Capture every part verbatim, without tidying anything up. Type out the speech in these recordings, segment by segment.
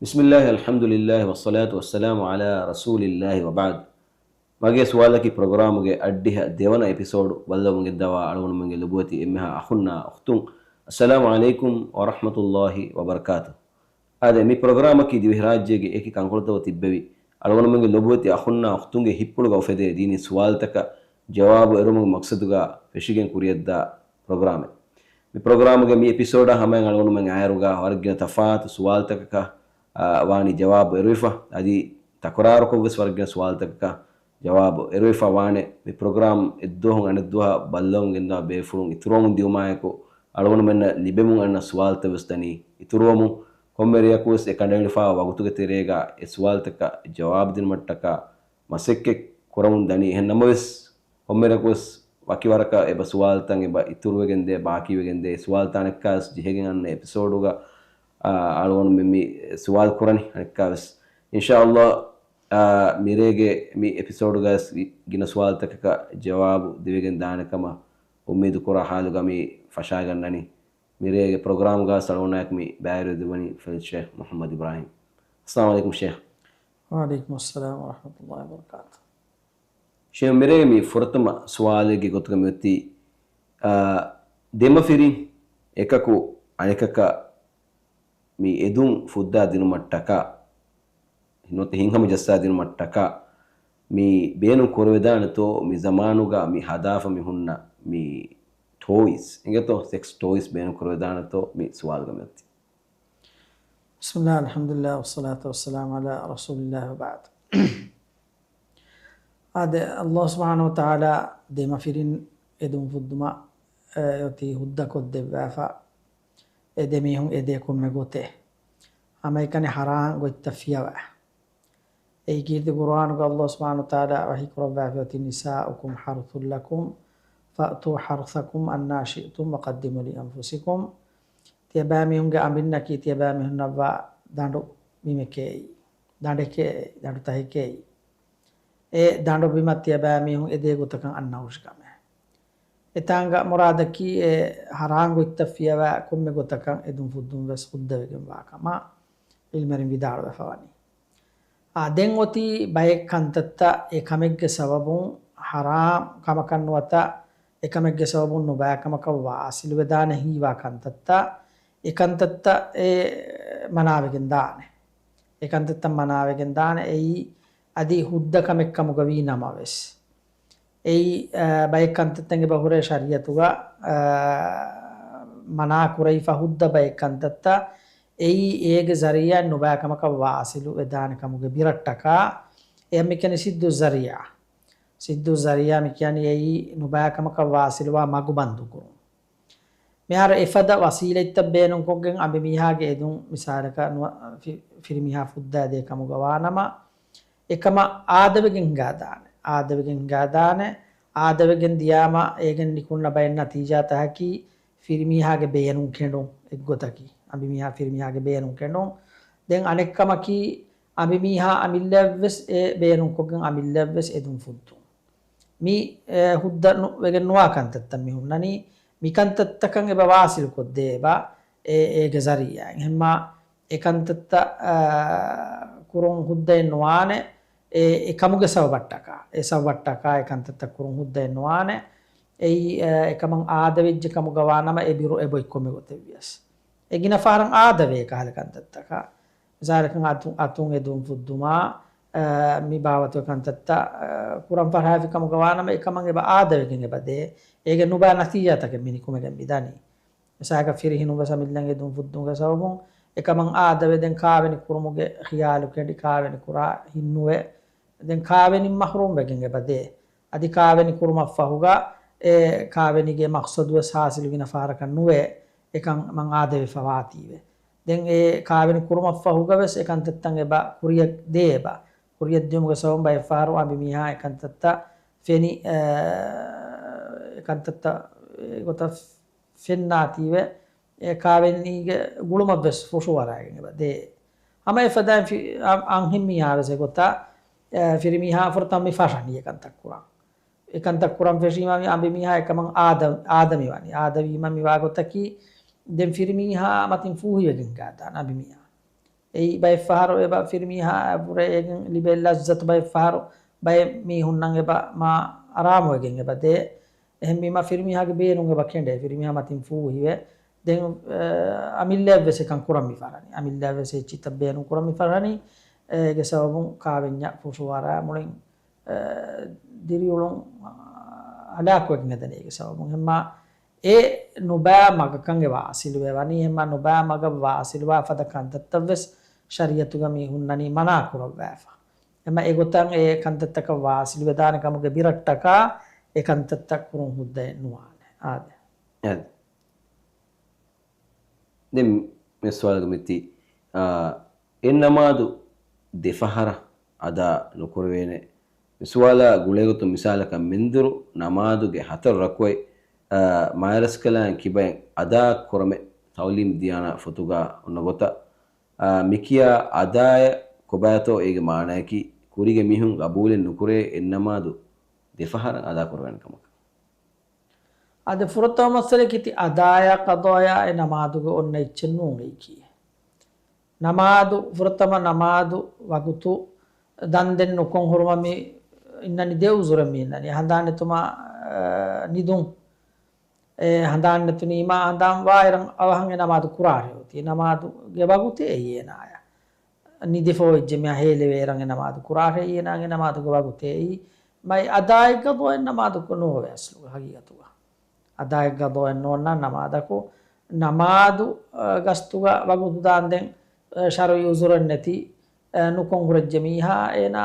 بسم الله، الحمد لله، والصلاة والسلام على رسول الله، وبعد. މަގޭ ސުވާލަކީ ޕްރޮގްރާމުގެ އައްޑިހަ ދެވަނަ އެޕިސޯޑު ބައްލަވަމުން ގެންދަވާ އަޅުގަނޑުމެންގެ ލޮބުވެތި އެންމެހާ އަޚުންނާ އުޚްތުން، އައްސަލާމު ޢަލައިކުމް ވަރަޙްމަތުﷲި ވަބަރަކާތު. އާދެ، މި ޕްރޮގްރާމަކީ ދިވެހިރާއްޖޭގެ އެކި ކަންކޮޅުތަކުގަ ތިއްބެވި އަޅުގަނޑުމެންގެ ލޮބުވެތި އަޚުންނާ އުޚްތުންގެ ހިތްޕުޅުގަ އުފެދޭ ދީނީ ސުވާލުތަކަށް ޖަވާބު އެރުމުގެ މަޤްޞަދުގަ ފެށިގެން ކުރިއަށްދާ ޕްރޮގްރާމެއް. މި ޕްރޮގްރާމުގެ މި އެޕިސޯޑާ ހަމައިން އަޅުގަނޑުމެން އައިރުގަ ވަރަށްގިނަ ތަފާތު ސުވާލުތަކަކަށް، އާ، ވާނީ ޖަވާބު އެރުވިފަ. އަދި ތަކުރާރުކޮށްވެސް ވަރަށްގިނަ ސުވާލުތަކަކަށް ޖަވާބު އެރުވިފަ ވާނެ. މި ޕްރޮގްރާމް އެއްދުވަހުން އަނެއްދުވަހަށް ބައްލަވަމުން ގެންދަވާ ބޭފުޅުން އިތުރުވަމުން ދިއުމާއެކު، އަޅުގަނޑުމެންނަށް ލިބެމުން އަންނަ ސުވާލުތައް ވެސް ދަނީ އިތުރުވަމުން. ކޮންމެ ރެޔަކުވެސް އެ ކަނޑައެޅިފާ ވަގުތުގެ ތެރޭގަ އެ ސުވާލުތަކަށް ޖަވާބު ދިނުމަށްޓަކާ މަސައްކަތް ކުރަމުން ދަނީ. އެހެން ނަމަވެސް، ކޮންމެ ރެޔަކުވެސް ވަކި ވަރަކަށް އެބަ ސުވާލުތައް އެބަ އިތުރުވެގެންދޭ، ބާކީވެގެންދޭ. އެ ސުވާލުތައް އަނެއްކާވެސް ޖެހިގެން އަންނަ އެޕިސޯޑުގަ، އާ، އަޅުގަނޑުމެން މި ސުވާލު ކުރަނީ އަނެއްކާވެސް. އިންޝާﷲ، އާ، މިރޭގެ މި އެޕިސޯޑުގަ ވެސް ގިނަ ސުވާލުތަކަކަށް ޖަވާބު ދެވިގެން ދާނެ ކަމަށް އުއްމީދު ކުރާ ހާލުގަ މި ފަށާގަންނަނީ. މިރޭގެ ޕްރޮގްރާމްގަ އަޅުގަނޑާއެކު މި ބައިވެރިވެދެވުނީ ފަޟީލަތު ޝޭޚް މުޙައްމަދު އިބްރާހީމް. އައްސަލާމު ޢަލައިކުމް ޝޭޚް. ވަޢަލައިކުމުއްސަލާމް ވަރަޙްމަތުﷲި ވަބަރަކާތުހު. ޝޭޚް، މިރޭ މި ފުރަތަމަ ސުވާލެއްގެ ގޮތުގަ މިއޮތީ، އާ، ދެމަފިރިން އެކަކު އަނެކަކަށް މި އެދުން ފުއްދާ ދިނުމަށްޓަކާ، ނުވަތަ ހިތްހަމަޖައްސާ ދިނުމަށްޓަކާ މި ބޭނުން ކުރެވިދާނެތޯ؟ މި ޒަމާނުގަ މި ހަދާފަ މި ހުންނަ މި ޓޯއިސް އިނގޭތޯ، ސެކްސް ޓޯއިސް ބޭނުން ކުރެވިދާނެތޯ މި ސުވާލުގަ މިއޮތީ؟ بسم الله، الحمد لله، والصلاة والسلام على رسول الله، وبعد. އާދެ، ﷲ ސުބްޙާނަހޫ ވަތަޢާލާ ދެމަފިރިން އެދުން ފުއްދުމަށް، އެ، އޮތީ ހުއްދަ ކޮށްދެއްވާފަ، އެ ދެމީހުން އެދޭ ކޮންމެ ގޮތެއް ހަމައެކަނި ޙަރާން ގޮތްތައް ފިޔަވާ. އެއީ ކީރިތި ޤުރުއާނުގަ ﷲ ސުބްޙާނަހޫ ވަތަޢާލާ ވަޙީ ކުރައްވާފައި އޮތީ، نساؤكم حرث لكم فأتوا حرثكم أنى شئتم وقدموا لأنفسكم. ތިޔަބައިމީހުންގެ އަނބިންނަކީ ތިޔަބައިމީހުންނަށްވާ ދަނޑު ބިމެކޭ، ދަނޑެކޭ، ދަނޑުތަކެކޭ. އެ ދަނޑު ބިމަށް ތިޔަބައިމީހުން އެދޭ ގޮތަކަށް އަންނަ ހުށިކަމެއް. އެތާނގަ މުރާދަކީ އެ ޙަރާން ގޮތްތައް ފިޔަވާ ކޮންމެ ގޮތަކަށް އެދުން ފުއްދުން ވެސް ހުއްދަވެގެން ވާ ކަމަށް ޢިލްމުވެރިން ވިދާޅުވެފަ ވަނީ. އާ، ދެން އޮތީ ބައެއް ކަންތައްތައް އެ ކަމެއްގެ ސަބަބުން ޙަރާމް ކަމަކަށް ނުވަތަ އެ ކަމެއްގެ ސަބަބުން ނުބައި ކަމަކަށް ވާސިލުވެދާނެ ހީވާ ކަންތައްތައް، އެ ކަންތައްތައް އެ މަނާވެގެން ދާނެ. އެ ކަންތައްތައް މަނާވެގެން ދާނެ. އެއީ އަދި ހުއްދަ ކަމެއް ކަމުގަ ވީ ނަމަވެސް. އެއީ، އާ، ބައެއް ކަންތައްތައް އެބަ ހުރޭ ޝަރީޢަތުގަ، އާ، މަނާ ކުރެވިފަ ހުއްދަ ބައެއް ކަންތައްތައް، އެއީ އޭގެ ޒަރީޢާއިން ނުބައި ކަމަކަށް ވާސިލު ވެދާނެ ކަމުގެ ބިރަށްޓަކާ، އެޔަށް މި ކިޔަނީ ސައްދުއްޒަރީޢާ. ސައްދުއްޒަރީޢާ މި ކިޔަނީ އެއީ ނުބައި ކަމަކަށް ވާސިލުވާ މަގު ބަންދު ކުރުން. މިހާރު އެފަދަ ވަސީލަތްތައް ބޭނުންކޮށްގެން އަނބިމީހާގެ އެދުން މިސާލަކަށް ނުވަ-، ފި-، ފިރިމީހާ ފުއްދާދޭ ކަމުގަ ވާނަމަ، އެކަމަށް އާދަވެގެން ހިނގާދާނެ. އާދަވެގެން ހިނގާދާނެ. އާދަވެގެން ދިޔާމަ އޭގެން ނިކުންނަ ބައެއް ނަތީޖާތަކަކީ ފިރިމީހާގެ ބޭނުން ކެނޑުން އެއްގޮތަކީ. އަނބިމީހާ ފިރިމީހާގެ ބޭނުން ކެނޑުން. ދެން އަނެއްކަމަކީ އަނބިމީހާ އަމިއްލައަށްވެސް އެ ބޭނުންކޮށްގެން އަމިއްލައަށްވެސް އެދުން ފުއްދުން. މި، އެ، ހުއްދަ ނު-، ވެގެން ނުވާ ކަންތައްތައް މި ހުންނަނީ. މި ކަންތައްތަކަށް އެބަ ވާސިލުކޮށްދޭ އެބަ އެ-، އޭގެ ޒަރީޢާއިން. އެހެންމާ އެ ކަންތައްތައް، އާ، ކުރުން ހުއްދައެއް ނުވާނެ، އެ، އެ ކަމުގެ ސަބަބަށްޓަކާ، އެ ސަބަބަށްޓަކާ އެ ކަންތައްތައް ކުރުން ހުއްދައެއް ނުވާނެ. އެއީ، އާ، އެކަމަށް އާދަވެއްޖެ ކަމުގަ ވާނަމަ އެ ބިރު އެބޮތް ކޮންމެ ގޮތެއްވިޔަސް. އެ ގިނަ ފަހަރަށް އާދަވޭ ކަހަލަ ކަންތައްތަކަށް. މިސާލަކަށް އަތު-، އަތުން އެދުން ފުއްދުމާ، އާ، މި ބާވަތުގެ ކަންތައްތައް، އާ، ކުރަން ފަށާފި ކަމުގަ ވާނަމަ އެކަމަށް އެބަ އާދަވެގެން އެބަ ދޭ. އޭގެ ނުބައި ނަތީޖާތަކެއް މި ނިކުމެގެން މި ދަނީ. މިސާލަކަށް ފިރިހެނުން ވެސް އަމިއްލައަށް އެދުން ފުއްދުމުގެ ސަބަބުން އެކަމަށް އާދަވެ ދެން ކާވެނި ކުރުމުގެ ޚިޔާލު ކެނޑި ކާވެނި ކުރާ ހިތްނުވެ. ދެން ކާވެނިން މަޙްރޫމް ވެގެން އެބަ ދޭ. އަދި ކާވެނި ކުރުމަށްފަހުގަ އެ ކާވެނީގެ މަޤްޞަދުވެސް ޙާޞިލު ގިނަ ފަހަރަކަށް ނުވޭ، އެކަން މަން އާދަވެފަ ވާތީވެ. ދެން އެ ކާވެނި ކުރުމަށްފަހުގަވެސް އެ ކަންތައްތައް އެބަ ކުރިއަށް ދޭ އެބަ. ކުރިއަށް ދިޔުމުގެ ސަބަބުން ބައެއްފަހަރު އަނބިމީހާ އެ ކަންތައްތައް ފެނި، އެ، އެ ކަންތައްތައް އެ ގޮތަށް ފެންނާތީވެ، އެ ކާވެނީގެ ގުޅުމަށްވެސް ފުށުއަރާގެން އެބަ ދޭ. ހަމަ އެފަދައިން ފި-، އަ-، އަންހެންމީހާވެސް އެގޮތަށް، އެ، ފިރިމީހާ ފުރަތަމަ މި ފަށަނީ އެ ކަންތައް ކުރަން. އެ ކަންތައް ކުރަން ފެށީމަ މި އަނބިމީހާ އެކަމަށް އާދަ-، އާދަވިވަނީ. އާދަވީމަ މިވާ ގޮތަކީ ދެން ފިރިމީހާ މަތިން ފޫހިވެގެން ހިނގާދާނެ އަނބިމީހާ. އެއީ ބައެއްފަހަރު އެބަ ފިރިމީހާއަށްވުރެ އޭގެން ލިބޭ ލައްޒަތު ބައެއްފަހަރު ބައެއް މީހުންނަށް އެބަ މާ އަރާމުވެގެން އެބަ ދޭ. އެހެންވީމަ ފިރިމީހާގެ ބޭނުން އެބަ ކެނޑޭ. ފިރިމީހާ މަތިން ފޫހިވެ. ދެން، އަމިއްލައަށްވެސް އެކަން ކުރަން މި ފަރަނީ. އަމިއްލައަށްވެސް އެއްޗިތައް ބޭނުން ކުރަން މި ފަރަނީ. އޭގެ ސަބަބުން ކާވެންޏަށް ފުށުއަރާ މުޅިން، އަ، ދިރިއުޅުން، އަ، ހަލާކުވެގެން ހެދަނީ އޭގެ ސަބަބުން. އެހެންމާ އެ ނުބައި މަގަކަށް އެ ވާސިލުވެ ވަނީ. އެހެންމާ ނުބައި މަގަށް ވާސިލުވާ ފަދަ ކަންތައްތައްވެސް ޝަރީއަތުގަ މީހުންނަނީ މަނާ ކުރައްވާފަ. އެހެންމާ އެގޮތަށް އެ ކަންތައްތަކަށް ވާސިލުވެދާނެ ކަމުގެ ބިރައްޓަކާ އެ ކަންތައްތައް ކުރުން ހުއްދައެއް ނުވާނެ. އާދެ. އާދެ. ދެން މި ސުވާލުގަ މިތި، އާ، އެއް ނަމާދު ދެފަހަރަށް އަދާ ނުކުރެވޭނެ. މި ސުވާލާ ގުޅޭގޮތުން މިސާލަކަށް މެންދުރު ނަމާދުގެ ހަތަރު ރަކުޢަތް، އާ، މާތްރަސްކަލާނގެ ކިބައިން އަދާ ކުރަމޭ ތަޢުލީމް ދިޔާނާ ފޮތުގަ އޮންނަ ގޮތަށް، އާ، މިކިޔާ އަދާއަށް ކޮބާތޯ އޭގެ މާނައަކީ ކުރީގެ މީހުން ގަބޫލެއް ނުކުރޭ އެއް ނަމާދު ދެފަހަރަށް އަދާ ކުރެވޭނެ ކަމަކަށް. އާދެ، ފުރަތަމަ މައްސަލައަކީ ތި އަދާޔާ ޤަޟާޔާ އެ ނަމާދުގަ އޮންނަ އެއްޗެއް ނޫން އެއީކީ. ނަމާދު، ފުރަތަމަ ނަމާދު ވަގުތު ދަންދެން ނުކޮށް ހުރުމަށް މި އިންނަނީ ދެ އުޒުރެއް މި އިންނަނީ. ހަނދާން ނެތުމާ، އަ، ނިދުން. އެ ހަނދާން ނެތުނީމާ ހަނދާން ވާއިރަށް އަވަހަށް އެ ނަމާދު ކުރާށޭ އޮތީ. ނަމާދުގެ ވަގުތެއް އެއީ އޭނާޔަށް. ނިދިފަ އޮތްޖެ މިހާ ހޭލެވޭ އިރަށް އެ ނަމާދު ކުރާށޭ އޭނާގެ ނަމާދުގެ ވަގުތެއް އެއީ. މައި އަދާއެއްގަ ގޮއެއް ނަމާދު ނޯވޭ އަސްލުގަ ހަގީގަތުގަ. އަދާއެއްގަ ގޮއެއް ނޯންނާނެ ނަމާދަކު. ނަމާދު، އަ، ގަސްތުގަ ވަގުތު ދާންދެން، އަ، ޝަރުޢީ އުޒުރެއް ނެތި، އަ، ނުކޮށް ހުރެއްޖެ މީހާ އޭނާ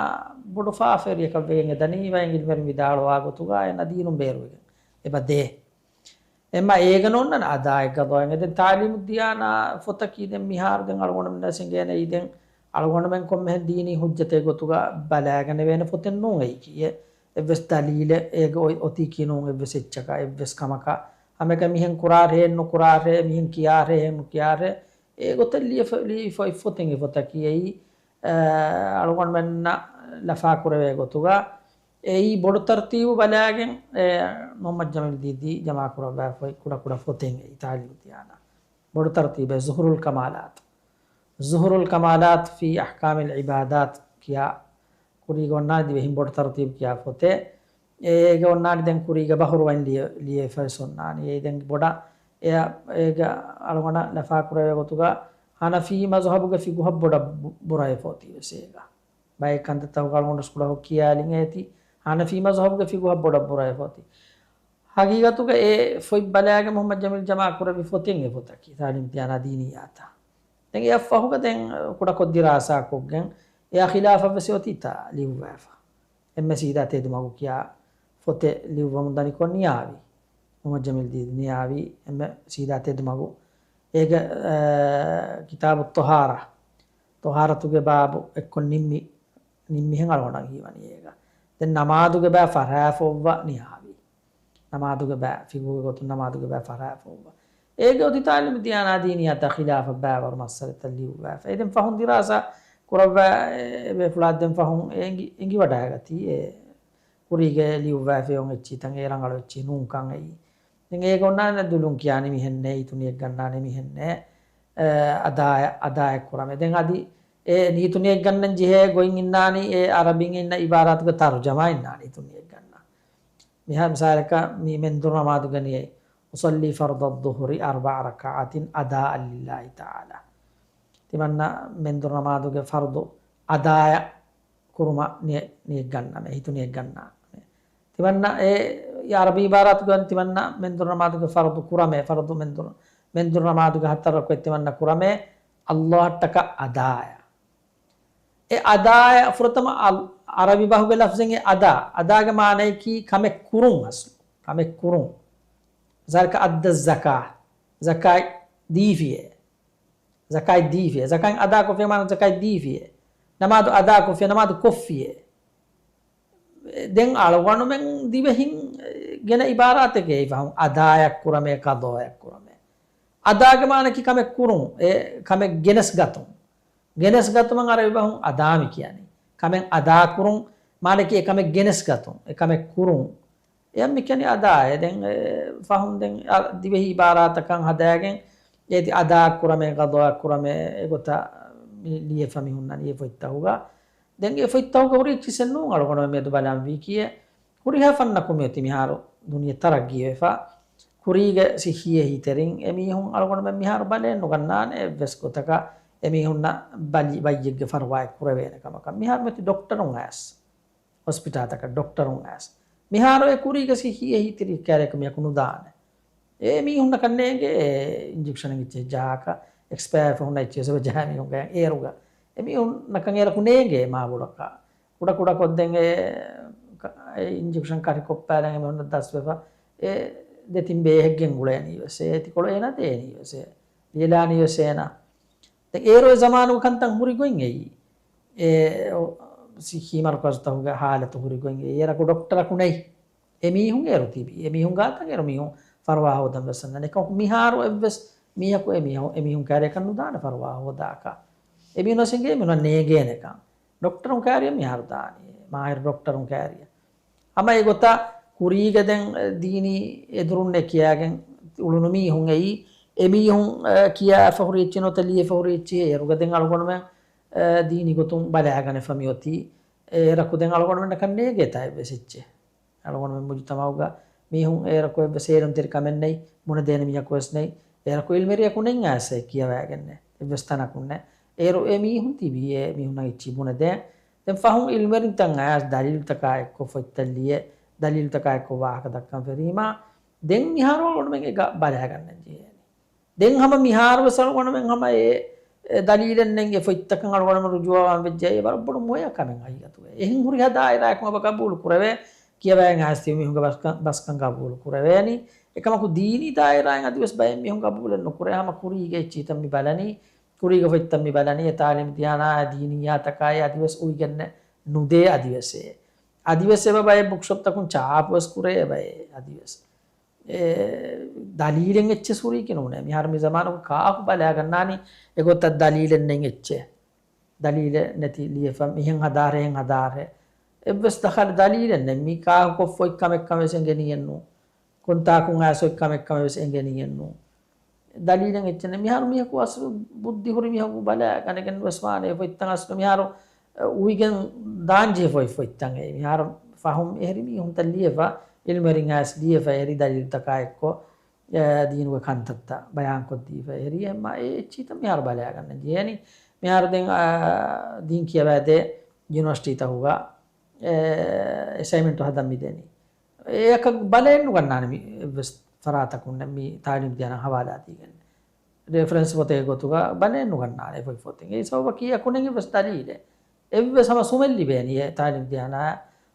ބޮޑު ފާފަވެރިއަކަށް ވެގެން އެ ދަނީ. ވައިން އިލްމުވެރިން ވިދާޅުވާ ގޮތުގަ އޭނާ ދީނުން ބޭރުވެގެން އެބަ ދޭ. އެމަ އޭގަ ނޯންނަން އަދާއެއްގަ ގޮއެއް. ދެން ތަޢުލީމު ދިޔާނާ ފޮތަކީ ދެން މިހާރު ދެން އަޅުގަނޑުމެންނަށް އެނގޭނެ އެއީ ދެން އަޅުގަނޑުމެން ކޮންމެހެން ދީނީ ހުއްޖަތެއް ގޮތުގަ ބަލައިގަނެވޭނެ ފޮތެއް ނޫން އެއީކީ. އެއްވެސް ދަލީލެއް އޭގަ އޮތީކީ ނޫން އެއްވެސް އެއްޗަކަށް އެއްވެސް ކަމަކަށް. ހަމައެކަނި މިހެން ކުރާށޭ ނުކުރާށޭ، މިހެން ކިޔާށޭ ނުކިޔާށޭ، އެގޮތަށް ލިޔެފަ-، ލިޔެފަ-، ފޮތެއް އެ ފޮތަކީ އެއީ، އަ، އަޅުގަނޑުމެންނަށް ލަފާކުރެވޭ ގޮތުގަ އެއީ ބޮޑު ތަރުތީބު ބަލާގެން، އެ، މުޙައްމަދު ޖަމީލް ދީދީ ޖަމާކުރައްވާފައި ކުޑަކުޑަ ފޮތެއް އެއީ ތަޢުލީމު ދިޔާނާ. ބޮޑު ތަރުތީބެއް ޒުހުރުލް ކަމާލާތު. ޒުހުރުލް ކަމާލާތު ފީ އަޙްކާމިލް ޢިބާދާތު ކިޔާ ކުރީގަ އޮންނާނެ ދިވެހިން ބޮޑު ތަރުތީބު ކިޔާ ފޮތެއް. އޭގަ އޮންނާނެ ދެން ކުރީގަ ބަހުރު ވަން ލިޔެ-، ލިޔެފަވެސް އޮންނާނެ. އެއީ ދެން ބޮޑަށް އެ-، އޭގަ އަޅުގަނޑަށް ލަފާކުރެވޭ ގޮތުގަ ހަނަފީ މަޒުހަބުގެ ފިޤުހަށް ބޮޑަށް ބު-، ބުރައޭ ފޮތީވެސް އޭގަ. ބައެއް ކަންތައްތަކުގަ އަޅުގަނޑު ސްކުޅަހު ކިޔާލިން އޭތި، ހަނަފީ މަޒުހަބުގެ ފިޤުހަށް ބޮޑަށް ބުރައޭ ފޮތި. ހަގީގަތުގަ އެ ފޮތް ބަލާގެ މުޙައްމަދު ޖަމީލް ޖަމާ ކުރެއްވި ފޮތެއް އެ ފޮތަކީ، ތަޢުލީމު ދިޔާނާ ދީނިއްޔާތާ. ދެން އެއަށްފަހުގަ ދެން ކުޑަކޮށް ދިރާސާ ކޮށްގެން އެއާ ޚިލާފަށް ވެސް އޮތީތާ ލިޔުއްވާފަ. އެންމެ ސީދާ ތެދުމަގު ކިޔާ ފޮތެއް ލިޔުއްވަމުން ދަނިކޮށް ނިޔާވީ. މުޙައްމަދު ޖަމީލް ދީދީ ނިޔާވީ އެންމެ ސީދާ ތެދުމަގު. އޭގެ، އަ، ކިތާބު ޠަހާރާ، ޠަހާރަތުގެ ބާބު އެއްކޮށް ނިންމި، ނިންމިހެން އަޅުގަނޑަށް ހީވަނީ އޭގަ. ދެން ނަމާދުގެ ބައި ފަށާފަ އޮއްވަ ނިޔާވީ. ނަމާދުގެ ބައި، ފިޤުހުގެ ގޮތުން ނަމާދުގެ ބައި ފަށާފަ އޮއްވަ. އޭގެ އޮތީ ތަޢުލީމު ދިޔާނާ ދީނިއްޔާތާ ޚިލާފަށް ބައިވަރު މައްސަލަތައް ލިޔުއްވާފަ. އެ ދެން ފަހުން ދިރާސާ ކުރައްވާ، އެ، އެ ބޭފުޅާ ދެން ފަހުން އެ އެނގި-، އެނގިވަޑައިގަތީ އެ ކުރީގެ ލިޔުއްވާފައި އޮތް އެއްޗިތައް އެ ރަނގަޅު އެއްޗިހި ނޫންކަން އެއީ. ދެން އޭގަ އޮންނާނެ ދުލުން ކިޔާނެ މިހެންނޭ، އިތުނިއެއް ގަންނާނެ މިހެންނޭ، އަ، އަދާއަށް، އަދާއަށް ކުރަމޭ. ދެން އަދި އެ ނިތުނިއެއް ގަންނަން ޖެހޭ ގޮތް އިންނާނީ އެ އަރަބިން އިންނަ އިބާރާތުގެ ތަރުޖަމާ އިންނާނީ އިތުނިއެއް ގަންނަ. މިހާ މިސާލަކަށް މި މެންދުރު ނަމާދުގަ ނިޔައި، "أصلي فرض الظهر أربع ركعات أداء لله تعالى." ތިމަންނަ މެންދުރު ނަމާދުގެ ފަރުޟު އަދާއަށް ކުރުމަށް ނިޔަ-، ނިޔަތް ގަންނަމޭ، ހިތު ނިޔަތް ގަންނާނެ. ތިމަންނަ އެ، އެ އަރަބި އިބާރާތުގަ ތިމަންނަ މެންދުރު ނަމާދުގެ ފަރުޟު ކުރަމޭ، ފަރުޟު މެންދުރު، މެންދުރު ނަމާދުގެ ހަތަރު ރަކުޢަތް ތިމަންނަ ކުރަމޭ، އައްލާހަށްޓަކާ އަދާއަށް. އެ އަދާއަށް ފުރަތަމަ އަލް-، އަރަބި ބަހުގެ ލަފްޒެއް އެ އަދާ. އަދާގެ މާނަޔަކީ ކަމެއް ކުރުން އަސްލު. ކަމެއް ކުރުން. ޒާލިކަ އައްދަ ޒަކާ. ޒަކާތް ދީފިޔޭ. ޒަކާތް ދީފިޔޭ. ޒަކާތް އަދާކޮށްފިޔޭ މާނަ ޒަކާތް ދީފިޔޭ. ނަމާދު އަދާކޮށްފިޔޭ، ނަމާދު ކޮށްފިޔޭ. ދެން އަޅުގަނޑުމެން ދިވެހިން ގެނަ އިބާރާތެކޭ އެއީ ފަހުން އަދާއަށް ކުރަމޭ، ޤަޟާއަށް ކުރަމޭ. އަދާގެ މާނަކީ ކަމެއް ކުރުން، އެ ކަމެއް ގެނެސް ގަތުން. ގެނެސް ގަތުމަށް އަރަބި ބަހުން އަދާ މި ކިޔަނީ. ކަމެއް އަދާ ކުރުން މާނަކީ އެ ކަމެއް ގެނެސް ގަތުން، އެ ކަމެއް ކުރުން. އެއަށް މި ކިޔަނީ އަދާއޭ. ދެން އެ ފަހުން ދެން އަ-، ދިވެހި އިބާރާތަކަށް ހަދާގެން އޭތި އަދާ ކުރަމޭ، ޤަޟާ ކުރަމޭ، އެގޮތަށް ލިޔެފަ މި ހުންނަނީ އެ ފޮތްތަކުގަ. ދެން އެ ފޮތްތަކުގަ ހުރި އެއްޗިސެއް ނޫން އަޅުގަނޑުމެން މިއަދު ބަލަން ވީކީއެއް. ހުރިހާ ފަންނަކު މިއޮތީ މިހާރު ދުނިޔެ ތަރައްގީވެފަ. ކުރީގެ ސިއްހީ އެހީތެރިން އެމީހުން އަޅުގަނޑުމެން މިހާރު ބަލައެއް ނުގަންނާނެ އެއްވެސް ގޮތަކަށް އެމީހުންނަށް ބަލި ބައްޔެއްގެ ފަރުވާއެއް ކުރެވޭނެ ކަމަކަށް. މިހާރު މިއޮތީ ޑޮކްޓަރުން އައިސް، ހޮސްޕިޓާލްތަކަށް ޑޮކްޓަރުން އައިސް. މިހާރު އެ ކުރީގެ ސިއްހީ އެހީތެރި ކާރިއަކަށް މިއަކު ނުދާނެ. އެ މީހުންނަކަށް ނޭނގޭ އިންޖެކްޝަނެއް އެއްޗެއް ޖަހާކަށް، އެކްސްޕަޔާ ފަހުންނަ އެއްޗެއް ޖަހާ މީހުންގެ އޭރުގަ. އެ މީހުންނަކަށް އޭރަކު ނޭނގޭ މާބޮޑަކަށް. ކުޑަ ކުޑަ ކޮށްދެން އެ، އެ އިންޖެކްޝަން ކަށި ކޮށްޕާލަން އެމީހުންނަށް ދަސްވެފަ. އެ ދެތިން ބޭހެއް ގެންގުޅޭނީ ވެސް. އެ ތިކޮޅު އޭނާ ދޭނީ ވެސް. އެ ލިޔެލާނީ ވެސް އޭނާ. ދެން އޭރު އެ ޒަމާނުގެ ކަންތައް ހުރި ގޮތް އެއީ. އެ، ސިއްހީ މަރުކަޒުތަކުގެ ހާލަތު ހުރި ގޮތް އެއީ. އޭރަކު ޑޮކްޓަރަކު ނެތް. އެމީހުން އޭރު ތިބީ. އެމީހުން ގާތަށް އޭރު މީހުން ފަރުވާ ހޯދަން ވެސް އަންނަނީ. އެކަމަކު މިހާރު އެއްވެސް މީހަކު އެ މީހު-، އެމީހުން ކާރިއަކަށް ނުދާނެ ފަރުވާ ހޯދާކަށް. އެމީހުނަށް އެނގޭ މީހުންނަށް ނޭނގޭނެކަން. ޑޮކްޓަރުން ކާރިއަށް މިހާރު ދާނީ. މާހިރު ޑޮކްޓަރުން ކާރިއަށް. ހަމަ އެގޮތަށް ކުރީގެ ދެން ދީނީ އެދުރުންނޭ ކިޔާގެން އުޅުނު މީހުން އެއީ. އެމީހުން، އަ، ކިޔާފަ ހުރި އެއްޗެއް ނުވަތަ ލިޔެފަ ހުރި އެއްޗެއް އޭރުގަ ދެން އަޅުގަނޑުމެން، އަ، ދީނީ ގޮތުން ބަލާގަނެފަ މިއޮތީ. އޭރަކު ދެން އަޅުގަނޑުމެންނަކަށް ނޭނގޭތާ އެއްވެސް އެއްޗެއް. އަޅުގަނޑުމެން މުޖުތަމައުގަ މީހުން އޭރަކު އެއްވެސް އޭރުންތެރިކަމެއް ނެތް، ބުނެދޭނެ މީހަކު ވެސް ނެތް. އޭރަކު އިލްމެރިޔަކު ނެތް އައިސް ކިޔަވައިގެންނެ އެއްވެސް ތަނަކުންނެ. އޭރު އެ މީހުން ތިބީ އެ މީހުންނަށް އެއްޗިހި ބުނެދޭން. ދެން ފަހުން އިލްމެރިންތައް އައިސް ދަލީލުތަކާ އެއްކޮށް ފޮތްތައް ލިޔެ، ދަލީލުތަކާ އެއްކޮށް ވާހަކަ ދައްކަން ފެށީމާ، ދެން މިހާރު އަޅުގަނޑުމެން އެގަ ބަލާގަންނަން ޖެހޭނީ. ދެން ހަމަ މިހާރު ވެސް އަޅުގަނޑުމެން ހަމަ އެ، އެ ދަލީލެއް ނެތް އެ ފޮތްތަކަށް އަޅުގަނޑުމެން ރުޖޫޢަވާން ވެއްޖެ އެ ވަރަށް ބޮޑު މޮޔަ ކަމެއް ހަގީގަތުގަ. އެހެން ހުރިހާ ދާއިރާއަކުން އެބަ ގަބޫލު ކުރެވޭ. ކިޔަވައިގެން އައިސް ތިބި މީހުންގެ ބަސްކަން، ބަސްކަން ގަބޫލު ކުރެވޭނީ. އެކަމަކު ދީނީ ދާއިރާއިން އަދިވެސް ބައެއް މީހުން ގަބޫލެއް ނުކުރޭ. ހަމަ ކުރީގެ އެއްޗިހިތައް މި ބަލަނީ، ކުރީގެ ފޮތްތައް މި ބަލަނީ، އެ ތާލީމް ދިޔާނާ ދީނިއްޔާތަކާއި އަދިވެސް އުވިގެންނެއް ނުދޭ އަދިވެސް އެ. އަދިވެސް އެބަ ބައެއް ބުކްޝޮޕްތަކުން ޗާޕުވެސް ކުރޭ އެބަ އެ އަދިވެސް. އެ ދަލީލެއް އެއްޗެއް ހުރީކީ ނޫނޭ. މިހާރު މި ޒަމާނުގަ ކާކު ބަލާގަންނާނީ އެގޮތަށް ދަލީލެއް ނެތް އެއްޗެއް. ދަލީލެއް ނެތި ލިޔެފަ މިހެން ހަދާރޭ، ހެން ހަދާރޭ. އެއްވެސް ދަޚަލު ދަލީލެއް ނެތް. މި ކާކު ކޮށްފަ އޮތް ކަމެއް ކަމެއް ވެސް އެނގެނީއެއް ނޫން. ކޮންތާކުން އައިސް އޮތް ކަމެއް ކަމެއް ވެސް އެނގެނީއެއް ނޫން. ދަލީލެއް އެއްޗެއް ނެތް. މިހާރު މީހަކު އަސްލު ބުއްދި ހުރި މީހަކު ބަލާގަނެގެން ވެސް ވާނެ އެ ފޮތްތައް އަސްލު މިހާރު، އަ، އުވިގެން ދާންޖެހޭ ފޮތް، ފޮތްތައް އެއީ. މިހާރު ފަހުން އެހެރި މީހުންތައް ލިޔެފަ، އިލްމެރިން އައިސް ލިޔެފަ އެހެރި ދަލީލުތަކާ އެއްކޮށް، އެ، ދީނުގެ ކަންތައްތައް ބަޔާންކޮށްދީފަ އެހެރީ. އެހެންމާ އެ އެއްޗިހިތައް މިހާރު ބަލާގަންނަން ޖެހޭނީ. މިހާރު ދެން، އާ، ދީން ކިޔަވައިދޭ ޔުނިވަރސިޓީތަކުގަ، އެ، އެސައިންމެންޓު ހަދަން މިދެނީ. އެއަކަށް ބަލައެއް ނުގަންނާނެ މި އެއްވެސް ފަރާތަކުންނެއް މި ތާލީމް ދިޔާނަށް ހަވާލާދީގެން. ރެފަރެންސް ފޮތެއް ގޮތުގަ ބަލައެއް ނުގަންނާނެ އެ ފޮތް ފޮތެއް. އެއީ ސަބަބަކީ އެކުނެން އެއްވެސް ދަލީލެއް. އެއްވެސް ހަމަ ސުމެއް ލިބޭނީ އެ ތާލީމް ދިޔާނާ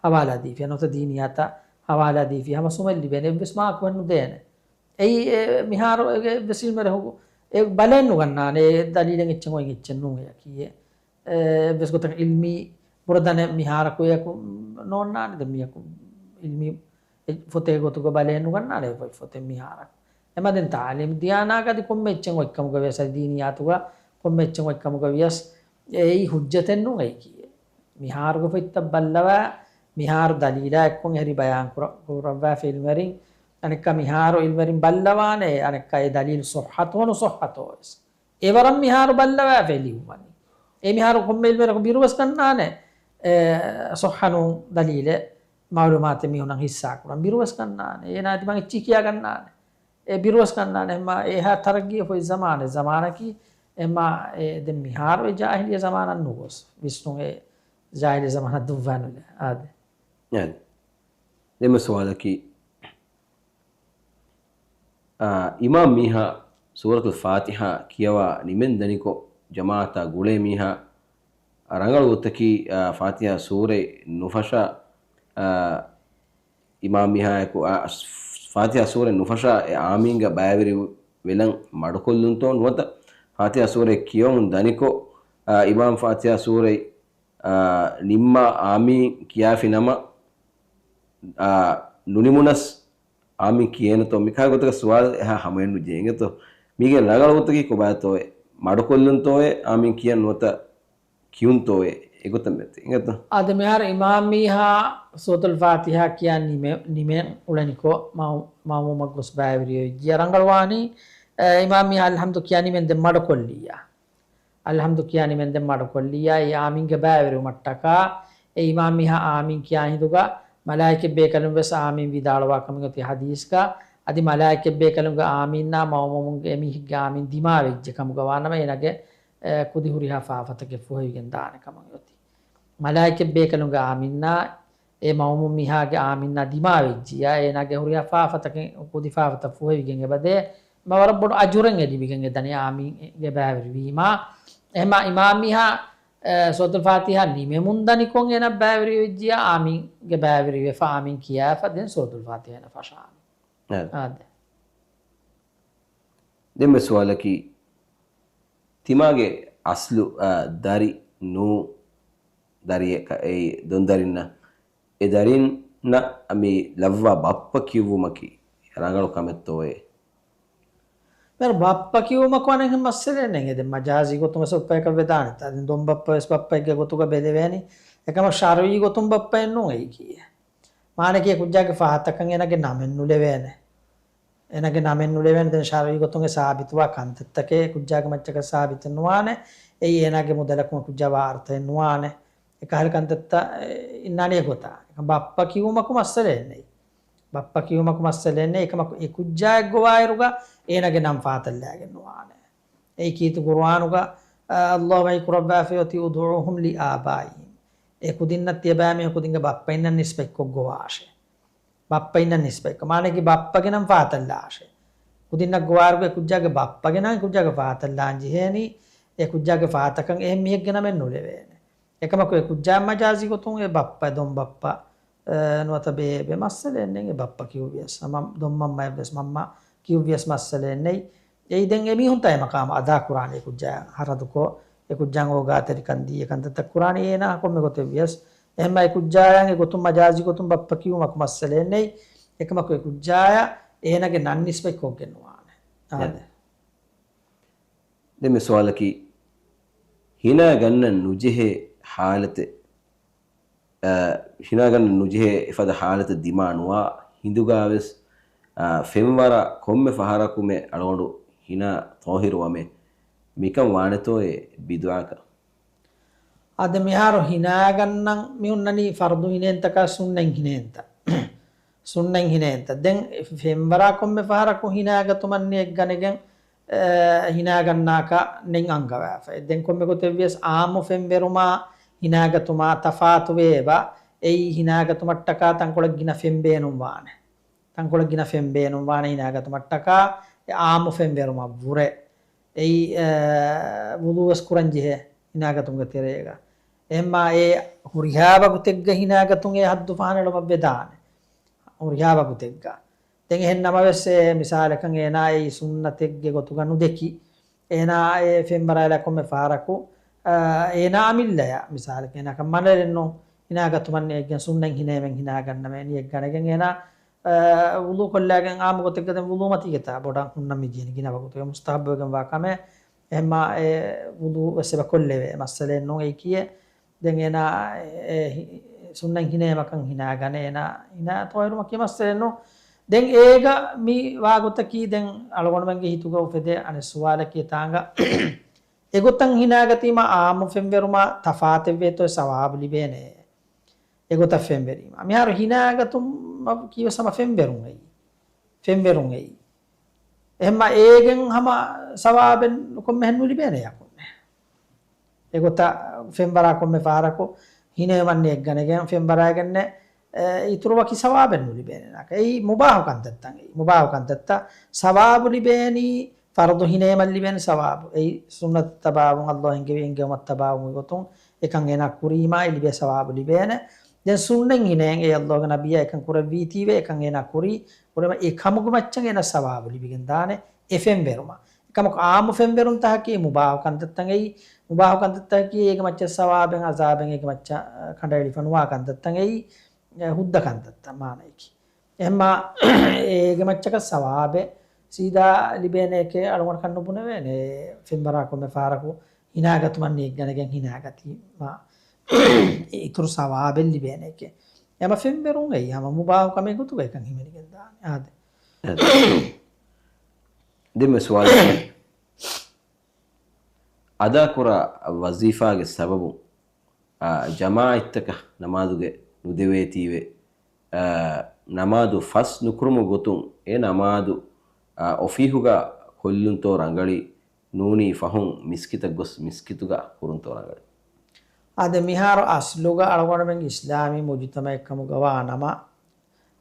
ހަވާލާދީފި، ނުވަތަ ދީނިއްޔާތައް ހަވާލާދީފި ހަމަ ސުމެއް ލިބޭނެ. އެއްވެސް މާކު ނުދޭނެ. އެއީ އެ މިހާރު އެ އެއްވެސް އިލްމެއް ރެހުގު އެ ބަލައެއް ނުގަންނާނެ. އެ ދަލީލެއް އެއްޗެއް އޮތް އެއްޗެއް ނޫން އެއަކީ. އެ އެއްވެސް ގޮތަކަށް އިލްމީ ބުރަދަނެ މިހާރަކު އެއަކު ނޯންނާނެ. ދެން މީހަކު އިލްމީ އެ ފޮތެއް ގޮތުގަ ބަލައެއް ނުގަންނާނެ އެ ފޮތް ފޮތެއް މިހާރަކު. އެމަ ދެން ތާލީމް ދިޔާނާގަ އަދި ކޮންމެ އެއްޗެއް އޮތްކަމުގަ ވިޔަސް، އަދި ދީނިއްޔާތުގަ ކޮންމެ އެއްޗެއް އޮތްކަމުގަ ވިޔަސް، އެއީ ހުއްޖަތެއް ނޫން އެއީކީ. މިހާރުގެ ފޮތްތައް ބައްލަވާ، މިހާރު ދަލީލާ އެއްކޮށް އެހެރީ ބަޔާން ކުރަ-، ކުރައްވާފަ އިލްމެރިން، އަނެއްކާ މިހާރު އިލްމެރިން ބައްލަވާނެ، އަނެއްކާ އެ ދަލީލު ޞައްޙަތޯ ނުޞައްޙަތޯ ވެސް. އެވަރަށް މިހާރު ބައްލަވާފަ ލިޔުއްވަނީ. އެ މިހާރު ކޮންމެ އިލްމެއް ބިރުވެސް ގަންނާނެ، އެ، ޞައްޙަ ނޫން ދަލީލެއް މައުލޫމާތެއް މީހުންނަށް ހިއްސާ ކުރަން. ބިރުވެސް ގަންނާނެ. އޭނާ ތިމަން އެއްޗިހި ކިޔާ ގަންނާނެ. އެ ބިރުވެސް ގަންނާނެ. އެހެންމާ އެހާ ތަރައްގީ އޮތް ޒަމާނެއް، ޒަމާނަކީ އެހެންމާ އެ ދެން މިހާރު އެ ޖާހިލިއްޔަ ޒަމާނަށް ނުގޮސް. ވިސްނުން އެ ޖާހިލިއްޔަ ޒަމާނަށް ދުއްވާނުލެ. އާދެ. އާދެ. ދެންމެ ސުވާލަކީ، އާ، އިމާމް މީހާ ސޫރަތުލް ފާތިޙާ ކިޔަވާ ނިމެން ދަނިކޮށް، ޖަމާޢަތާ ގުޅޭ މީހާ ރަނގަޅު ގޮތަކީ، އާ، ފާތިޙާ ސޫރަތް ނުފަށާ، އާ، އިމާމް މީހާއެކު، އާ، ފާތިޙާ ސޫރަތް ނުފަށާ އެ އާމީންގަ ބައިވެރި ވެލަން މަޑުކޮށްލުންތޯ ނުވަތަ ފާތިޙާ ސޫރަތް ކިޔަވަމުން ދަނިކޮށް، އާ، އިމާމް ފާތިޙާ ސޫރަތް، އާ، ނިންމާ އާމީން ކިޔާފި ނަމަ، އާ، ނުނިމުނަސް އާމީން ކިޔޭނެތޯ؟ މިކާ ގޮތަކަށް ސުވާލު އެހާ ހަމައެއްނު ޖޭނގެތޯ؟ މީގެ ރަނގަޅު ގޮތަކީ ކޮބާތޯއޭ؟ މަޑުކޮށްލުންތޯއޭ؟ އާމީން ކިޔަން ނުވަތަ ކިޔުންތޯއޭ؟ އެގޮތަށް މެތި އިނގޭތޯ؟ އާދެ، މިހާރު އިމާމް މީހާ ސޫރަތުލް ފާތިޙާ ކިޔާ ނިމެ-، ނިމެން އުޅެނިކޮށް މައު-، މައުމޫމަށް ގޮސް ބައިވެރިވެއްޖިޔާ ރަނގަޅުވާނީ، އެ، އިމާމް މީހާ އަލްޙަމްދު ކިޔާ ނިމެން ދެން މަޑުކޮށްލިއްޔާ. އަލްޙަމްދު ކިޔާ ނިމެންދެން މަޑުކޮށްލިއްޔާ، އެ އާމީންގެ ބައިވެރިވުމަށްޓަކާ، އެ އިމާމް މީހާ އާމީން ކިޔާ ހިނދުގަ، މަލާއިކަތް ބޭކަލުން ވެސް އާމީން ވިދާޅުވާ ކަމެއް އޮތީ ޙަދީޘްގަ، އަދި މަލާއިކަތް ބޭކަލުންގެ އާމީންނާ މައުމޫމުންގެ އެމީހެއްގެ އާމީން ދިމާވެއްޖެ ކަމުގަ ވާނަމަ، އޭނާގެ، އެ، ކުދި ހުރިހާ ފާފަތަކެއް ފުހެވިގެން ދާނެ ކަމަށް އޮތީ. މަލާއިކަތް ބޭކަލުންގެ އާމީންނާ އެ މައުމޫމް މީހާގެ އާމީންނާ ދިމާވެއްޖިއްޔާ، އޭނާގެ ހުރިހާ ފާފަތަކެއް، ކުދި ފާފަތައް ފުހެވިގެން އެބަދޭ، އެމަ ވަރަށް ބޮޑު އަޖުރެއް އެ ލިބިގެން އެދަނީ އާމީންގެ ބައިވެރިވީމާ. އެހެމާ އިމާމް މީހާ، އެ، ސޫރަތުލް ފާތިޙާ ނިމެމުން ދަނިކޮށް އޭނާ ބައިވެރިވެއްޖިއްޔާ، އާމީންގެ ބައިވެރިވެފަ، އާމީން ކިޔާފަ، ދެން ސޫރަތުލް ފާތިޙާ އޭނާ ފަށާނީ. އެ. އާދެ. ދެން ސުވާލަކީ، ތިމާގެ އަސްލު، އަ، ދަރި ނޫ ދަރިއެއް ކަ-، އެއީ ދޮންދަރިންނަށް، އެ ދަރިންނަށް މި ލައްވާ ބައްޕަ ކިޔުއްވުމަކީ ރަނގަޅު ކަމެއްތޯއޭ؟ މިހާރު ބައްޕަ ކިޔުމަކު އަނެއްހެން މައްސަލައެއް ނެތް. އެ ދެން މަޖާޒީ ގޮތުން ވެސް ބައްޕަޔަކަށް ވެދާނެތާ. ދެން ދޮންބައްޕަ ވެސް ބައްޕައެއްގެ ގޮތުގަ ބެލެވޭނީ. އެކަމަށް ޝަރުޢީ ގޮތުން ބައްޕައެއް ނޫން އެއީކީއެއް. މާނައަކީ އެ ކުއްޖާގެ ފަހަތަކަށް އޭނާގެ ނަމެއް ނުލެވޭނެ. އޭނާގެ ނަމެއް ނުލެވޭނެ. ދެން ޝަރުޢީ ގޮތުން އެ ސާބިތުވާ ކަންތައްތަކެއް އެ ކުއްޖާގެ މައްޗަކަށް ސާބިތެއް ނުވާނެ. އެއީ އޭނާގެ މުދަލަކުން އެ ކުއްޖާ ވާރުތައެއް ނުވާނެ. އެކަހަލަ ކަންތައްތައް، އެ، އިންނާނެ އެގޮތަށް. އެކަމަ ބައްޕަ ކިޔުމަކު މައްސަލައެއް ނެތް. ބައްޕަ ކިޔުމަކު މައްސަލައެއް ނެތް. އެކަމަކު އެ ކުއްޖާއެއް ގޮވާއިރުގަ އޭނާގެ ނަން ފާތަށްލާގެން ނުވާނެ. އެއީ ކީރިތި ޤުރުއާނުގަ، އަ، ﷲ ވަޙީ ކުރައްވާފައި އޮތީ، "ادعوهم لآبائهم." އެ ކުދިންނަށް ތިޔަބައިމީހުން ކުދިންގެ ބައްޕައިންނަށް ނިސްބަތްކޮށް ގޮވާށޭ. ބައްޕައިންނަށް ނިސްބަތްކޮށް. މާނައަކީ ބައްޕަގެ ނަން ފާތަށްލާށޭ. ކުދިންނަށް ގޮވާއިރުގަ އެ ކުއްޖާގެ ބައްޕަގެ ނަން އެ ކުއްޖާގެ ފާތަށް ލާން ޖެހޭނީ، އެ ކުއްޖާގެ ފާތަކަށް އެހެން މީހެއްގެ ނަމެއް ނުލެވޭނެ. އެކަމަކު އެ ކުއްޖާއަށް މަޖާޒީ ގޮތުން އެ ބައްޕަ، ދޮންބައްޕަ، އެ، ނުވަތަ ބޭބެ މައްސަލައެއް ނެތް. އެ ބައްޕަ ކިޔުއްވިޔަސް، ހަމަ ދޮންމަންމައެއްވެސް މަންމަ ކިޔުއްވިޔަސް މައްސަލައެއް ނެތް. އެއީ ދެން އެމީހުންތާ އެ މަޤާމު އަދާކުރާނީ ކުއްޖާ ހަރަދުކޮށް، އެ ކުއްޖާ އޯގާތެރިކަން ދީ އެ ކަންތައްތައް ކުރާނީ އޭނާ ކޮންމެ ގޮތެއްވިޔަސް. އެހެންމާ އެ ކުއްޖާޔަށް އެ ގޮތުން މަޖާޒީ ގޮތުން ބައްޕަ ކިޔުމަކު މައްސަލައެއް ނެތް. އެކަމަކު އެ ކުއްޖާޔަށް އޭނާގެ ނަން ނިސްބަތް ކޮށްގެން ނުވާނެ. އާދެ. ދެން މި ސުވާލަކީ، ހިނާ ގަންނަން ނުޖެހޭ ހާލަތެއް، އަ، ހިނާ ގަންނަން ނުޖެހޭ އެފަދަ ހާލަތެއް ދިމާ ނުވާ ހިނދުގާވެސް، އަ، ފެންވަރާ ކޮންމެ ފަހަރަކުމެ އަޅުގަނޑު ހިނާ ޠާހިރުވަމޭ. މިކަން ވާނެތޯއޭ ބިދުޢަކަށް؟ އާދެ، މިހާރު ހިނާގަންނަން މި ހުންނަނީ ފަރުޟު ހިނޭންތަކާ ސުންނަތް ހިނޭންތައް. ސުންނަތް ހިނޭންތައް. ދެން ފެންވަރާ ކޮންމެ ފަހަރަކު ހިނާގަތުމަށް ނިޔަތްގަނެގެން، އެ، ހިނާގަންނާކަށް ނިޔަތް އަންގަވާފަ. ދެން ކޮންމެ ގޮތެއްވިޔަސް އާއްމު ފެންވެރުމާ ހިނާގަތުމާ ތަފާތުވޭ އެބަ. އެއީ ހިނާގަތުމަށްޓަކާ ތަންކޮޅެއް ގިނަ ފެން ބޭނުންވާނެ. ތަންކޮޅެއް ގިނަ ފެން ބޭނުންވާނެ ހިނާގަތުމަށްޓަކާ އެ އާއްމު ފެންވެރުމަށްވުރެ. އެއީ، އެ، ވުޟޫވެސް ކުރަންޖެހޭ ހިނާގަތުމުގެ ތެރޭގަ. އެހެންމާ އެ ހުރިހާ ވަގުތެއްގަ ހިނާގަތުން އެ ހައްދު ފަހަނަޅުމަށްވެދާނެ. ހުރިހާ ވަގުތެއްގަ. ދެން އެހެން ނަމަވެސް އެ މިސާލަކަށް އޭނާ އެއީ ސުންނަތެއްގެ ގޮތުގަ ނުދެކި. އޭނާ އެ ފެންވަރާލާ ކޮންމެ ފަހަރަކު، އަ، އެ ނާމިއްލަޔަށް މިސާލަކަށް އޭނާކަށް މަނަލެއްނު ހިނާގަތުމަށް ނިޔަތްގަނެގެން ސުންނަތް ހިނޭމެން ހިނާގަންނަމޭ ނިޔަތްގަނެގެން އޭނާ، އަ، ވުޟޫ ކޮށްލާގެން އާއްމު ގޮތެއްގަ ދެން ވުޟޫ މަތީގަތާ ބޮޑަށް ހުންނަ މި ޖެހެނީ ގިނަ ވަގުތުގެ މުސްތަޙައްބުވެގެންވާ ކަމެއް. އެހެންމާ އެ ވުޟޫ ވެސް އެބަ ކޮށްލެވޭ މައްސަލައެއް ނޫން އެއީކީއެއް. ދެން އޭނާ އެ ހި-، ސުންނަތް ހިނޭމަކަން ހިނާގަނެ އޭނާ ހިނާ ޠާހިރުވުމަކީ މައްސަލައެއް ނޫން. ދެން އޭގަ މި ވާގޮތަކީ ދެން އަޅުގަނޑުމެންގެ ހިތުގަ އުފެދޭ އަނެއް ސުވާލަކީ އެތާނގަ އެގޮތަށް ހިނާގަތީމަ އާއްމު ފެންވެރުމާ ތަފާތެއްވޭތޯ ސަވާބު ލިބޭނެ؟ އެގޮތަށް ފެންވެރީމަ. މިހާރު ހިނާގަތުމަށް ކީވެސް ހަމަ ފެންވެރުން އެއީ. ފެންވެރުން އެއީ. އެހެންމަ އޭގެން ހަމަ ސަވާބެއް ކޮންމެހެން ނުލިބޭނެ ޔަޤީން. އެގޮތަށް ފެންވަރާ ކޮންމެ ފަހަރަކު ހިނޭމަން ނިޔަތްގަނެގެން ފެންވަރާގެންނެ، އެ، އިތުރު ވަކި ސަވާބެއް ނުލިބޭނެ ނާކަށް. އެއީ މުބާހު ކަންތައްތައް އެއީ. މުބާހު ކަންތައްތައް ސަވާބު ލިބޭނީ ފަރުޟު ހިނޭމަން ލިބޭނެ ސަވާބު. އެއީ ސުންނަތަށް ތަބާވުން، ﷲ އެންގެވި އެންގެވުމަށް ތަބާވުމުގެ ގޮތުން އެކަން އޭނާ ކުރީމާ އެ ލިބޭ ސަވާބު ލިބޭނެ. ދެން ސުންނަތް ހިނޭން އެ ﷲ ގެ ނަބިއްޔާ އެކަން ކުރެއްވީތީވެ އެކަން އޭނާ ކުރީ. ކުރީމަ އެ ކަމުގެ މައްޗަށް އޭނާ ސަވާބު ލިބިގެން ދާނެ އެ ފެންވެރުމަށް. އެކަމަކު އާއްމު ފެންވެރުންތަކަކީ މުބާހު ކަންތައްތައް އެއީ. މުބާހު ކަންތައްތަކަކީ އޭގެ މައްޗަށް ސަވާބެއް އަޒާބެއް އޭގެ މައްޗަށް، އަ، ކަނޑައެޅިފަ ނުވާ ކަންތައްތައް އެއީ. އެ ހުއްދަ ކަންތައްތައް މާނައަކީ. އެހެންމާ އޭގެ މައްޗަކަށް ސަވާބެއް ސީދާ ލިބޭނެއެކޭ އަޅުގަނޑަކަށް ނުބުނެވޭނެ. ފެންވަރާ ކޮންމެ ފަހަރަކު ހިނާގަތުމަށް ނިޔަތްގަނެގެން ހިނާގަތީމާ އިތުރު ސަވާބެއް ލިބޭނެއެކޭ. އެ ހަމަ ފެންވެރުން އެއީ ހަމަ މުބާހު ކަމެއް ގޮތުގަ އެކަން ހިމެނިގެން ދާނެ. އާދެ. ދެން ސުވާލެއް. އަދާކުރާ ވަޒީފާގެ ސަބަބުން، އާ، ޖަމާޢަތްތަކަށް ނަމާދުގެ ނުދެވޭތީވެ، އާ، ނަމާދު ފަސް ނުކުރުމުގެ ގޮތުން އެ ނަމާދު، އާ، އޮފީހުގަ ކޮށްލުންތޯ ރަނގަޅީ، ނޫނީ ފަހުން މިސްކިތަށް ގޮސް މިސްކިތުގަ ކުރުންތޯ ރަނގަޅީ. އާދެ، މިހާރު އަސްލުގަ އަޅުގަނޑުމެން އިސްލާމީ މުޖުތަމަޢެއް ކަމުގަ ވާ ނަމަ،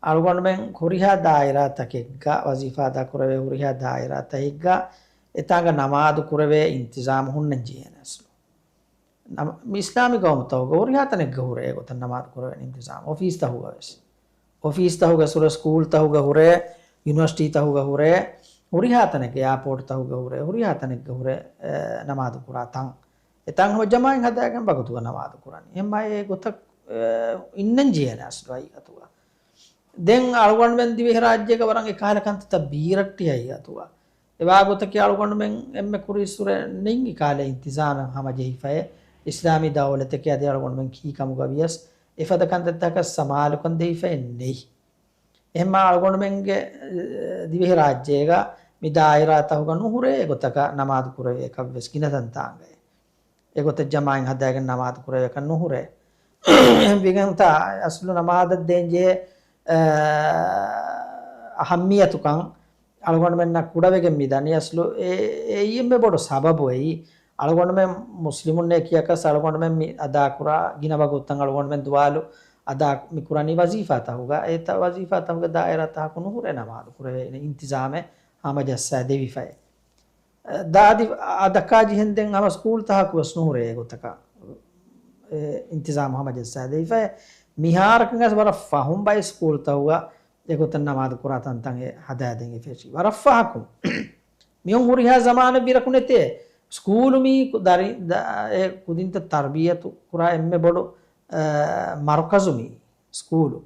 އަޅުގަނޑުމެން ހުރިހާ ދާއިރާތަކެއްގަ ވަޒީފާ އަދާ ކުރެވޭ ހުރިހާ ދާއިރާތަކެއްގަ އެތާނގަ ނަމާދު ކުރެވޭ އިންތިޒާމު ހުންނަން ޖެހޭނެ އަސްލު. ނަމ-، މި އިސްލާމީ ގައުމުތަކުގަ ހުރިހާ ތަނެއްގަ ހުރޭ އެގޮތަށް ނަމާދު ކުރެވޭނެ އިންތިޒާމު. އޮފީސްތަކުގަ ވެސް. އޮފީސްތަކުގަ ހުރެ، ސްކޫލްތަކުގަ ހުރެ، ޔުނިވަރސިޓީތަކުގަ ހުރެ، ހުރިހާ ތަނެއްގަ، އެއާޕޯޓްތަކުގަ ހުރެ، ހުރިހާ ތަނެއްގަ ހުރެ، އެ، ނަމާދު ކުރާ ތަން. އެތަން ހަމަ ޖަމާޢަތް ހަދާގެން ވަގުތުގަ ނަމާދު ކުރަނީ. އެހެންމާ އެ ގޮތަށް، އެ، އިންނަން ޖެހޭނެ އަސްލު ހަގީގަތުގަ. ދެން އަޅުގަނޑުމެން ދިވެހިރާއްޖޭގަ ވަރަށް އެކަހަލަ ކަންތައްތައް ބީރައްޓި ހަގީގަތުގަ. އެވާގޮތަކީ އަޅުގަނޑުމެން އެންމެ ކުރީއްސުރެ ނެތް އެކަހަލަ އިންތިޒާމެއް ހަމަޖެހިފައެއް، އިސްލާމީ ދައުލަތެކޭ އަދި އަޅުގަނޑުމެން ކީ ކަމުގަ ވިޔަސް، އެފަދަ ކަންތައްތަކަށް ސަމާލުކަން ދެވިފައެއް ނެތް. އެހެންމާ އަޅުގަނޑުމެންގެ، އެ، ދިވެހިރާއްޖޭގަ މި ދާއިރާތަކުގަ ނުހުރޭ އެގޮތަކަށް ނަމާދު ކުރެވޭކަށް ވެސް ގިނަ ތަންތާނގައި. އެގޮތަށް ޖަމާޢަތް ހަދާގެން ނަމާދު ކުރެވޭކަށް ނުހުރޭ. އެހެން ވިގެންތާ އަސްލު ނަމާދަށް ދޭންޖެހޭ، އަ، އަހައްމިޔަތުކަން އަޅުގަނޑުމެންނަށް ކުޑަވެގެން މިދަނީ. އަސްލު އެ-، އެއީ އެންމެ ބޮޑު ސަބަބު އެއީ. އަޅުގަނޑުމެން މުސްލިމުންނޭ ކިޔަކަސް އަޅުގަނޑުމެން މި އަދާކުރާ ގިނަ ވަގުތުތައް އަޅުގަނޑުމެން ދުވާލު އަދާ މި ކުރަނީ ވަޒީފާތަކުގަ. އެތައް ވަޒީފާތަކުގެ ދާއިރާތަކަކު ނުހުރޭ ނަމާދު ކުރެވޭނެ އިންތިޒާމެއް ހަމަޖައްސާ ދެވިފައެއް. ދާދި އަދަކާ ޖެހެން ދެން ހަމަ ސްކޫލްތަކަކު ވެސް ނުހުރޭ އެގޮތަކަށް، އެ، އިންތިޒާމު ހަމަޖައްސާ ދެވިފައި. މިހާރަކަށް ވެސް ވަރަށް ފަހުން ބައެއް ސްކޫލްތަކުގަ އެގޮތަށް ނަމާދު ކުރާ ތަންތަން އެ ހަދާދޭން އެ ފެށި. ވަރަށް ފަހަކުން. މިއޮން ހުރިހާ ޒަމާނެއް ވިރަކު ނެތޭ. ސްކޫލު މީ ކު-، ދަރި-، ދަ-، އެ ކުދިންތައް ތަރްބިޔަތު ކުރާ އެންމެ ބޮޑު، އަ، މަރުކަޒު މީ ސްކޫލު.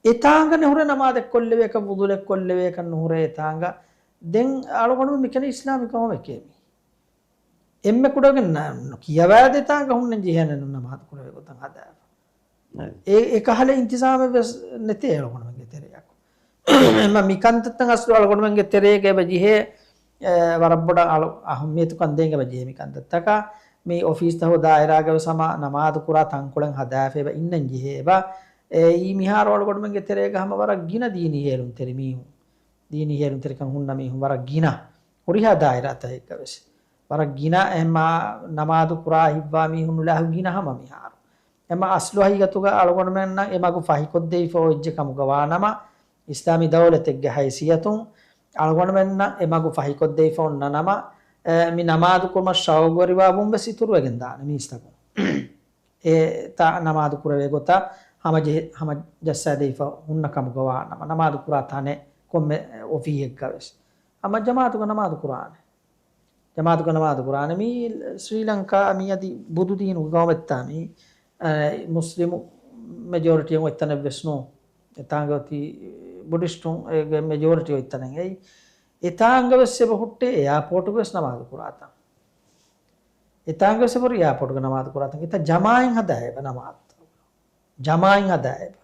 އެތާނގަ ނުހުރޭ ނަމާދެއް ކޮށްލެވޭކަށް، ވުޟޫއެއް ކޮށްލެވޭކަށް ނުހުރޭ އެތާނގަ. ދެން އަޅުގަނޑު މިކަނި އިސްލާމިކް ގައުމެކޭ މީ. އެންމެ ކުޑަވެގެން ނަ-، ނު-، ކިޔަވާދޭ ތާނގަ ހުންނަން ޖެހޭނެ ނު ނަމާދު ކުރެވޭ ގޮތަށް ހަދާފަ. އެ، އެ ކަހަލަ އިންތިޒާމެއް ވެސް ނެތޭ އަޅުގަނޑުމެންގެ ތެރެއަކު. އެމަ މި ކަންތައްތައް އަސްލު އަޅުގަނޑުމެންގެ ތެރޭގަ އެބަ ޖެހޭ، އެ، ވަރަށް ބޮޑަށް އަޅު-، އަހައްމިޔަތުކަން ދޭން އެބަ ޖެހޭ މި ކަންތައްތަކަށް. މި އޮފީސްތަކު ދާއިރާގަ ވެސް ހަމަ ނަމާދު ކުރާ ތަންކޮޅެއް ހަދާފަ އެބަ އިންނަން ޖެހޭ އެބަ. އެއީ މިހާރު އަޅުގަނޑުމެންގެ ތެރޭގަ ހަމަ ވަރަށް ގިނަ ދީނީ ހޭލުންތެރި މީހުން. ދީނީ ހޭލުންތެރިކަން ހުންނަ މީހުން ވަރަށް ގިނަ. ހުރިހާ ދާއިރާތަކެއްގަ ވެސް ވަރަށް ގިނަ. އެހެންމާ ނަމާދު ކުރާ ހިތްވާ މީހުން ނުލާހު ގިނަ ހަމަ މިހާރު. އެމަ އަސްލު ހަގީގަތުގަ އަޅުގަނޑުމެންނަށް އެ މަގު ފަހިކޮށްދެވިފަ އޮތްޖެ ކަމުގަ ވާ ނަމަ، އިސްލާމީ ދައުލަތެއްގެ ހައިސިއްޔަތުން އަޅުގަނޑުމެންނަށް އެ މަގު ފަހިކޮށްދެވިފަ އޮންނަ ނަމަ، އެ، މި ނަމާދު ކުރުމަށް ޝައުގުވެރިވާ ބުން ވެސް އިތުރުވެގެން ދާނެ މީސްތަކުން. އެ ތާ ނަމާދު ކުރެވޭ ގޮތަށް ހަމަޖެ-، ހަމަޖައްސާދެވިފަ ހުންނަ ކަމުގަ ވާ ނަމަ، ނަމާދު ކުރާ ތަނެއް ކޮންމެ އޮފީހެއްގަ ވެސް ހަމަ ޖަމާޢަތުގަ ނަމާދު ކުރާނެ. ޖަމާޢަތުގަ ނަމާދު ކުރާނެ. މީ ސްރީލަންކާ މީ އަދި ބުދު ދީނުގެ ގައުމެއްތާ މީ، އަ، މުސްލިމު މެޖޯރިޓީ އޮތް ތަނެއް ވެސް ނޫން. އެތާނގަ އޮތީ ބުޑިސްޓުން އޭގެ މެޖޯރިޓީ އޮތް ތަނެއް އެއީ. އެތާނގަ ވެސް އެބަ ހުއްޓޭ އެއާޕޯޓުގަ ވެސް ނަމާދު ކުރާތަން. އެތާނގަ ވެސް އެބަހުރި އެއާޕޯޓުގަ ނަމާދު ކުރާތަން. އެތާ ޖަމާޢަތް ހަދާ އެބަ ނަމާދު. ޖަމާޢަތް ހަދާ އެބަ.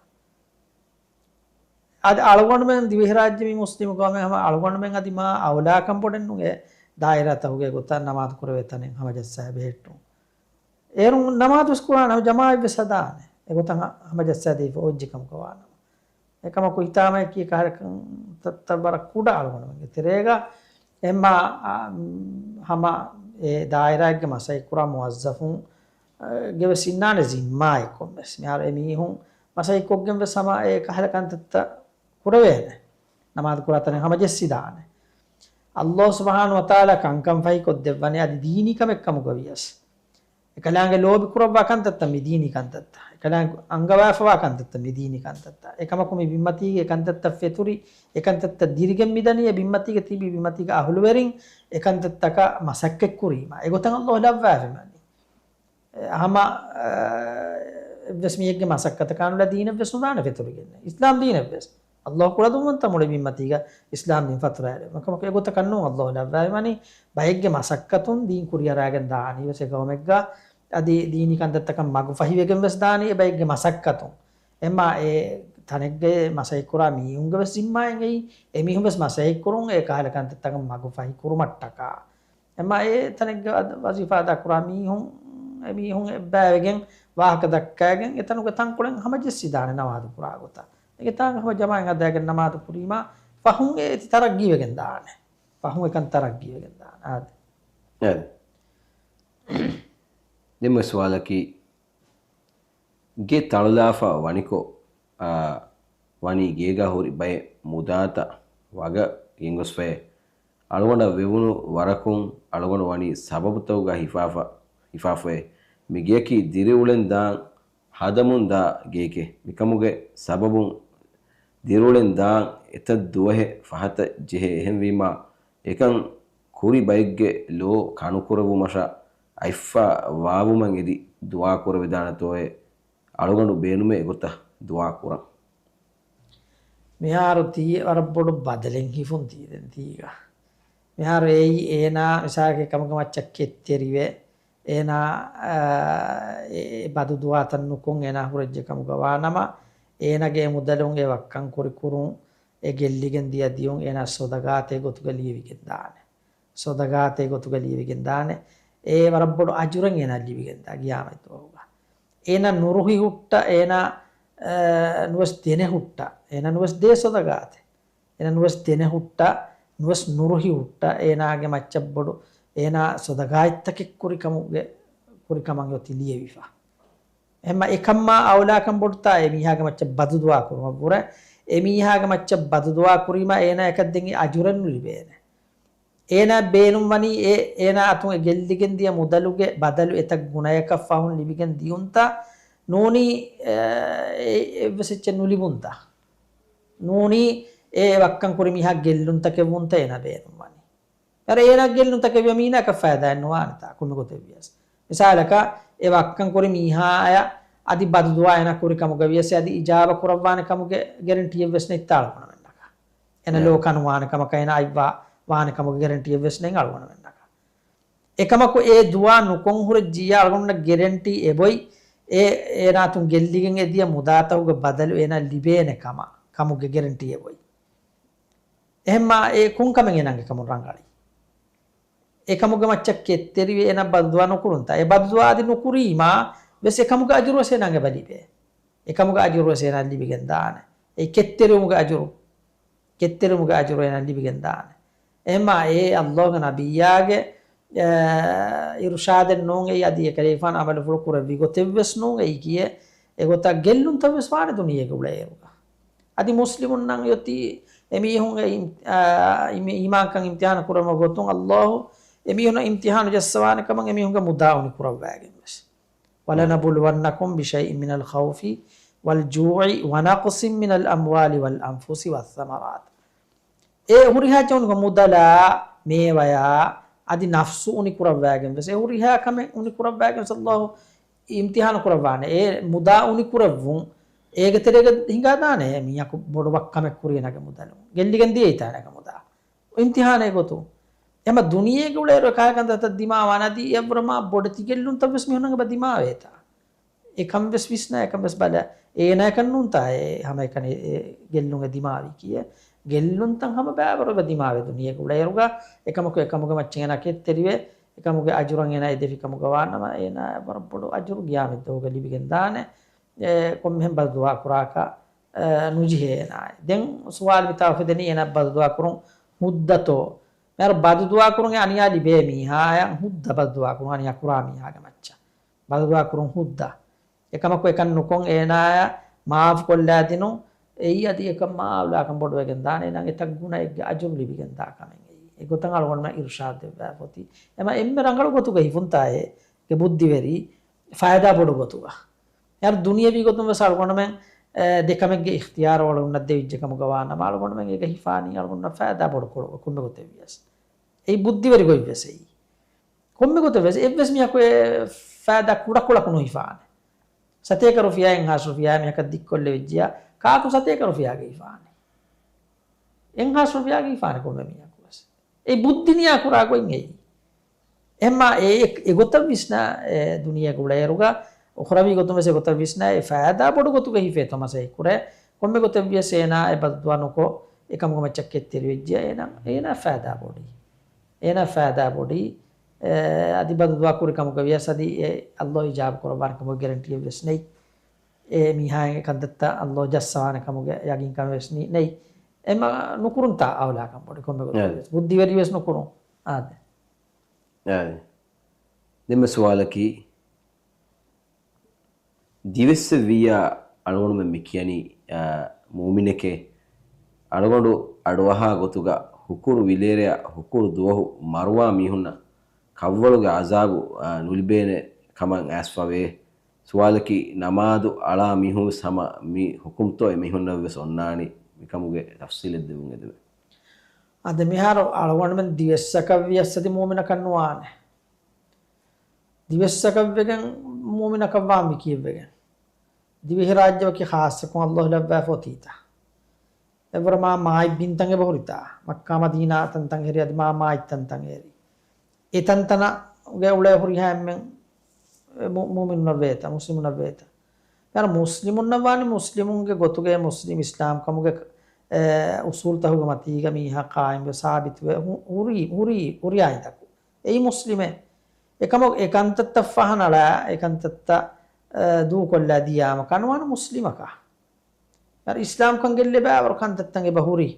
އަދި އަޅުގަނޑުމެން ދިވެހިރާއްޖެ މި މުސްލިމު ގައުމެއް ހަމަ އަޅުގަނޑުމެން އަދި މާ އައުލާކަން ބޮޑެއް ނޫން އެ ދާއިރާތަކުގެ ގޮތަށް ނަމާދު ކުރެވޭ ތަނެއް ހަމަޖައްސާ ބެހެއްޓުން. އޭރުން ނަމާދު ވެސް ކުރާނެ، ހަމަ ޖަމާޢަތް ވެސް ހަދާނެ. އެގޮތަށް ހަ-، ހަމަޖައްސާ ދީފަ އޮތްޖެ ކަމުގަ ވާނަމަ. އެކަމަކު ހިތާމައަކީ ކަހަލަ ކަންތައްތައް ވަރަށް ކުޑަ އަޅުގަނޑުމެންގެ ތެރޭގަ. އެހެންމާ، އާ، ހަމަ އެ ދާއިރާއެއްގެ މަސައްކަތް ކުރާ މުވައްޒަފުން، އަ، ގެ ވެސް އިންނާނެ ޒިންމާއެއް ކޮންމެސް. މިހާރު އެ މީހުން މަސައްކަތް ކޮށްގެން ވެސް ހަމަ އެ ކަހަލަ ކަންތައްތައް ކުރެވޭނެ. ނަމާދު ކުރާ ތަނެއް ހަމަ ޖެއްސިދާނެ. ﷲ ސުބްޙާނަހޫ ވަތަޢާލާ ކަންކަން ފަހިކޮށްދެއްވަނީ އަދި ދީނީ ކަމެއް ކަމުގަ ވިޔަސް. އެކަލާނގެ ލޯބި ކުރައްވާ ކަންތައްތައް މި ދީނީ ކަންތައްތައް. އެކަލާނގެ އަންގަވާފަވާ ކަންތައްތައް މި ދީނީ ކަންތައްތައް. އެކަމަކު މި ބިންމަތީގެ އެކަންތައްތައް ފެތުރި، އެކަންތައްތައް ދިރިގެން މިދަނީ، އެ ބިންމަތީގަ ތިބި ބިންމަތީގެ އަހުލުވެރިން އެކަންތައްތަކަށް މަސައްކަތްކުރީމަ. އެގޮތަށް ﷲ ލައްވާފައިވަނީ. އެ، ހަމަ، އަ، އެއްވެސް މީހެއްގެ މަސައްކަތަކާ ނުލާ ދީނެއްވެސް ނުދާނެ ފެތުރިގެން. އިސްލާމް ދީނެއްވެސް. ﷲ ކުޅަދުންވަންތަ މުޅި ބިންމަތީގަ އިސްލާމް ދީން ފަތުރާލެވުން. އެކަމަކު އެގޮތަކަށް ނޫން ﷲ ލައްވާފައިވަނީ. ބައެއްގެ މަސައްކަތުން ދީން ކުރިއަރާގެން ދާނީ ވެސް އެ ގައުމެއްގަ. އަދި ދީނީ ކަންތައްތަކަށް މަގުފަހިވެގެން ވެސް ދާނީ އެ ބައެއްގެ މަސައްކަތުން. އެމާ އެ ތަނެއްގައި މަސައްކަތްކުރާ މީހުންގެ ވެސް ޒިންމާއެއް އެއީ، އެމީހުން ވެސް މަސައްކަތްކުރުން އެ ކަހަލަ ކަންތައްތަކަށް މަގުފަހި ކުރުމަށްޓަކާ. އެމާ އެ ތަނެއްގެ ވަޒީފާ އަދާކުރާ މީހުން، އެ މީހުން އެއްބައިވެގެން ވާހަކަ ދައްކައިގެން އެތަނުގެ ތަންކޮޅެއް ހަމަޖެއްސިދާނެ ނަމާދު ކުރާ ގޮތަށް. އޭގެ ތާނގަ ހަމަ ޖަމާއަތް ހަދާގެން ނަމާދު ކުރީމާ ފަހުން އެ ތަރައްގީވެގެން ދާނެ. ފަހުން އެކަން ތަރައްގީވެގެން ދާނެ. އާދެ. އާދެ. ދެން ސުވާލަކީ، ގެ ތަޅުލާފަ ވަނިކޮށް، އާ، ވަނީ ގޭގަ ހުރި ބައެއް މުދާތައް ވަގަށް ގެންގޮސްފައޭ. އަޅުގަނޑަށް ވެވުނު ވަރަކުން އަޅުގަނޑު ވަނީ ސަބަބުތަކުގަ ހިފާފަ، ހިފާފައޭ. މި ގެޔަކީ ދިރިއުޅެން ދާން ހަދަމުން ދާ ގެއެކޭ. މިކަމުގެ ސަބަބުން ދިރިއުޅެން ދާން އެތައް ދުވަހެއް ފަހަތަށް ޖެހޭ. އެހެންވީމާ، އެކަން ކުރި ބައެއްގެ ލޯ ކަނުކުރެވުމަށާ އަތްފައި ވާވުމަށް އެދި ދުޢާ ކުރެވިދާނެތޯއޭ؟ އަޅުގަނޑު ބޭނުމޭ އެގޮތަށް ދުޢާ ކުރަން. މިހާރު ތީ ވަރަށް ބޮޑު ބަދަލެއް ހިފުން ތީ ދެން ތީގަ. މިހާރު އެއީ އޭނާ މިސާލަކަށް ކަމުގެ މައްޗަށް ކެތްތެރިވެ، އޭނާ، އާ، އެ، އެ ބަދު ދުޢާތައް ނުކޮށް އޭނާ ހުރެއްޖެ ކަމުގަ ވާނަމަ، އޭނާގެ އެ މުދަލުން އެ ވައްކަން ކުރި ކުރުން، އެ ގެއްލިގެން ދިޔަ ދިޔުން އޭނާ ޞަދަޤާތެއް ގޮތުގަ ލިޔެވިގެން ދާނެ. ޞަދަޤާތެއް ގޮތުގަ ލިޔެވިގެން ދާނެ. އެ ވަރަށް ބޮޑު އަޖުރެއް އޭނާ ލިބިގެން ދާ ޤިޔާމަތް ދުވަހުގަ. އޭނާ ނުރުހި ހުއްޓަ، އޭނާ، އަ، ނުވެސް ދެނެ ހުއްޓަ، އޭނާ ނުވެސް ދޭ ޞަދަޤާތެއް. އޭނާ ނުވެސް ދެނެ ހުއްޓަ، ނުވެސް ނުރުހި ހުއްޓަ، އޭނާގެ މައްޗަށް ބޮޑު، އޭނާ ޞަދަޤާތްތަކެއް ކުރި ކަމުގެ، ކުރި ކަމަށް އޮތީ ލިޔެވިފަ. އެހެންމަ އެކަމާ އައުލާކަން ބޮޑުތާ އެ މީހާގެ މައްޗަށް ބަދުދުޢާ ކުރުމަށްވުރެ، އެ މީހާގެ މައްޗަށް ބަދުދުޢާ ކުރީމާ އޭނާ އެކަށް ދެން އެ އަޖުރެއް ނުލިބޭނެ. އޭނާ ބޭނުންވަނީ އެ، އޭނާ އަތުން އެ ގެއްލިގެން ދިޔަ މުދަލުގެ ބަދަލު އެތައް ގުނަޔަކަށް ފަހުން ލިބިގެން ދިޔުންތަ؟ ނޫނީ، އެ، އެ، އެއްވެސް އެއްޗެއް ނުލިބުންތަ؟ ނޫނީ އެ ވައްކަން ކުރި މީހާ ގެއްލުންތަކެއް ވުންތަ އޭނާ ބޭނުންވަނީ؟ އަރަ އޭނާ ގެއްލުންތަކެއް ވިޔަ މީނާއަކަށް ފައިދާއެއް ނުވާނެތާ ކޮންމެ ގޮތެއް ވިޔަސް. މިސާލަކަށް އެ ވައްކަން ކުރި މީހާއަށް އަދި ބަދުދުޢާ އޭނާ ކުރި ކަމުގަ ވިޔަސް އަދި އިޖާބަ ކުރައްވާނެ ކަމުގެ ގެރެންޓީއެއް ވެސް ނެތްތާ އަޅުގަނޑުމެންނަކަށް. އޭނާ ނައި. ލޯ ކަނުވާނެ ކަމަކަށް އޭނާ އަތްވާ ވާނެ ކަމުގެ ގެރެންޓީއެއް ވެސް ނެތް އަޅުގަނޑުމެންނަކަށް. އެކަމަކު އެ ދުޢާ ނުކޮށް ހުރެއްޖިއްޔާ އަޅުގަނޑުމެންނަށް ގެރެންޓީ އެބޮތް އެ އޭނާ އަތުން ގެއްލިގެން އެ ދިޔަ މުދާތަކުގެ ބަދަލު އޭނާ ލިބޭނެ ކަމަށް، ކަމުގެ ގެރެންޓީ އެބޮތް. އެހެންމާ އެ ކޮން ކަމެއް އޭނާގެ ކަމުން ރަނގަޅީ؟ އެ ކަމުގެ މައްޗަށް ކެތްތެރިވެ އޭނާ ބަދުދުޢާ ނުކުރުންތާ؟ އެ ބަދުދުޢާ އަދި ނުކުރީމާ ވެސް އެ ކަމުގެ އަޖުރު ވެސް އޭނާގެ އެބަ ލިބޭ. އެ ކަމުގެ އަޖުރު ވެސް އޭނާ ލިބިގެން ދާނެ. އެ ކެތްތެރިވުމުގެ އަޖުރު، ކެތްތެރިވުމުގެ އަޖުރު އޭނާ ލިބިގެން ދާނެ. އެހެންމާ އެ އައްލާހުގެ ނަބިއްޔާގެ، އެ، އިރުޝާދެއް ނޫން އެއީ އަދި އެކަލޭގެފާނު ޢަމަލުފުޅު ކުރެއްވި ގޮތެއް ވެސް ނޫން އެއީ ކިޔޭ. އެގޮތަށް ގެއްލުންތައް ވެސް ވާނެ ދުނިޔޭގެ އުޅޭއިރުގަ. އަދި މުސްލިމުންނަށް އޮތީ އެމީހުންގެ އިމް-، އާ، އިމް-، އީމާންކަން އިމްތިހާނު ކުރުމަށް ގޮތުން އައްލާހު އެމީހުންނަށް އިމްތިހާނު ޖައްސަވާނެ ކަމަށް އެމީހުންގެ މުދާ އުނިކުރައްވައިގެން ވެސް. ولنبلونكم بشيء من الخوف والجوع ونقص من الأموال والأنفس والثمرات. އެ ހުރިހާ ޖަހުނުގެ މުދަލާ، މޭވަޔާ، އަދި ނަފްސު އުނިކުރައްވައިގެން ވެސް، އެ ހުރިހާ ކަމެއް އުނިކުރައްވައިގެން ވެސް އައްލާހު އިމްތިހާނު ކުރައްވާނެ. އެ މުދާ އުނިކުރެއްވުން، އޭގެ ތެރޭގަ ހިނގާދާނެ މީހަކު ބޮޑު ވައްކަމެއް ކުރި އޭނާގެ މުދަލުން. ގެއްލިގެން ދިޔައީތާ އޭނާގެ މުދާ. އިމްތިހާނެއް ގޮތުން. އެމަ ދުނިޔޭގެ އުޅޭއިރު އެކާ ކަންތައްތައް ދިމާވާނެ އަދި އެއަށްވުރެ މާ ބޮޑެތި ގެއްލުންތައް ވެސް މީހުންނަށް އެބަ ދިމާވޭތާ. އެކަން ވެސް ވިސްނާ، އެކަން ވެސް ބަލާ. އޭނާއަކަށް ނޫންތާ އެ ހަމައެކަނި އެ ގެއްލުން އެ ދިމާވީ ކިޔޭ. ގެއްލުންތައް ހަމަ ބައިވަރު އެބަ ދިމާވޭ ދުނިޔޭގެ އުޅޭއިރުގަ. އެކަމަކު އެކަމުގެ މައްޗަށް އޭނާ ކެތްތެރިވެ، އެކަމުގެ އަޖުރަށް އޭނާ އެދެފި ކަމުގަ ވާނަމަ، އޭނާ ވަރަށް ބޮޑު އަޖުރު ގިޔާމަތްދުވަހުގަ ލިބިގެން ދާނެ. އެ، ކޮންމެހެން ބަދުދުޢާ ކުރާކަށް، އެ، ނުޖެހޭ އޭނާއަށް. ދެން ސުވާލު މިތާ އުފެދެނީ އޭނާ ބަދުދުޢާ ކުރުން ހުއްދަތޯ؟ މިހާރު ބަދުދުޢާ ކުރުން އެ އަނިޔާ ލިބޭ މީހާއަށް ހުއްދަ ބަދުދުޢާ ކުރުން އަނިޔާ ކުރާ މީހާގެ މައްޗަށް. ބަދުދުޢާ ކުރުން ހުއްދަ. އެކަމަކު އެކަން ނުކޮށް އޭނާއަށް މާފު ކޮށްލާދިނުން. އެއީ އަދި އެކަން މާ އައުލާކަން ބޮޑުވެގެން ދާނެ. އެނަން އެތައް ގުނައެއްގެ އަޖުރު ލިބިގެން ދާ ކަމެއް އެއީ. އެގޮތަށް އަޅުގަނޑުމެން އިރުޝާދު ދެއްވާފަ އޮތީ. އެމަ އެންމެ ރަނގަޅު ގޮތުގަ ހިފުންތާ އޭގެ ބުއްދިވެރި ފައިދާ ބޮޑު ގޮތުގަ. އެހާ ދުނިޔަވީ ގޮތުން ވެސް އަޅުގަނޑުމެން، އެ، ދެ ކަމެއްގެ އިޚްތިޔާރު އަޅުގަނޑަށް ދެވިއްޖެ ކަމުގަ ވާނަމަ، އަޅުގަނޑުމެން އޭގަ ހިފާނީ އަޅުގަނޑަށް ފައިދާ ބޮޑު ކޮޅުގަ ކޮންމެ ގޮތެއް ވިޔަސް. އެއީ ބުއްދިވެރި ގޮތް ވެސް އެއީ. ކޮންމެ ގޮތެއް ވެސް އެއްވެސް މީހަކު އެ ފައިދާ ކުޑަކޮޅަކު ނުހިފާނެ. ސަތޭކަ ރުފިޔާ، އެއްހާސް ރުފިޔާ މީހަކަށް ދިއްކޮށްލެވިއްޖިޔާ، ކާކު ސަތޭކަ ރުފިޔާގަ ހިފާނެ؟ އެއްހާސް ރުފިޔާގަ ހިފާނެ ކޮންމެ މީހަކު ވެސް. އެ ބުއްދި ނިޔާ ކުރާ ގޮތް އެއީ. އެހެންމާ އެ، އެ، އެގޮތަށް ވިސްނާ، އެ، ދުނިޔޭގަ އުޅޭއިރުގަ، އުޚްރަވީ ގޮތުން ވެސް އެގޮތަށް ވިސްނާ، އެ ފައިދާ ބޮޑު ގޮތުގަ ހިފޭތޯ މަސައްކަތް ކުރޭ. ކޮންމެ ގޮތެއް ވިޔަސް އޭނާ އެ ބަދުދުޢާ ނުކޮށް، އެކަމުގެ މައްޗަށް ކެތްތެރިވެއްޖިޔާ އޭނާ، އޭނާ ފައިދާ ބޮޑީ. އޭނާ ފައިދާ ބޮޑީ. އެ، އަދި ބަދުލު ދުޢާ ކުރި ކަމުގަ ވިޔަސް އަދި އެ އައްލޯ އިޖާބަ ކުރައްވާނެ ކަމުގެ ގެރެންޓީއެއް ވެސް ނެތް. އެ މީހާގެ ކަންތައްތައް އައްލޯ ޖައްސަވާނެ ކަމުގެ ޔަގީންކަމެއް ވެސް ނި-، ނެތް. އެމަ ނުކުރުންތާ އައުލާކަން ބޮޑި ކޮންމެ ގޮތެއް އާ. ވެސް. ބުއްދިވެރި ވެސް ނުކުރުން. އާދެ. އާ. ދެންމެ ސުވާލަކީ، ދިވެއްސެއްވިއްޔާ އަޅުގަނޑުމެން މި ކިޔަނީ، އާ، މޫމިނެކޭ، އަޅުގަނޑު އަޑުއަހާ ގޮތުގަ ހުކުރު ވިލޭރެއަށް ހުކުރު ދުވަހު މަރުވާ މީހުންނަށް ކަށްވަޅުގެ ޢަޒާބު، އާ، ނުލިބޭނެ ކަމަށް އައިސްފަވޭ. ސުވާލަކީ، ނަމާދު އަޅާ މީހުން ވެސް ހަމަ މި ހުކުމްތޯ އެމީހުންނަށް ވެސް އޮންނާނީ؟ މިކަމުގެ ތަފްސީލެއް ދެވުން އެދެވޭ. އަދި މިހާރު އަޅުގަނޑުމެން ދިވެއްސަކަށް ވިޔަސް އަދި މޫމިނަކަށް ނުވާނެ. ދިވެއްސަކަށްވެގެން މޫމިނަކަށްވާން މި ކީއްވެގެން؟ ދިވެހިރާއްޖެ ވަކި ޚާއްޞަކޮށް އައްލޯ ލައްވާފަ އޮތީތަ؟ އެވަރަށް މާ މާތް ބިންތައް އެބަހުރިތާ؟ މައްކާ މަދީނާ ތަންތަން ހެރި އަދި މާ މާތް ތަންތަން ހެރި. އެ ތަންތަނަށް ގެ އުޅޭ ހުރިހާ އެންމެން މު-، މުއުމިނުންނަށް ވޭތަ؟ މުސްލިމުންނަށް ވޭތަ؟ އެހެން މުސްލިމުންނަށް ވާނީ މުސްލިމުންގެ ގޮތުގައި މުސްލިމް އިސްލާމް ކަމުގެ، އެ، އުސޫލުތަކުގެ މަތީގަ މީހާ ޤާއިމްވެ ސާބިތުވެ ހު-، ހުރި، ހުރި، ހުރިހާ ހިނދަކު. އެއީ މުސްލިމެއް. އެކަމަކު އެ ކަންތައްތައް ފަހަނަޅާ، އެ ކަންތައްތައް، އެ، ދޫކޮށްލާ ދިޔާމަ ކަނުވާނު މުސްލިމަކަށް. އަރ އިސްލާމްކަން ގެއްލި ބާވަރު ކަންތައްތައް އެބަ ހުރި.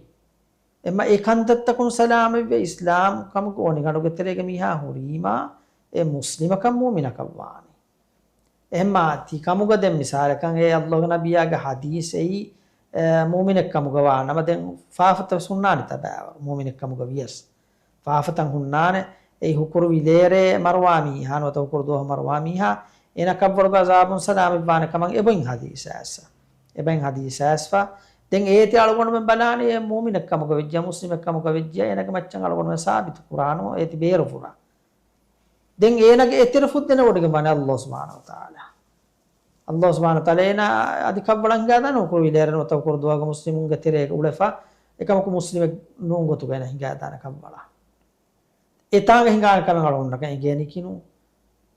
އެމަ އެ ކަންތައްތަކުން ސަލާމަތްވެ އިސްލާމް ކަމުގެ އޮނިގަނޑުގެ ތެރޭގަ މީހާ ހުރީމާ، އެ މުސްލިމަކަށް މޫމިނަކަށް ވާނެ. އެހެންމާ ތި ކަމުގަ ދެން މިސާލަކަށް އެ އައްލޯގެ ނަބިއްޔާގެ ހަދީސް އެއީ، އެ، މޫމިނެއް ކަމުގަ ވާނަމަ ދެން ފާފަތައް ވެސް ހުންނާނެތާ ބާވަރު މޫމިނެއް ކަމުގަ ވިޔަސް. ފާފަތައް ހުންނާނެ. އެއީ ހުކުރު ވިލޭރޭ މަރުވާ މީހާ ނުވަތަ ހުކުރު ދުވަހު މަރުވާ މީހާ އޭނަ ކަށްވަޅުގެ އަޒާބުން ސަލާމަތް ވާނެ ކަމަށް އެބައިން ހަދީސް އައިސްފަ. އެބައިން ހަދީސް އައިސްފަ. ދެން އޭތި އަޅުގަނޑުމެން ބަލާނީ އެ މޫމިނެއް ކަމުގަ ވެއްޖިޔާ، މުސްލިމެއް ކަމުގަ ވެއްޖިޔާ، އޭނަގެ މައްޗަށް އަޅުގަނޑުމެން ސާބިތު ކުރާނު އޭތި ބޭރު ފުރާ. ދެން އޭނަގެ އެތެރެ ފުއްދެނެ ވޮޑިގެން ވާނެ އައްލޯ ސުބްޙާނަހޫ ވަތަޢާލާ. އައްލޯ ސުބްޙާނަހޫ ވަތަޢާލާ އޭނާ އަދި ކަށްވަޅަށް ހިނގާދާނެ ހުކުރު ވިލޭރެއް ނުވަތަ ހުކުރު ދުވަހުގެ މުސްލިމުންގެ ތެރޭގަ އުޅެފަ، އެކަމަކު މުސްލިމެއް ނޫން ގޮތުގަ އޭނަ ހިނގާދާނެ ކަށްވަޅަށް. އެތާނގަ ހިނގާނެ ކަމެއް އަޅުގަނޑަކަށް އެނގޭނީކީނު.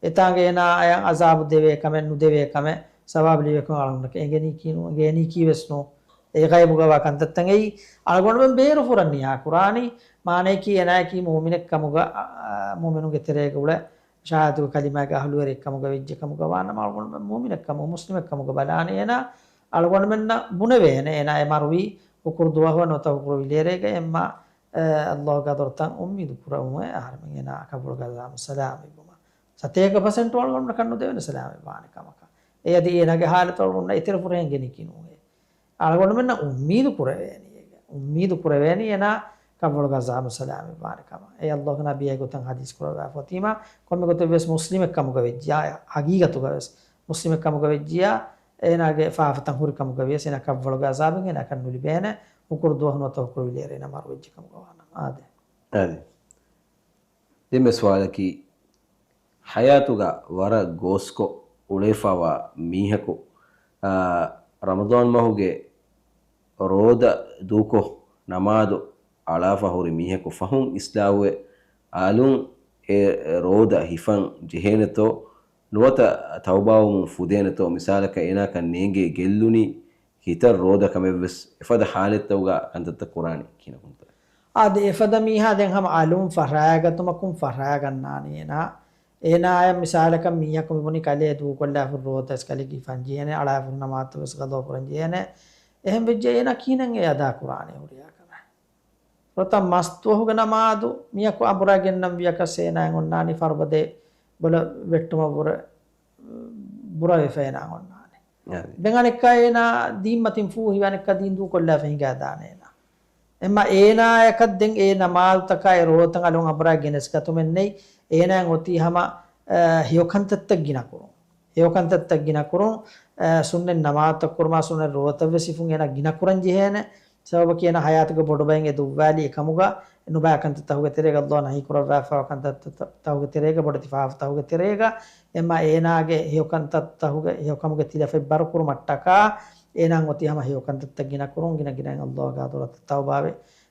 އެތާނގަ އޭނާއަށް އަޒާބު ދެވޭ ކަމެއް ނުދެވޭ ކަމެއް، ސަވާބު ލިބޭ ކަމެއް އަޅުގަނޑަކަށް އެނގެނީކީނު، އެނގޭނީކީ ވެސް ނޫން. އެ ޣައިބުގަ ވާ ކަންތައްތައް އެއީ އަޅުގަނޑުމެން ބޭރު ފުރަން ނިޔާ ކުރާނީ، މާނަޔަކީ އޭނާޔަކީ މުއުމިނެއް ކަމުގަ، އާ، މުއުމިނުންގެ ތެރޭގަ އުޅެ، ޝަހާދަތުގެ ކަލިމާގެ އަހުލުވެރިއެއް ކަމުގަ ވެއްޖެ ކަމުގަ ވާނަމަ، އަޅުގަނޑުމެން މުއުމިނެއް ކަމު، މުސްލިމެއް ކަމުގަ ބަލާނެ އޭނާ. އަޅުގަނޑުމެންނަށް ބުނެވޭނެ އޭނާ އެ މަރުވީ ހުކުރު ދުވަހު ނުވަތަ ހުކުރު ވިލޭރޭގަ އެއްމާ، އެ، އައްލޯގެ ޙަޟްރަތަށް އުއްމީދު ކުރެވުމޭ އަހަރެމެން އޭނާ ކަށްވަޅުގަ ސަލާމަތްވުމަށް. ސަތޭކަ ޕަސެންޓު އަޅުގަނޑުމެންނަކަށް ނުދެވޭނެ ސަލާމަތް ވާނެ ކަމަކަށް. އެ އަދި އޭނާގެ ހާލަތު އަޅުގަނޑުމެންނަށް އެތެރެ ފުރެހެން ގެނެކި ނޫނޭ. އަޅުގަނޑުމެންނަށް އުއްމީދު ކުރެވޭނީ އެގެ. އުއްމީދު ކުރެވޭނީ އޭނާ ކަށްވަޅުގަ ސަލާމަތް ވާނެ ކަމަށް. އެ އައްލޯގެ ނަބިއްޔާ ގޮތަށް ޙަދީޘް ކުރައްވާފަ އޮތީމާ، ކޮންމެ ގޮތެއް ވެސް މުސްލިމެއް ކަމުގަ ވެއްޖިޔާ، ޙަޤީޤަތުގަ ވެސް މުސްލިމެއް ކަމުގަ ވެއްޖިޔާ، އޭނާގެ ފާފަތައް ހުރި ކަމުގަ ވިޔަސް އޭނާ ކަށްވަޅުގެ އަޒާބެއް އޭނާއަކަށް ނުލިބޭނެ، ހުކުރު ދުވަހު ނުވަތަ ހުކުރު ވިލޭރޭ އޭނާ މަރުވެއްޖެ ކަމުގަ ވާނަމަ. އާދެ. އާދެ. ދެންމެ ސުވާލަކީ، ޙަޔާތުގަ ވަރަށް ގޯސްކޮށް އުޅޭފަވާ މީހަކު، އާ، ރަމަޟާން މަހުގެ ރޯދަ ދޫކޮށް، ނަމާދު އަޅާފަ ހުރި މީހަކު ފަހުން އިޞްލާޙުވެ އަލުން އެ ރޯދަ ހިފަން ޖެހޭނެތޯ، ނުވަތަ ތައުބާވުމުން ފުދޭނެތޯ، މިސާލަކަށް އޭނާއަކަށް ނޭނގޭ ގެއްލުނީ ހިތަށް ރޯދަ ކަމެއްވެސް އެފަދަ ޙާލަތްތަކުގަ ކަންތައްތައް ކުރާނީ ކިހިނެއް ކުންތައް؟ އާދެ، އެފަދަ މީހާ ދެން ހަމަ އަލުން ފަށާގަތުމަކުން ފަށާގަންނާނީ އޭނާ. އޭނާއަށް މިސާލަކަށް މީހަކު މިބުނި ކަލޭ ދޫކޮށްލާފަ ރޯދަ އިސްކަލެއް ހިފަން ޖެހޭނެ، އަޅާފަ ހުރި ނަމާދުތައް ވެސް ގަޟާ ކުރަން ޖެހޭނެ. އެހެން ވެއްޖެ އޭނާ ކިހިނެއް އެ އަދާ ކުރާނީ ހުރިހާ ކަމެއް؟ ރޯދަ މަސް ދުވަހުގެ ނަމާދު މީހަކު އަނބުރާ ގެންނަން ވިޔަކަސް އޭނާއަށް އޮންނާނީ ފަރުބަދައެއް ބޮލަށް ވެއްޓުމަށްވުރެ ބުރަވެފަ އޭނާއަށް އޮންނާނެ. އާދެ. ދެން އަނެއްކާ އޭނާ ދީންމަތިން ފޫހިވެ އަނެއްކާ ދީން ދޫކޮށްލާފަ ހިނގާދާނެ އޭނާ. އެމަ އޭނާއަކަށް ދެން އެ ނަމާދުތަކާ އެ ރޯދަތައް އަލުން އަނބުރާ ގެނެސްގަތުމެއް ނެތް. އޭނާއަށް އޮތީ ހަމަ، އަ، ހެޔޮކަންތައްތައް ގިނަކުރުން. ހެޔޮކަންތައްތައް ގިނަކުރުން، އަ، ސުންނަތް ނަމާދުތައް ކުރުމާ ސުންނަތް ރޯދަތައް ވެސް ހިފުން އޭނާ ގިނަކުރަން ޖެހޭނެ. ސަބަބަކީ އޭނާ ހަޔާތުގެ ބޮޑު ބައިން އެ ދުއްވާލީ އެކަމުގަ ނުބައި ކަންތައްތަކުގެ ތެރޭގަ އައްލާހު ނަހީ ކުރައްވާފައިވާ ކަންތައްތަކުގެ ތެރޭގަ ބޮޑެތި ފާފަތަކުގެ ތެރޭގަ އެމަ އޭނާގެ ހެޔޮކަންތައްތަކުގެ ހެޔޮކަމުގެ ތިލަފަތް ބަރުކުރުމަށްޓަކާ އޭނާއަށް އޮތީ ހަމަ ހެޔޮކަންތައްތައް ގިނަކުރުން، ގިނަ ގިނައިން އައްލާހުގެ ޙަޟްރަތަށް ތައުބާވެ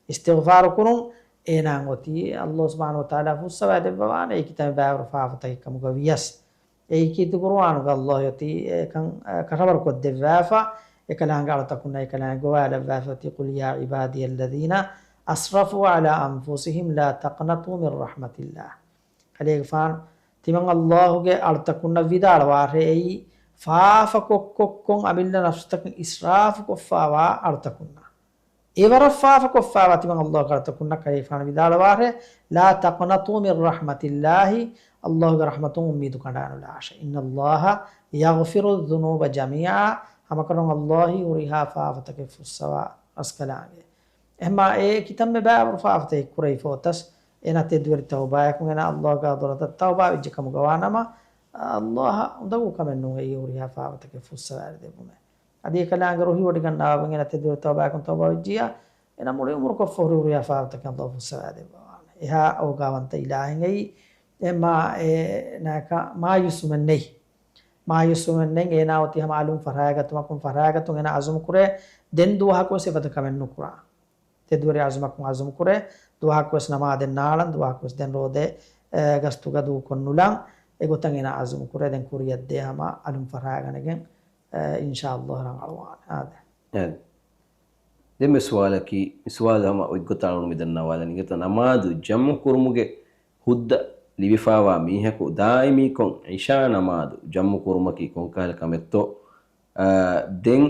އިސްތިޣްފާރު ކުރުން. އޭނާއަށް އޮތީ އައްލާހު ސުބްޙާނަހޫ ވަތަޢާލާ ފުއްސަވާ ދެއްވަވާނެ އެކި ތަން ބައިވަރު ފާފަތަކެއް ކަމުގަ ވިޔަސް. އެއީ ކީރިތި ޤުރުއާނުގަ އައްލާހު އޮތީ އެކަން، އަ، ކަށަވަރުކޮށްދެއްވާފަ، އެކަލާނގެ އަޅުތަކުންނަށް އެކަލާނގެ ގޮވާލައްވާފަ އޮތީ، قل يا عبادي الذين أسرفوا على أنفسهم لا تقنطوا من رحمة الله. ކަލޭގެފާނު ތިމަން އައްލާހުގެ އަޅުތަކުންނަށް ވިދާޅުވާށޭ، އެއީ ފާފަކޮށްކޮށްކޮށް އަމިއްލަ ނަފްސުތަކަށް އިސްރާފުކޮށްފާވާ އަޅުތަކުންނަށް. އެވަރަށް ފާފަކޮށްފާވާ ތިމަން އައްލާހުގެ އަޅުތަކުންނަށް ކަލޭގެފާނު ވިދާޅުވާށޭ، لا تقنطوا من رحمة الله، އައްލާހުގެ ރަޙްމަތުން އުއްމީދު ކަނޑާނުލާށޭ. إن الله يغفر الذنوب جميعا، ހަމަކަށަވަރުން އައްލާހީ ހުރިހާ ފާފަތަކެއް ފުއްސަވާ ރަސްކަލާނގެ. އެހެންމާ އެ ކިތަންމެ ބައިވަރު ފާފަތަކެއް ކުރެވިފަ އޮތަސް، އޭނާ ތެދުވެރި ތައުބާއަކުން އޭނާ އައްލާހުގެ ޙަޟްރަތަށް ތައުބާވެއްޖެ ކަމުގަ ވާނަމަ، އައްލާހަށް އުނދަގޫ ކަމެއް ނޫން އެއީ ހުރިހާ ފާފަތަކެއް ފުއްސަވާލަދެއްވުމެއް. އަދި އެކަލާނގެ ރުހިވޮޑިގަންނަވާ އޭނާ ތެދުވެރި ތައުބާއަކުން ތައުބާވެއްޖިއްޔާ، އޭނާ މުޅި އުމުރުކޮށްފަ ހުރި ހުރިހާ ފާފަތަކެއް އައްލާހު ފުއްސަވާލަދެއްވަވާނެ. އެހާ އޯގާވަންތަ އިލާހެއް އެއީ. އެހެންމާ އޭނާއަކަށް މާޔޫސްވުމެއް ނެތް. މާޔޫސްވުމެއް ނެތް. އޭނާ އޮތީ ހަމަ އަލުން ފަށާގަތުމަކުން ފަށާގަތުން އޭނާ އަޒުމު ކުރޭ، ދެން ދުވަހަކުވެސް އެފަދަ ކަމެއް ނުކުރާ. ތެދުވެރި އަޒުމަކުން އަޒުމު ކުރޭ، ދުވަހަކުވެސް ނަމާދެއް ނާޅަން، ދުވަހަކުވެސް ދެން ރޯދަ، އެ، ގަސްތުގަ ދޫކޮށް ނުލަން. އެގޮތަށް އޭނާ އަޒުމު ކުރޭ، ދެން ކުރިއަށްދޭ ހަމަ އަލުން ފަށާގަނެގެން، އެ، އިންޝާﷲ ރަނގަޅުވާނެ. އާދެ. އެ. ދެންމެ ސުވާލަކީ، މި ސުވާލު ހަމަ އޮތްގޮތަށް އަޅުގަނޑު މިދަންނަވާލަނީ ގޮތަށް ނަމާދު ޖަމްޢު ކުރުމުގެ ހުއްދަ ލިބިފާވާ މީހަކު ދާއިމީކޮށް ޢިޝާ ނަމާދު ޖަމްޢު ކުރުމަކީ ކޮންކަހަލަ ކަމެއްތޯ؟ އާ، ދެން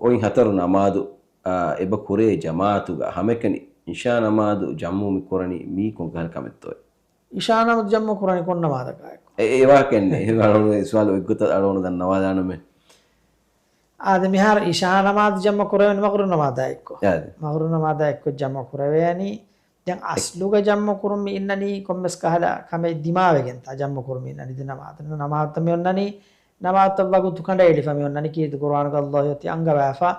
އޮތް ހަތަރު ނަމާދު، އާ، އެބަ ކުރޭ ޖަމާޢަތުގަ ހަމައެކަނި ޢިޝާ ނަމާދު ޖަމްޢު މި ކުރަނީ މީ ކޮންކަހަލަ ކަމެއްތޯ؟ ޢިޝާ ނަމާދު ޖަމްޢު ކުރަނީ ކޮން ނަމާދަކާ އެއްކޮ؟ އެ، އެ ވާހަކައެއް ނެތް. އެ އަޅުގަނޑު އެ ސުވާލު އޮތްގޮތަށް އަޅުގަނޑު ދަންނަވާލާނަމޭ. އާދެ، މިހާރު ޢިޝާ ނަމާދު ޖަމްޢު ކުރެވެނީ މަޣްރިބު ނަމާދާ އެއްކޮ. އާދެ. މަޣްރިބު ނަމާދާ އެއްކޮށް ޖަމްޢު ކުރެވޭނީ. ދެން އަސްލުގަ ޖަމްޢު ކުރުން މި އިންނަނީ ކޮންމެސް ކަހަލަ ކަމެއް ދިމާވެގެންތާ ޖަމްޢު ކުރުން މި އިންނަނީ ދެ ނަމާދު. ނަމާދުތައް މި އޮންނަނީ ނަމާދުތައް ވަގުތު ކަނޑައެޅިފަ މި އޮންނަނީ ކީރިތި ޤުރުއާނުގަ ﷲ އޮތީ އަންގަވާފަ،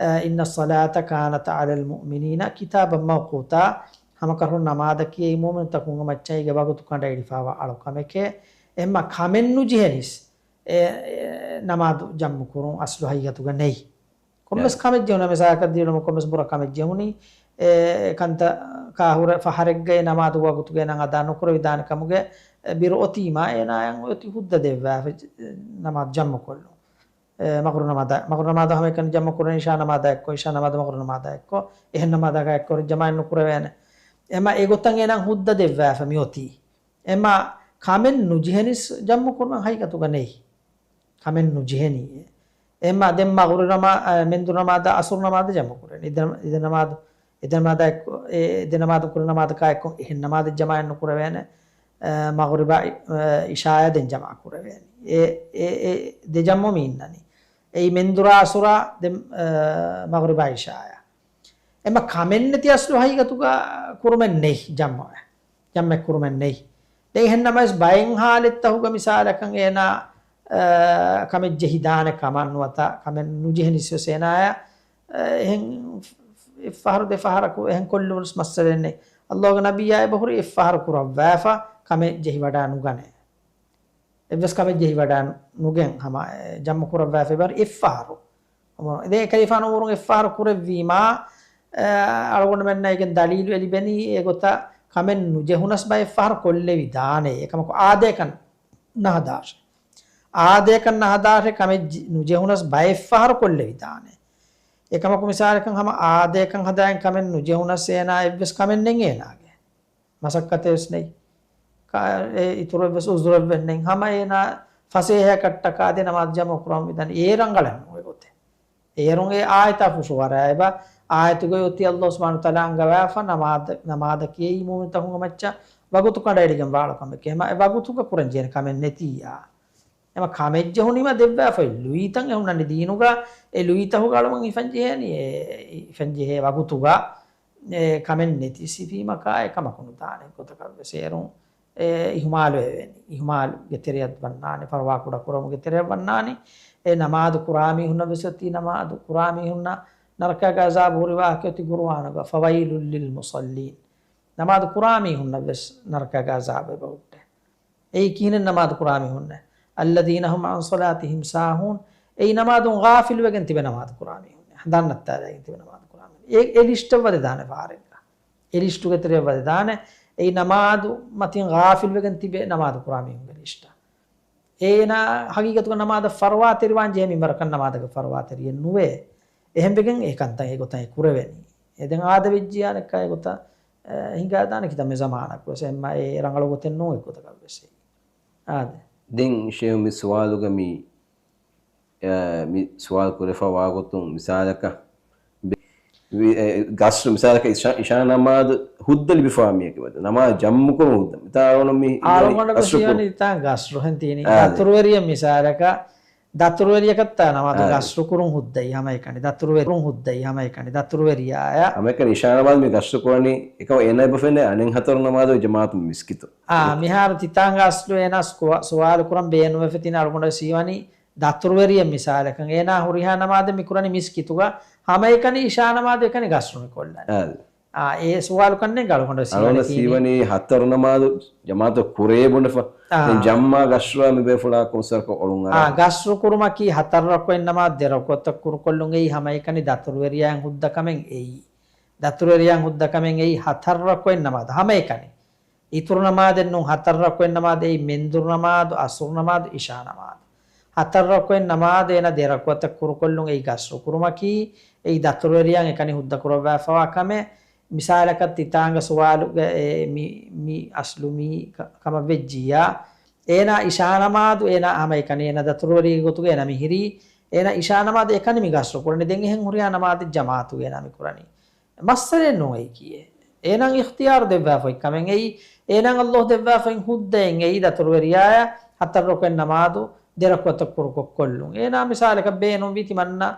އަ، إن الصلاة كانت على المؤمنين كتابا موقوتا. ހަމަކަށަވަރުން ނަމާދަކީ އެއީ މުއުމިނުތަކުންގެ މައްޗަށް އޭގެ ވަގުތު ކަނޑައެޅިފާވާ އަޅުކަމެކޭ. އެހެންމާ ކަމެއް ނުޖެހެނީސް އެ، އެ، ނަމާދު ޖަމްޢު ކުރުން އަސްލު ހަގީގަތުގަ ނެތް. ކޮންމެސް ކަމެއް ޖެހުނަ މިސާލަކަށް ދިޔުނަމަ ކޮންމެސް ބުރަ ކަމެއް ޖެހުނީ، އެ، ކަންތަކާ ހުރެ ފަހަރެއްގައި ނަމާދު ވަގުތުގައި ނަން އަދާ ނުކުރެވިދާނެ ކަމުގެ، އެ، ބިރު އޮތީމާ އޭނާއަށް އޮތީ ހުއްދަ ދެއްވާފަ ނަމާދު ޖަމްޢު ކޮށްލުން. އެ، މަޣްރިބު ނަމާދާ، މަޣްރިބު ނަމާދާ ހަމައެކަނި ޖަމްޢު ކުރަނީ ޢިޝާ ނަމާދާ އެއްކޮށް، ޢިޝާ ނަމާދު މަޣްރިބު ނަމާދާ އެއްކޮށް، އެހެން ނަމާދަކާ އެއްކޮށް ޖަމާޢަތް ނުކުރެވޭނެ. އެމަ އެގޮތަށް އޭނާ ހުއްދަ ދެއްވާފަ މި އޮތީ. އެމަ ކަމެއް ނުޖެހެނީސް ޖަމްޢު ކުރުމެއް ހަގީގަތުގަ ނެތް. ކަމެއް ނުޖެހެނީ. އެމަ ދެން މަޣްރިބު ނަމާ-، އަ، މެންދުރު ނަމާދާ އަސުރު ނަމާދު ޖަމްޢު ކުރޭނެ. އިދެ، އިދެ ނަމާދު، އިދެ ނަމާދާ އެއްކޮށް، އެ، އިދެ ނަމާދު ކުރި ނަމާދަކާ އެއްކޮށް އެހެން ނަމާދެއް ޖަމާޢަތް ނުކުރެވޭނެ. އަ، މަޣްރިބާ، އަ، ޢިޝާޔާ ދެން ޖަމާޢަތް ކުރެވޭނެ. އެ، އެ، އެ ދެ ޖަމްޢު މި އިންނަނީ. އެއީ މެންދުރާ އަސުރާ ދެން، އަ، މަޣްރިބާ ޢިޝާޔާ. އެމަ ކަމެއް ނެތި އަސްލު ހަގީގަތުގަ ކުރުމެއް ނެތް ޖަމްޢު. ޖަމްޢެއް ކުރުމެއް ނެތް. ދެން އެހެން ނަމަވެސް ބައެއް ޙާލަތްތަކުގަ މިސާލަކަށް އޭނާ، އަ، ކަމެއް ޖެހިދާނެ ކަމަށް ނުވަތަ ކަމެއް ނުޖެހެނީސް ވެސް އޭނާޔަށް، އަ، އެހެން އެއްފަހަރު ދެފަހަރަކު އެހެން ކޮށްލުމުން ވެސް މައްސަލައެއް ނެތް. ﷲގެ ނަބިއްޔާ އެބަހުރި އެއްފަހަރު ކުރައްވާފަ ކަމެއް ޖެހިވަޑާ ނުގަނޭ. އެއްވެސް ކަމެއް ޖެހިވަޑާ ނުގެން ހަމަ، އެ، ޖަމްޢު ކުރައްވާފަ އެބަހުރި އެއްފަހަރު. އެ، އެކަލޭގެފާނު އުމުރުން އެއްފަހަރު ކުރެއްވީމާ، އެ، އަޅުގަނޑުމެންނަށް އޭގެން ދަލީލު އެ ލިބެނީ އެގޮތަށް ކަމެއް ނުޖެހުނަސް ބައެއްފަހަރު ކޮށްލެވިދާނެ. އެކަމަކު އާދަޔަކަށް ނަހަދާށޭ. އާދަޔަކަށް ނަހަދާށޭ ކަމެއް ޖި-، ނުޖެހުނަސް ބައެއްފަހަރު ކޮށްލެވިދާނެ. އެކަމަކު މިސާލަކަށް ހަމަ އާދަޔަކަށް ހަދާއިން ކަމެއް ނުޖެހުނަސް އޭނާ އެއްވެސް ކަމެއް ނެތް އޭނާގެ. މަސައްކަތެއް ވެސް ނެތް. ކާ-، އެ އިތުރު އެއްވެސް އުޒުރެއް ވެސް ނެތް. ހަމަ އޭނާ ފަސޭހައަކަށްޓަކާ ދެ ނަމާދު ޖަމްޢު ކުރަމުން މިދަނީ. އޭ ރަނގަޅަށް ނޫން އެގޮތެއް. އޭރުން އެ އާޔަތާ ފުށުއަރާ އެބަ އާޔަތުގައި އޮތީ ﷲ ސުބްޙާނަހޫ ވަތަޢާލާ އަންގަވާފަ ނަމާދަ-، ނަމާދަކީ އެއީ މުއުމިންތަކުންގެ މައްޗަށް ވަގުތު ކަނޑައެޅިގެން ވާ އަޅުކަމެކޭ. އެމަ އެ ވަގުތުގަ ކުރަން ޖެހޭނެ ކަމެއް ނެތިއްޔާ. އެމަ ކަމެއް ޖެހުނީމަ ދެއްވާފައި ލުއިތައް އެހުންނަނީ ދީނުގަ އެ ލުއިތަހުގަ އަޅުމަން ހިފަން ޖެހޭނީ އެ ހިފަން ޖެހޭ ވަގުތުގަ އެ ކަމެއް ނެތި ސިފީމަކާ އެ ކަމަކު ނުދާނެ ގޮތަކަށް ވެސް އޭރުން އެ އިހުމާލު ވެވޭނީ. އިހުމާލުގެ ތެރެއަށް ވަންނާނެ، ފަރުވާ ކުޑަކުރުމުގެ ތެރެއަށް ވަންނާނީ. އެ ނަމާދު ކުރާ މީހުންނަށް ވެސް އޮތީ ނަމާދު ކުރާ މީހުންނަށް ނަރަކައިގެ ޢަޒާބު ހުރި ވާހަކަ އޮތީ ޤުރުއާނުގަ، فويل للمصلين. ނަމާދު ކުރާ މީހުންނަށް ވެސް ނަރަކައިގެ ޢަޒާބު އެބަ ހުއްޓޭ. އެއީ ކިހިނެއް ނަމާދު ކުރާ މީހުންނެއް؟ الذين هم عن صلاتهم ساهون. އެއީ ނަމާދުން ޣާފިލުވެގެން ތިބެ ނަމާދު ކުރާ މީހުންނެއް. ހަނދާން ނައްތާލައިގެން ތިބެ ނަމާދު ކުރާ މީހުން. އެ، އެ ލިސްޓަށް ވަދެދާނެ ފަހަރެއްގަ. އެ ލިސްޓުގެ ތެރެއަށް ވަދެދާނެ. އެއީ ނަމާދު މަތިން ޣާފިލުވެގެން ތިބެ ނަމާދު ކުރާ މީހުންގެ ލިސްޓަށް. އޭނާ ހަގީގަތުގަ ނަމާދަށް ފަރުވާތެރިވާން ޖެހޭ މިންވަރަކަށް ނަމާދަކަށް ފަރުވާތެރިއެއް ނުވޭ. އެހެންވެގެން އެ ކަންތައް އެގޮތަށް އެ ކުރެވެނީ. އެ ދެން އާދަވެއްޖިޔާ ނެއްކާ އެގޮތަށް އެ، ހިނގާދާނެ ކިތަންމެ ޒަމާނަކުވެސް. އެއްމަ އެ ރަނގަޅު ގޮތެއް ނޫން އެއްގޮތަކަށްވެސް. އާދެ. ދެން ޝޭހު މި ސުވާލުގަ މި، އަ، މި ސުވާލު ކުރެފަ ވާ ގޮތުން މިސާލަކަށް ބެ-، ވި-، އެ، ގަސްރު މިސާލަކަށް އިޝާ، އިޝާ ނަމާދު ހުއްދަ ލިބިފާ މީހަކަށް ވަދެ. ނަމާދު ޖަމްމު ކުރުން ހުއްދަ. މިތާ އަޅުގަނޑު މި އަޅުގަނޑު ގަސްރު ކުރުން. މި ތާނ ގަސްރު ހެން ތީނީ. އާދެ. ދަތުރުވެރިޔަށް މިސާލަކަށް ދަތުރުވެރިޔަކަށްތާ ނަމާދު އާދެ. ގަސްރު ކުރުން ހުއްދައީ ހަމައެކަނި. ދަތުރުވެ-، ކުރުން ހުއްދައީ ހަމައެކަނި. ދަތުރުވެރިޔާޔަށް. ހަމައެކަނި އިޝާ ނަމާދު މި ގަސްރު ކުރަނީ އެކަމަ އޭނާ އެބަ ފެނޭ އަނެއް ހަތަރު ނަމާދު ޖަމާޢަތު މިސްކިތު. އާ، މިހާރު ތިތާނގަ އަސްލު އޭނާ ސުވާ-، ސުވާލު ކުރަން ބޭނުންވެފަ ތިން އަޅުގަނޑަށް ސީވަނީ ދަތުރުވެރިޔަށް މިސާލަކަށް އޭނާ ހުރިހާ ނަމާދެއް މި ކުރަނީ މިސްކިތުގަ ހަމައެކަނި އިޝާ ނަމާދު އެކަނި ގަސްރު މި ކޮށްލަނީ. އާ. އާ، އެ ސުވާލު ކަންނޭނގެ އަޅުގަނޑަށް ސީވަނީ. އަޅުގަނޑަށް ސީވަނީ ހަތަރު ނަމާދު ޖަމާޢަތު ކުރޭ ބުނެފަ. އާ. ދެން ޖައްމާ ގަސްރުއާ މި ބޭފުޅާ ކޮން ސަރަކަށް އޮޅުން އަރާ. އާ، ގަސްރު ކުރުމަކީ ހަތަރު ރަކުޢަތް ނަމާދު ދެ ރަކުޢަތަށް ކުރުކޮށްލުން އެއީ ހަމައެކަނި ދަތުރުވެރިޔާއިން ހުއްދަ ކަމެއް އެއީ. ދަތުރުވެރިޔާއިން ހުއްދަ ކަމެއް އެއީ ހަތަރު ރަކުޢަތް ނަމާދު ހަމައެކަނި. އިތުރު ނަމާދެއް ނޫން، ހަތަރު ރަކުޢަތް ނަމާދު އެއީ މެންދުރު ނަމާދު، އަސުރު ނަމާދު، އިޝާ ނަމާދު. ހަތަރު ރަކުޢަތް ނަމާދު އޭނަ ދެ ރަކުޢަތަށް ކުރުކޮށްލުން އެއީ ގަސްރު ކުރުމަކީ، އެއީ ދަތުރުވެރިޔާއިން އެކަނި ހުއްދަ ކުރައްވާފަވާ ކަމެއް. މިސާލަކަށް ތިތާނގަ ސުވާލުގަ އެ މި، މި އަސްލު މީ ކަ-، ކަމަށް ވެއްޖިއްޔާ، އޭނާ އިޝާ ނަމާދު އޭނާ ހަމައެކަނި އޭނާ ދަތުރުވެރިއެއްގެ ގޮތުގަ އޭނާ މިހިރީ، އޭނާ އިޝާ ނަމާދު އެކަނި މި ގަސްރު ކުރަނީ. ދެން އެހެން ހުރިހާ ނަމާދެއް ޖަމާޢަތުގަ އޭނާ މި ކުރަނީ. މައްސަލައެއް ނޫން އެއީކީއެއް. އޭނާ އިޚްތިޔާރު ދެއްވާފައި ކަމެއް އެއީ، އޭނާ އައްލޯހް ދެއްވާފައި ހުއްދައެއް އެއީ ދަތުރުވެރިޔާޔަށް ހަތަރު ރަކުޢަތް ނަމާދު ދެ ރަކުޢަތަށް ކުރުކޮށް ކޮށްލުން. އޭނާ މިސާލަކަށް ބޭނުންވީ ތިމަންނަ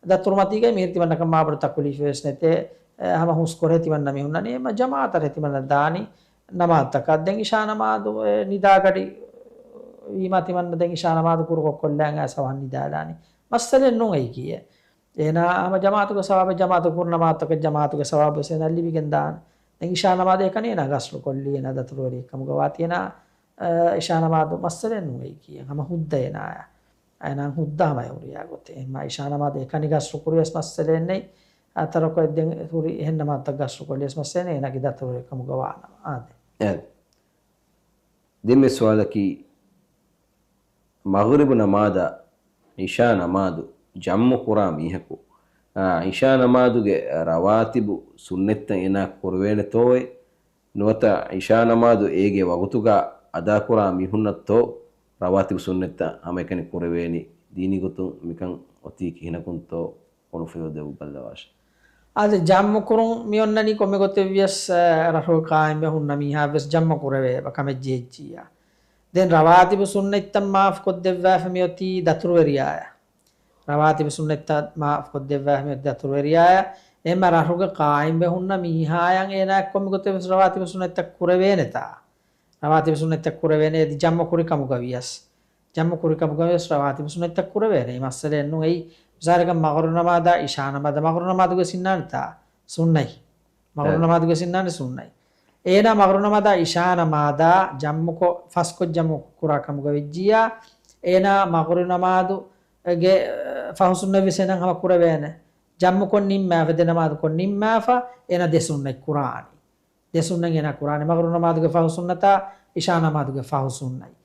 ދަތުރުމަތީގައި މިހިރީ ތިމަންނަކަށް މާބޮޑު ތަކުލީފެއް ވެސް ނެތޭ، އެ، ހަމަ ހުސްކޮށް ތިމަންނަ މި ހުންނަނީ އެމަ ޖަމާޢަތަށް ތިމަންނަ ދާނީ ނަމާދުތަކަށް. ދެން އިޝާ ނަމާދު، އެ، ނިދާގަޑި ވީމާ ތިމަންނަ ދެން އިޝާ ނަމާދު ކުރުކޮށް ކޮށްލާން އައިސް އަވަހަށް ނިދާލާނީ. މައްސަލައެއް ނޫން އެއީކީއެއް. އޭނާ ހަމަ ޖަމާޢަތުގެ ސަވާބެއް، ޖަމާޢަތު ކުރު ނަމާދުތަކަށް ޖަމާޢަތުގެ ސަވާބު ވެސް އޭނާ ލިބިގެން ދާނެ. ދެން އިޝާ ނަމާދު އެކަނި އޭނާ ގަސްރު ކޮށްލީ އޭނާ ދަތުރުވެރިއެއް ކަމުގަ ވާތީ އޭނާ، އަ، އިޝާ ނަމާދު މައްސަލައެއް ނޫން އެއީކީ. ހަމަ ހުއްދަ އޭނާއަށް. އޭނާ ހުއްދަ ހަމަ އެ ހުރިހާ ގޮތެއް. އެހެންމާ އިޝާ ނަމާދު އެކަނި ގަސްރު ކުރިޔަސް މައްސަލައެއް ނެތް. އަ، ތަރަކު އެއްދެން ހުރި އެހެން ނަމާދުތައް ގަސްރު ކޮށްލިޔަސް މައްސަލައެއް ނެތް. އޭނާގެ ދަތުރުވެރި ކަމުގަ ވާނަމަ. އާދެ. އެ. ދެން މި ސުވާލަކީ، މަޣްރިބު ނަމާދާ އިޝާ ނަމާދު ޖަމްޢު ކުރާ މީހަކު، އާ، އިޝާ ނަމާދުގެ ރަވާތިބު ސުންނަތްތައް އޭނާ ކުރެވޭނެތޯއޭ؟ ނުވަތަ އިޝާ ނަމާދު އޭގެ ވަގުތުގަ އަދާކުރާ މީހުންނަށްތޯ ރަވާތިބު ސުންނަތްތައް ހަމައެކަނި ކުރެވޭނީ؟ ދީނީ ގޮތުން މިކަން އޮތީ ކިހިނަކުންތޯ؟ އޮނުފެލު ދެއްވި ބައްލަވާށެ. އާދެ، ޖަމްޢު ކުރުން މި އޮންނަނީ ކޮންމެ ގޮތެއްވިޔަސް، އަ، ރަށުގަ ޤާއިމްވެ ހުންނަ މީހާވެސް ޖަމްޢު ކުރެވޭ އެބަ ކަމެއް ޖެހިއްޖިއްޔާ. ދެން ރަވާތިބު ސުންނަތްތައް މާފު ކޮށްދެއްވާފަ މިއޮތީ ދަތުރުވެރިޔާޔަށް. ރަވާތިބު ސުންނަތްތައް މާފު ކޮށްދެއްވާފަ މިއޮތީ ދަތުރުވެރިޔާޔަށް. އެހެންމަ ރަށުގަ ޤާއިމްވެ ހުންނަ މީހާޔަށް އޭނާއަށް ކޮންމެ ގޮތެއްވިޔަސް ރަވާތިބު ސުންނަތްތައް ކުރެވޭނެތާ؟ ރަވާތިބު ސުންނަތްތައް ކުރެވޭނެ އެދި ޖަމްޢު ކުރި ކަމުގަ ވިޔަސް. ޖަމްޢު ކުރި ކަމުގަ ވިޔަސް ރަވާތިބު ސުންނަތްތައް ކުރެވޭނެ. އެއީ މައްސަލައެއް ނޫން. އެއީ މިސާލަކަށް މަޣްރިބު ނަމާދާ އިޝާ ނަމާދާ، މަޣްރިބު ނަމާދުގެ ސިންނާނެތާ ސުންނަތް. މަޣްރިބު އެ. ނަމާދުގެ ސިންނާނެ ސުންނަތް. އޭނާ މަޣްރިބު ނަމާދާ އިޝާ ނަމާދާ ޖަމްޢުކޮށް، ފަސްކޮށް ޖަމްޢު ކުރާ ކަމުގަ ވެއްޖިއްޔާ، އޭނާ މަޣްރިބު ނަމާދުގެ، އެ، ފަހު ސުންނަތް ވެސް އޭނާ ހަމަ ކުރެވޭނެ. ޖަމްޢުކޮށް ނިންމާފަ، ދެ ނަމާދުކޮށް ނިންމާފަ، އޭނާ ދެ ސުންނަތް ކުރާނީ. ދެ ސުންނަތް އޭނާ ކުރާނެ، މަޣްރިބު ނަމާދުގެ ފަހު ސުންނަތާ، އިޝާ ނަމާދުގެ ފަހު ސުންނަތް.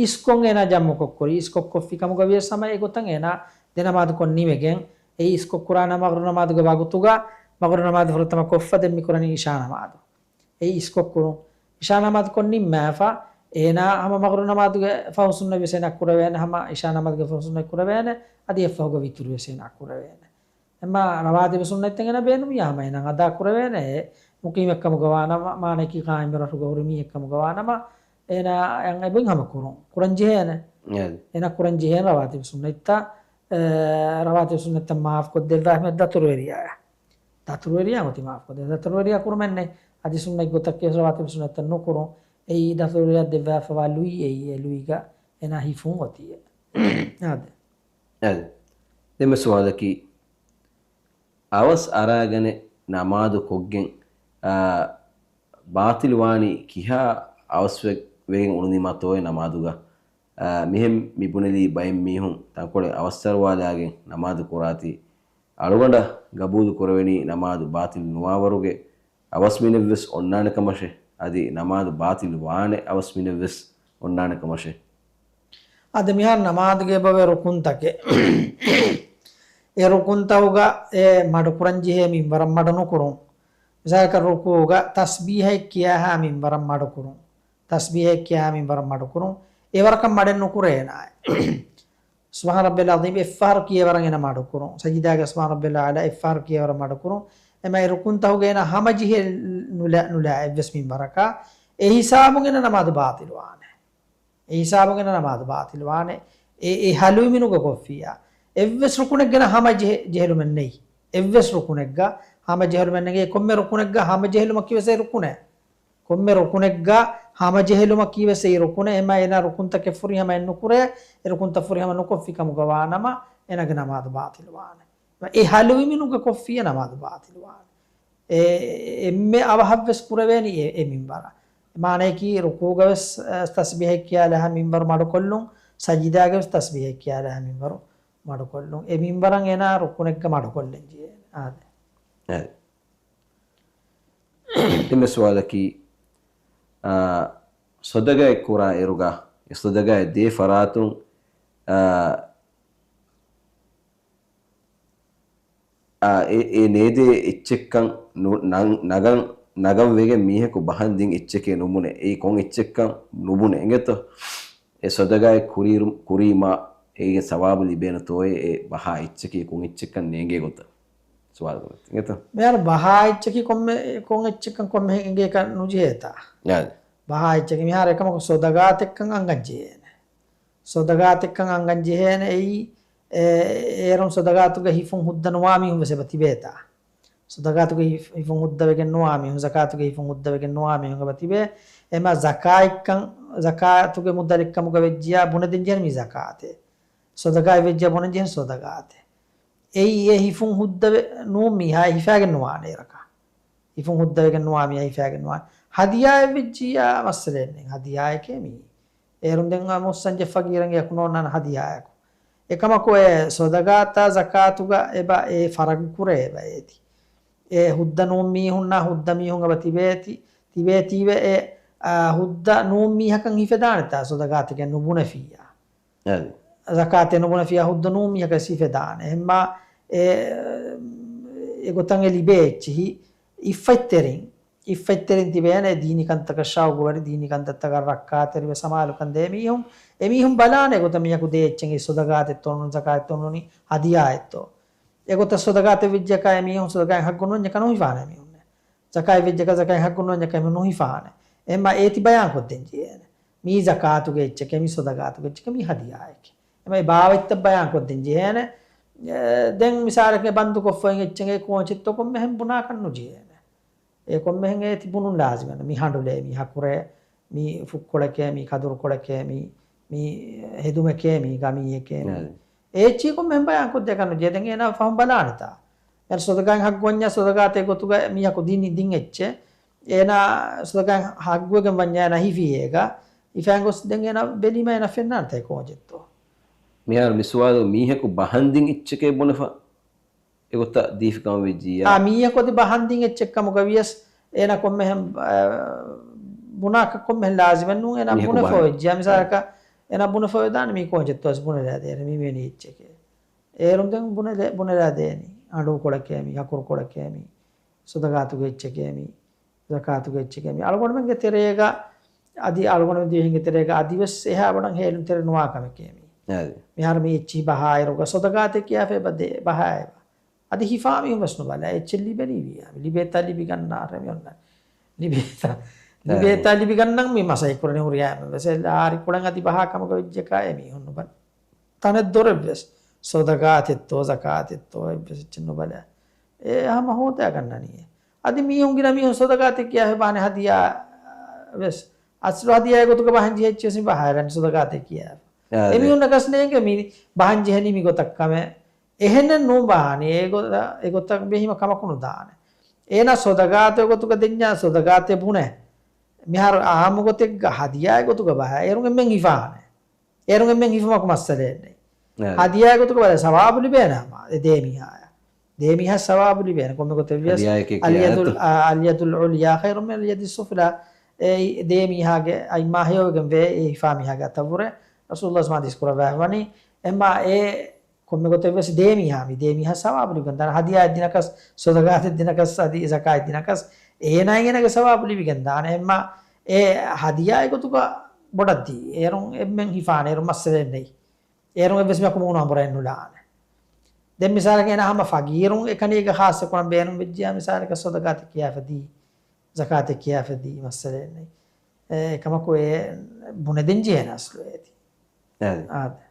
އިސްކޮށް އޭނާ ޖަމްޢުކޮށް ކުރި، އިސްކޮށް ކޮށްފި ކަމުގަ ވިޔަސް ހަމަ އެގޮތަށް އޭނާ ދެ ނަމާދުކޮށް ނިމެގެން، އެއީ އިސްކޮށް ކުރާނެ މަޣްރިބު ނަމާދުގެ ވަގުތުގަ، މަޣްރިބު ނަމާދު ފުރަތަމަ ކޮށްފަ ދެން މި ކުރަނީ އިޝާ ނަމާދު. އެއީ އިސްކޮށް ކުރުން. އިޝާ ނަމާދު ކޮށް ނިންމާފަ، އޭނާ ހަމަ މަޣްރިބު ނަމާދުގެ ފަހު ސުންނަތް ވެސް އޭނާ ކުރެވޭނެ، ހަމަ އިޝާ ނަމާދުގެ ފަހު ސުންނަތް ކުރެވޭނެ، އަދި އެއަށްފަހުގެ ވިތުރު ވެސް އޭނާ ކުރެވޭނެ. އެމާ ރަވާތިބު ސުންނަތްތައް އޭނާ ބޭނުމިއްޔާ ހަމަ އޭނާ އަދާ ކުރެވޭނެ. އެ މުޤީމެއް ކަމުގަ ވާނަމަ، މާނައަކީ ޤާއިމް ރަށުގަ ހުރި މީހެއް ކަމުގަ ވާނަމަ، އޭނާ އެ އެބައިން ހަމަ ކުރުން. ކުރަން ޖެހޭނެ. އެ. އޭނާ ކުރަން ޖެހޭނެ ރަވާތިބު ސުންނަތްތައް، އެ، ރަވާތިބު ސުންނަތްތައް މާފު ކޮށްދެއްވާ އެހެން ދަތުރުވެރިޔާ. ދަތުރުވެރިޔާ އޮތީ މާފު ކޮށްދެއްވާ. ދަތުރުވެރިޔާ ކުރުމެއް ނެތް. އަދި ސުންނަތް ގޮތަކީ ރަވާތިބު ސުންނަތްތައް ނުކުރުން. އެއީ ދަތުރުވެރިޔާ ދެއްވާފަވާ ލުއި އެއީ އެ ލުއިގަ އޭނާ ހިފުން އޮތީ. އާދެ. އާދެ. ދެންމެ ސުވާލަކީ، އަވަސް އަރާގަނެ ނަމާދު ކޮށްގެން، އާ، ބާޠިލް ވާނީ ކިހާ އަވަސް ވެ-، ވެގެން އުޅުނީމާތޯއޭ ނަމާދުގަ؟ އާ، މިހެން މި ބުނެލީ ބައެއް މީހުން ތަންކޮޅެއް އަވަސްއަރުވާލާގެން ނަމާދު ކުރާތީ، އަޅުގަނޑަށް ގަބޫލު ކުރެވެނީ ނަމާދު ބާޠިލް ނުވާވަރުގެ އަވަސް މިނެއްވެސް އޮންނާނެ ކަމަށެ، އަދި ނަމާދު ބާޠިލް ވާނެ އަވަސް މިނެއްވެސް އޮންނާނެ ކަމަށެ. އަދި މިހާރު ނަމާދުގެ އެބަވޭ ރުކުންތަކެއް. އެ ރުކުންތަކުގަ އެ މަޑުކުރަން ޖެހޭ މިންވަރަށް މަޑު ނުކުރުން. މިސާލަކަށް ރުކޫގަ ތަސްބީހައެއް ކިޔާހާ މިންވަރަށް މަޑުކުރުން. ތަސްބީހައެއް ކިޔާ މިންވަރަށް މަޑުކުރުން. އެވަރަކަށް މަޑެއް ނުކުރޭ އޭނާއެއް. ސުބްޙާނަ ރައްބިޔަލް ޢަޒީމް އެއްފަހަރު ކިޔޭވަރަށް އޭނާ މަޑުކުރުން. ސަޖިދާގަ ސުބްޙާނަ ރައްބިޔަލް އަޢްލާ އެއްފަހަރު ކިޔޭވަރަށް މަޑުކުރުން. އެމަ އެ ރުކުންތަހުގަ އޭނާ ހަމަޖެހި ނުލާ، ނުލާ އެއްވެސް މިންވަރަކަށް. އެ ހިސާބުން އޭނާ ނަމާދު ބާޠިލުވާނެ. އެ ހިސާބުން އޭނާ ނަމާދު ބާޠިލުވާނެ. އެ، އެ ހަލުވިމިނުގަ ކޮށްފިއްޔާ. އެއްވެސް ރުކުނެއްގަ އޭނާ ހަމަޖެހެ، ޖެހިލުމެއް ނެތް. އެއްވެސް ރުކުނެއްގަ ހަމަޖެހިލުމެއް ނެތް. އެ ކޮންމެ ރުކުނެއްގަ ހަމަޖެހިލުމަކީވެސް އެ ރުކުނެއް. ކޮންމެ ރުކުނެއްގަ ހަމަޖެހިލުމަކީވެސް އެ ރުކުނެއް. އެމަ އޭނާ ރުކުންތަކެއް ފުރިހަމައެއް ނުކުރޭ، އެ ރުކުންތައް ފުރިހަމަ ނުކޮށްފި ކަމުގަ ވާނަމަ، އޭނާގެ ނަމާދު ބާޠިލުވާނެ. އެ ހަލުވިމިނުގަ ކޮށްފިއްޔާ ނަމާދު ބާޠިލުވާނެ. އެ، އެންމެ އަވަހަށްވެސް ކުރެވޭނީ އެ، އެ މިންވަރަށް. މާނަޔަކީ ރުކޫގަވެސް، އަ، ތަސްބީހެއް ކިޔާލާ މިންވަރު މަޑުކޮށްލުން، ސަޖިދާގަވެސް ތަސްބީހެއް ކިޔާލާ މިންވަރު މަޑުކޮށްލުން. އެ މިންވަރަށް އޭނާ ރުކުނެއްގަ މަޑުކޮށްލަން ޖެހޭ. އާދެ. އެ. އެންމެ ސުވާލަކީ، އާ، ސޮދަގައެއް ކުރާ އިރުގަ، އެ ސޮދަގައެއް ދޭ ފަރާތުން، އާ، އާ، އެ، އެ ނޭދޭ އެއްޗެއްކަން ނު-، ނަން-، ނަގަން، ނަގަން ވެގެން މީހަކު ބަހަން ދިން އެއްޗެކޭ ނުބުނެ. އެއީ ކޮން އެއްޗެއްކަން ނުބުނެ އިނގޭތޯ؟ އެ ސޮދަގާއެއް ކުރީރު-، ކުރީމާ އޭގެ ސަވާބު ލިބޭނެތޯއޭ އެ ބަހާ އެއްޗަކީ ކޮން އެއްޗެއްކަން ނޭނގޭ ގޮތަށް ސުވާލު ކުރަން އިނގޭތޯ؟ މިހާރު ބަހާ އެއްޗަކީ ކޮންމެ، ކޮން އެއްޗެއްކަން ކޮންމެހެން އެނގޭކަށް ނުޖެހޭތާ؟ އާދެ. ބަހާ އެއްޗަކީ މިހާރު އެކަމަކު ސޮދަގާތެއްކަން އަންގަން ޖެހޭނެ. ސޮދަގާތެއްކަން އަންގަން ޖެހޭނެ އެއީ، އެ، އޭރުން ސޮދަގާތުގެ ހިފުން ހުއްދަ ނުވާ މީހުން ވެސް އެބަ ތިބޭތާ. ސޮދަގާތުގެ ހިފް-، ހިފުން ހުއްދަވެގެން ނުވާ މީހުން، ޒަކާތުގެ ހިފުން ހުއްދަވެގެން ނުވާ މީހުން އެބަ ތިބޭ. އެމަ ޒަކާތްކަން، ޒަކާތުގެ މުދަލެއްކަމުގަ ވެއްޖިޔާ ބުނެދޭން ޖެހޭނެ މީ ޒަކާތެއް. ސޮދަގާތް ވެއްޖިޔާ ބުނެދޭން ޖެހޭނެ ސޮދަގާތެއް. އެއީ އެ ހިފުން ހުއްދަވެ ނޫން މީހާ ހިފާގެން ނުވާނެ އޭރަކަށް. ހިފުން ހުއްދަވެގެން ނުވާ މީހާ ހިފާގެން ނުވާނެ. ހަދިޔާއެއް ވެއްޖިއްޔާ މައްސަލައެއް ނެތް. ހަދިޔާއެކޭ މީ. އޭރުން ދެން އަ، މުއްސަންޖެއްފަ ގީރަނގެއަކު ނޯންނާނެ ހަދިޔާއަކު. އެކަމަކު އެ ސޮދަގާތާ ޒަކާތުގަ އެބަ އެ ފަރަގު ކުރޭ އެބަ އޭތި. އެ ހުއްދަ ނޫން މީހުންނާ ހުއްދަ މީހުން އެބަ ތިބޭތި. ތިބޭތީވެ އެ، އާ، ހުއްދަ ނޫން މީހަކަށް ހިފެދާނެތާ ސޮދަގާތެކޭ ނުބުނެފިއްޔާ. އަދި. ޒަކާތެއް ނުބުނެފިއްޔާ ހުއްދަ ނޫން މީހަކަށް ހިފެދާނެ. އެހެންމާ އެ، އެގޮތަށް އެ ލިބޭ އެއްޗިހި އިއްފަތްތެރިން. އިއްފަތްތެރިން ތިބޭނެ ދީނީ ކަންތަކަށް ޝައުގުވެރި، ދީނީ ކަންތައްތަކަށް ރައްކާތެރިވެ ސަމާލުކަން ދޭ މީހުން. އެމީހުން ބަލާނެ އެގޮތަށް މީހަކު ދޭ އެއްޗެއް ސޮދަގާތެއްތޯ ނޫނީ ޒަކާތްތޯ ނޫނީ ހަދިޔާއެއްތޯ. އެގޮތަށް ސޮދަގާތެއް ވެއްޖެކާ އެމީހުން ސޮދަގާތް ހައްގު ނުވަންޏަކަށް ނުހިފާނެ މީހުންނެއް. ޒަކާތް ވެއްޖެކަ ޒަކާތް ހައްގު ނުވަންޏަކަށް އެމީހުން ނުހިފާނެ. އެހެންމާ އޭތި ބަޔާން ކޮށްދޭން ޖެހޭނެ. މީ ޒަކާތުގެ އެއްޗެކޭ، މީ ސޮދަގާތުގެ އެއްޗެކޭ، މީ ހަދިޔާއެކޭ. އެމަ އެ ބާވަތްތައް ބަޔާން ކޮށްދޭން ޖެހޭނެ. އެ، ދެން މިސާލަކަށް ބަންދުކޮށްފައި އެއްޗެއް ކޯޗެއްތޯ ކޮންމެހެން ބުނާކަށް ނުޖެހޭނެ. އެ ކޮންމެހެން އޭތި ބުނުން ލާޒިމެއް ނޫން. މީ ހަނޑުލޭ، މީ ހަކުރޭ، މީ ފުއްކޮޅެކޭ، މީ ކަދުރުކޮޅެކޭ، މީ، މީ ހެދުމެކޭ، މީ ގަމީއެކޭ، މީ. އެ. އޭތި ކޮންމެހެން ބަޔާން ކޮށްދޭކަށް ނުޖެހޭ. ދެން އޭނާ ފަހުން ބަލާނެތާ. އޭނާ ސޮދަގާތް ހައްގު ވަންޏާ ސޮދަގާތެއް ގޮތުގަ މީހަކު ދިން، ދިން އެއްޗެއް. އޭނާ ސޮދަގާތް ހައްގުވެގެން ވަންޏާ އޭނާ ހިފީ އޭގަ. ހިފައިގެން ގޮސް ދެން އޭނާ ބެލީމަ އޭނާ ފެންނާނެތާ އެ ކޯޗެއްތޯ. މިހާރު މި ސުވާލު މީހަކު ބަހަން ދިން އެއްޗެކޭ ބުނެފަ. އެގޮތަށް ދީފި ކަމަށް ވެއްޖިއްޔާ. އާ، މީހަކު އަދި ބަހަން ދިން އެއްޗެއް ކަމުގަ ވިޔަސް، އޭނާ ކޮންމެހެން، އާ، ބުނާކަށް ކޮންމެހެން ލާޒިމެއް ނޫން. އޭނާ މީހަކު ބުނެފަ ބަހަން. ވެއްޖިއްޔާ. މިސާލަކަށް، އޭނާ ބުނެފަ ވެދާނެ މީ ކޯޗެއްތޯ ވެސް ބުނެލާ ދޭނެ މީ މިވެނި އެއްޗެކޭ. އޭރުން ދެން ބުނެލެ-، ބުނެލާ ދޭނީ. އަނޑޫކޮޅެކޭ މީ، ހަކުރުކޮޅެކޭ މީ، ސޮދަގާތުގެ އެއްޗެކޭ މީ. ޒަކާތުގެ އެއްޗެކޭ މީ. އަޅުގަނޑުމެންގެ ތެރޭގަ، އަދި އަޅުގަނޑުމެން ދިވެހިންގެ ތެރޭގަ އަދިވެސް އެހާ ބޮޑަށް ހޭލުންތެރި ނުވާ ކަމެކޭ މީ. އަދި. މިހާރު މި އެއްޗިހި ބަހާއިރުގަ ސޮދަގާތެއް ކިޔާފަ އެބަ ދޭ، ބަހާ އެބަ. އަދި ހިފާ މީހުން ވެސް ނުބަލާ. އެއްޗެއް ލިބެނީ ވިއްޔާ. ލިބޭތާ ލިބިގަންނާށޭ މި އޮންނަ. ލިބޭތާ، އަދި. ލިބޭތާ ލިބިގަންނަން މި މަސައްކަތް ކުރަނީ ހުރިހާ އެންމެ ވެސް. އެ ލާރި ކުޅެން އަދި ބަހާ ކަމަކަށް ވެއްޖެކާ އެ މީހުން ނުބަލާ. ތަނެއް ދޮރެއް ވެސް. ސޮދަގާތެއްތޯ، ޒަކާތެއްތޯ، އެއްވެސް އެއްޗެއް ނުބަލާ. އެ ހަމަ ހޯދާ ގަންނަނީ. އަދި މީހުން ގިނަ މީހުން ސޮދަގާތެއް ކިޔާ ހެބާނެ ހަދިޔާ ވެސް. އަސްލު ހަދިޔާ ގޮތުގަ ބަހަން ޖެހޭ އެއްޗެއް ވެސް ބަހާލަން ސޮދަގާތެއް ކިޔާ. އާ، އެ ދެ. މީހުންނަކަސް ނޭނގެ މި ބަހަން ޖެހެނީ މި ގޮތަށް ކަމެއް. އެހެނެއް ނޫން ބަހާނީ. އެ ގޮ-، އެ ގޮތަށް ބެހީމަ ކަމަކު ނުދާނެ. އޭނާ ސޮދަގާތެއް ގޮތުގަ ދެންޏާ ސޮދަގާތެއް ބުނެ. މިހާރު އާއްމު ގޮތެއްގަ ހަދިޔާ ގޮތުގަ ބަހާ. އޭރުން އެންމެން ހިފާނެ. އޭރުން އެންމެން ހިފުމަކު މައްސަލައެއް ނެތް. އާ. ހަދިޔާ ގޮތުގަ ބަލާ ސަވާބު ލިބޭނެ ހަމަ އެ ދޭ މީހާޔަށް. ދޭ މީހާ ސަވާބު ލިބޭނެ. ކޮންމެ ގޮތެއް ވިޔަސް ހަދިޔާއެކޭ އަލްޔަދުލް، ކިޔާ އާ، އަލްޔަދުލް ޢުލްޔާ ޚައިރުން މިނަލް ޔަދިއް ސުފްލާ. އެ ދޭ މީހާގެ އަތްމާ ހެޔޮވެގެން ވޭ އެ ހިފާ މީހާގެ އަތަށްވުރެ. ރަސޫލުﷲ ޙަދީޘް ކުރައްވާ ވަނީ. އެމާ އެ ކޮންމެ ގޮތެއް ވެސް ދޭ މީހާ މި ދޭ މީހާ ސަވާބު ލިބިގެން ދާނެ. ހަދިޔާއެއް ދިނަކަސް، ސަދަގާތެއް ދިނަކަސް، އަދި ޒަކާތް ދިނަކަސް އޭނާ އޭނާގެ ސަވާބު ލިބިގެން ދާނެ. އެހެންމަ އެ ހަދިޔާ އެ ގޮތުގަ ބޮޑަށް ދީ. އޭރުން އެންމެން ހިފާނެ، އޭރުން މައްސަލައެއް ނެތް. އޭރުން އެއްވެސް މީހަކު މޫނު އަނބުރައެއް ނުލާނެ. ދެން މިސާލަކަށް އޭނާ ހަމަ ފަގީރުން އެކަނިއެއްގަ ޚާއްޞަ ކުރަން ބޭނުން ވެއްޖިޔާ، މިސާލަކަށް ސަދަގާތެއް ކިޔާފަ ދީ، ޒަކާތެއް ކިޔާފަ ދީ، މައްސަލައެއް ނެތް. އެ، އެކަމަކު އެ ބުނެދޭން ޖެހޭނެ އަސްލު އޭތި. އާދެ. އާދެ.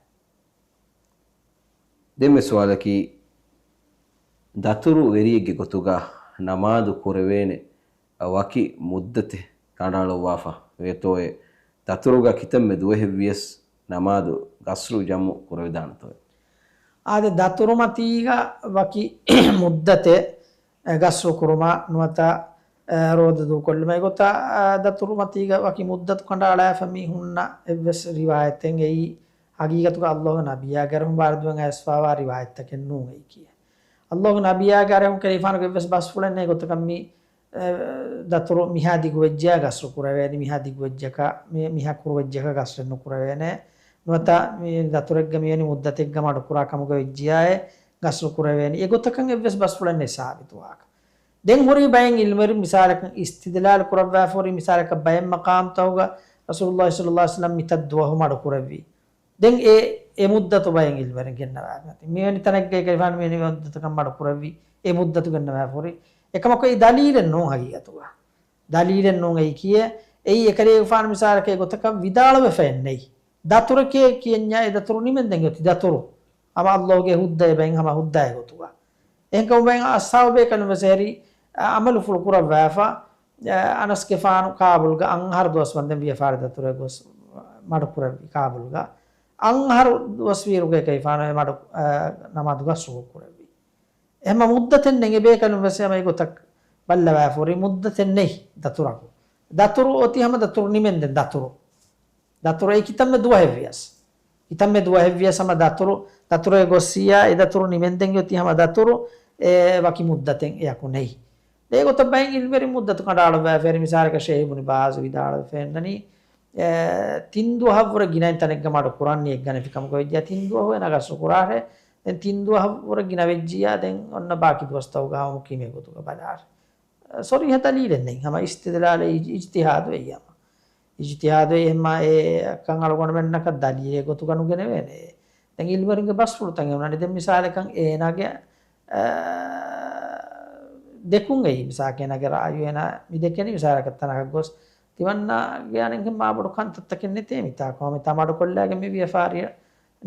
ދެންމެ ސުވާލަކީ، ދަތުރު ވެރިއެއްގެ ގޮތުގަ ނަމާދު ކުރެވޭނެ ވަކި މުއްދަތެއް ކަނޑައަޅުއްވާފަ ވޭތޯއޭ؟ ދަތުރުގަ ކިތަންމެ ދުވަހެއްވިޔަސް ނަމާދު ގަސްރު ޖަމު ކުރެވިދާނެތޯއޭ؟ އާދެ، ދަތުރުމަތީގަ ވަކި މުއްދަތެއް ގަސްރު ކުރުމާ ނުވަތަ ރޯދަ ދޫކޮށްލުމާ އެގޮތަށް، އާ، ދަތުރުމަތީގަ ވަކި މުއްދަތު ކަނޑައަޅާފަ މި ހުންނަ އެއްވެސް ރިވާޔަތެއް އެއީ، ހަގީގަތުގަ އައްލާހުގެ ނަބިއްޔާގެ އަރިހުން ވާރިދުވެގެން އައިސްފަވާ ރިވާޔަތްތަކެއް ނޫން އެއީކީ. އައްލާހުގެ ނަބިއްޔާގެ އަރިހުން ކަލޭފާނުގެ އެއްވެސް ބަސްފުޅެއް ނެތް އެގޮތަކަށް މި، އެ، ދަތުރު މިހާ ދިގުވެއްޖެޔާ ގަސްރު ކުރެވޭނީ، މިހާ ދިގުވެއްޖަކަށް، މި، މިހާ ކުރުވެއްޖަކަށް ގަސްރެއް ނުކުރެވޭނެ. ނުވަތަ މި ދަތުރެއްގަ މިވެނި މުއްދަތެއްގަ މަޑުކުރާ ކަމުގަ ވެއްޖިޔާއޭ ގަސްރު ކުރެވޭނީ. އެގޮތަކަށް އެއްވެސް ބަސްފުޅެއް ނެތް ސާބިތުވާކަށް. ދެން ހުރީ ބައެއް ޢިލްމުވެރިން މިސާލަކަށް އިސްތިދްލާލު ކުރައްވާފަ ހުރީ މިސާލަކަށް ބައެއް މަޤާމްތަކުގަ ރަސޫލުﷲ ޞައްލަﷲ ޢަލައިހި ވަސައްލަމް މިތައް ދުވަހު މަޑު ކުރެއްވި. ދެން އެ، އެ މުއްދަތު ބައެއް ޢިލްމުވެރިން ގެންނަވާފަ އޮތީ. މިވެނި ތަނެއްގައި ކަލޭފާނު މިވެނި މުއްދަތަކަށް މަޑު ކުރެއްވި، އެ މުއްދަތު ގެންނަވާފަ ހުރީ. އެކަމަކު އެއީ ދަލީލެއް ނޫން ހަގީގަތުގަ. ދަލީލެއް ނޫން އެއީކީއޭ. އެއީ އެކަލޭގެފާނު މިސާލަކަށް އެގޮތަކަށް ވިދާޅުވެފައެއް ނެތް. ދަތުރެކޭ ކިޔަންޏާ އެ ދަތުރު ނިމެންދެން އޮތީ ދަތުރު. ހަމަ އައްލާހުގެ ހުއްދައެއް ބައިން ހަމަ ހުއްދައެއް ގޮތުގަ. އެހެންކަމުން ބައިން އަޞްޙާބު ބޭކަލުން ވެސް އެހެރީ، އަ، ޢަމަލުފުޅު ކުރައްވާފަ، އަ، އަނަސްގެފާނު ކާބުލްގަ އަންހަރު ދުވަސް ވަންދެން ވިޔަފާރި ދަތުރެއް ގޮސް މަޑު ކުރެއްވި ކާބުލްގަ. އަންހަރު ދުވަސް ވީއިރުގައި ކަލޭފާނު އެ މަޑު، އަ، ނަމާދު ގަސްރު ކުރެއްވި. އެހެންމަ މުއްދަތެއް ނެތް. އެބޭކަލުން ވެސް ހަމަ އެގޮތަށް ބައްލަވާފަ ހުރީ މުއްދަތެއް ނެތް ދަތުރަކު. ދަތުރު އޮތީ ހަމަ ދަތުރު ނިމެންދެން ދަތުރު. ދަތުރު އެއީ ކިތަންމެ ދުވަހެއްވިޔަސް. ކިތަންމެ ދުވަހެއްވިޔަސް ހަމަ ދަތުރު، ދަތުރެއް ގޮއްސިޔާ އެ ދަތުރު ނިމެންދެން އޮތީ ހަމަ ދަތުރު، އެ ވަކި މުއްދަތެއް އެއަކު ނެތް. ދެގޮތަށް ބައެއް ޢިލްމުވެރިން މުއްދަތު ކަނޑައަޅުއްވާފަ ހުރީ މިސާލަކަށް ޝޭޚް އިބްނު ބާޒް ވިދާޅުވެފަ އިންނަނީ، އެ، ތިން ދުވަހަށްވުރެ ގިނައިން ތަނެއްގަ މަޑު ކުރަން ނިޔަތް ގަނެފި ކަމުގަ ވެއްޖެ. ތިން ދުވަހު އޭނާ ގަސްރު ކުރާށޭ. ދެން ތިން ދުވަހަށްވުރެ ގިނަވެއްޖިޔާ ދެން އޮންނަ ބާކީ ދުވަސްތަކުގަ ހަމަ މުޤީމޭ ގޮތުގަ ބަލާށޭ. ޞަރީޙަ ދަލީލެއް ނެތް. ހަމަ އިސްތިދްލާލެއް އިޖް-، އިޖްތިހާދު އެއީ ހަމަ. އިޖްތިހާދު އެއީ ހަމަ އެކަން އަޅުގަނޑުމެންނަކަށް ދަލީލެއް ގޮތުގަ ނުގެނެވޭނެ. ދެން ޢިލްމުވެރިންގެ ބަސްފުޅުތައް އެ އޮންނާނެ. ދެން މިސާލަކަށް އޭނާގެ، އާ، ދެކުން އެއީ މިސާލަކަށް އޭނާގެ ރާއިޔު އޭނާ މި ދެކެނީ މިސާލަކަށް ތަނަކަށް ގޮސް ތިމަންނާގެ އަނެއްހެން މާބޮޑު ކަންތައްތަކެއް ނެތޭ މިތާ. ކޮންމެ ތާ މަޑުކޮށްލާގެން މި ވިޔަފާރިއަށް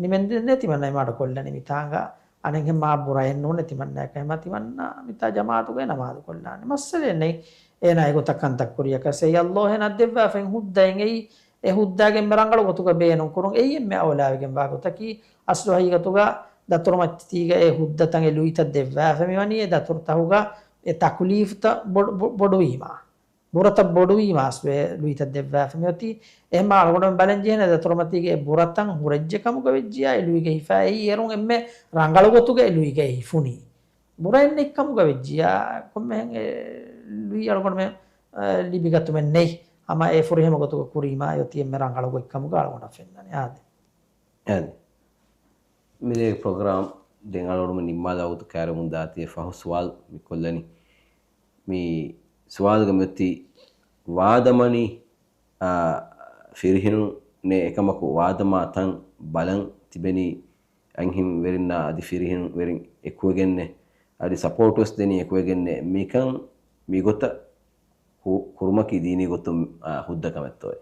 ނިމެންދެން ނެތި މަންނަ މަޑުކޮށްލަނީ މިތާނގަ އަނެއްހެން މާ ބުރައެއް ނޫނެ ތިމަންނައަކަށް. ހަމަ ތިމަންނަ މިތާ ޖަމާޢަތުގައި ނަމާދު ކޮށްލާނެ. މައްސަލައެއް ނެތް. އޭނާ އެގޮތަށް ކަންތައް ކުރިޔަކަސް އެއީ އައްލާހު އޭނާ ދެއްވާފައި ހުއްދައެއް އެއީ. އެ ހުއްދާގެ އެންމެ ރަނގަޅު ގޮތުގަ ބޭނުން ކުރުން އެއީ އެންމެ އައުލާވެގެންވާ ގޮތަކީ. އަސްލު ހަގީގަތުގަ ދަތުރުމަތީގަ އެ ހުއްދަތައް އެ ލުއިތައް ދެއްވާފަ މިވަނީ އެ ދަތުރުތަކުގަ އެ ތަކުލީފުތައް ބޮޑު-، ބޮ-، ބޮޑުވީމާ. ބުރަތައް ބޮޑުވީމާ އަސްލު އެ ލުއިތައް ދެއްވާފަ މިއޮތީ. އެހެންމާ އަޅުގަނޑުމެން ބަލަން ޖެހޭނެ ދަތުރުމަތީގެ އެ ބުރަތައް ހުރެއްޖެ ކަމުގަ ވެއްޖިޔާ އެ ލުއިގަ ހިފާ އެއީ އޭރުން އެންމެ ރަނގަޅު ގޮތުގަ އެ ލުއިގައި ހިފުނީ. ބުރައެއް ނެތް ކަމުގަ ވެއްޖިޔާ ކޮންމެހެން އެ ލުއި އަޅުގަނޑުމެން، އަ، ލިބިގަތުމެއް ނެތް. ހަމަ އެ ފުރިހަމަ ގޮތުގަ ކުރީމާ އެއޮތީ އެންމެ ރަނގަޅު ގޮތް ކަމުގަ އަޅުގަނޑަށް ފެންނަނީ. އާދެ. އާދެ. މިރޭ ޕްރޮގްރާމް ދެން އަޅުގަނޑުމެން ނިންމާލާ ވަގުތު ކައިރިވަމުން ދާތީ އެއް ފަހު ސުވާލު މި ކޮށްލަނީ. މި ސުވާލުގަ މިއޮތީ ވާދަމަނީ، އާ، ފިރިހެނުންނޭ އެކަމަކު ވާދަމާ ތަން ބަލަން ތިބެނީ އަންހެންވެރިންނާ އަދި ފިރިހެނުން ވެރިން އެކުވެގެންނޭ. އަދި ސަޕޯޓް ވެސް ދެނީ އެކުވެގެންނޭ. މިކަން މިގޮތަށް ކު-، ކުރުމަކީ ދީނީ ގޮތުން، އާ، ހުއްދަ ކަމެއްތޯއޭ؟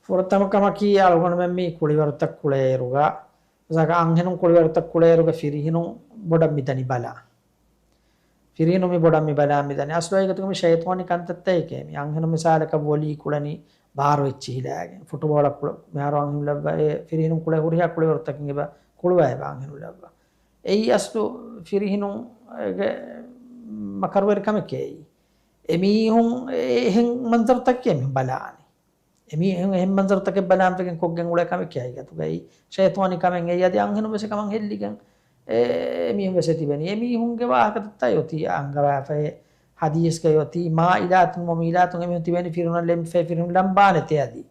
ފުރަތަމަ ކަމަކީ އަޅުގަނޑުމެން މި ކުޅިވަރުތައް ކުޅޭއިރުގަ، މިސާލަކަށް އަންހެނުން ކުޅިވަރުތައް ކުޅޭއިރުގަ ފިރިހެނުން ބޮޑަށް މިދަނީ ބަލާ. ފިރިހެނުން މި ބޮޑަށް މި ބަލާ މިދަނީ. އަސްލު ހަގީގަތުގަ މި ޝައިޠާނީ ކަންތައްތަކެކޭ. މި އަންހެނުން މިސާލަކަށް ވޮލީ ކުޅަނީ ބާރު އެއްޗިހި ލައިގެން. ފުޓުބޯޅަ ކުޅަ-، މިހާރު އަންހެނުން ލައްވާ އެ ފިރިހެނުން ކުޅޭ ހުރިހާ ކުޅިވަރުތަކެއް އެބަ ކުޅުވާ އެބަ އަންހެނުން ލައްވާ. އެއީ އަސްލު ފިރިހެނުންގެ މަކަރުވެރި ކަމެކޭ. އެމީހުން އެހެން މަންޒަރުތަކެއް އެމީހުން ބަލާނީ. އެމީހުން އެހެން މަންޒަރުތަކެއް ބަލާން ވެގެން ކޮށްގެން އުޅޭ ކަމެކޭ ހަގީގަތުގައި. ޝައިޠާނީ ކަމެއް އެއީ. އަދި އަންހެނުން ވެސް އެކަމަށް ހެއްލިގެން އެ އެމީހުން ވެސް ތިބެނީ. އެމީހުންގެ ވާހަކަތައްތައް އޮތީ އަންގަވާފައި ޙަދީޘްގައި އޮތީ، މާއިލާތުން މުމީލާތުން، އެމީހުން ތިބެނީ ފިރިހެނުންނަށް ލެނބިފައި ފިރިހެނުން ލަނބާނެތޭ އަދި.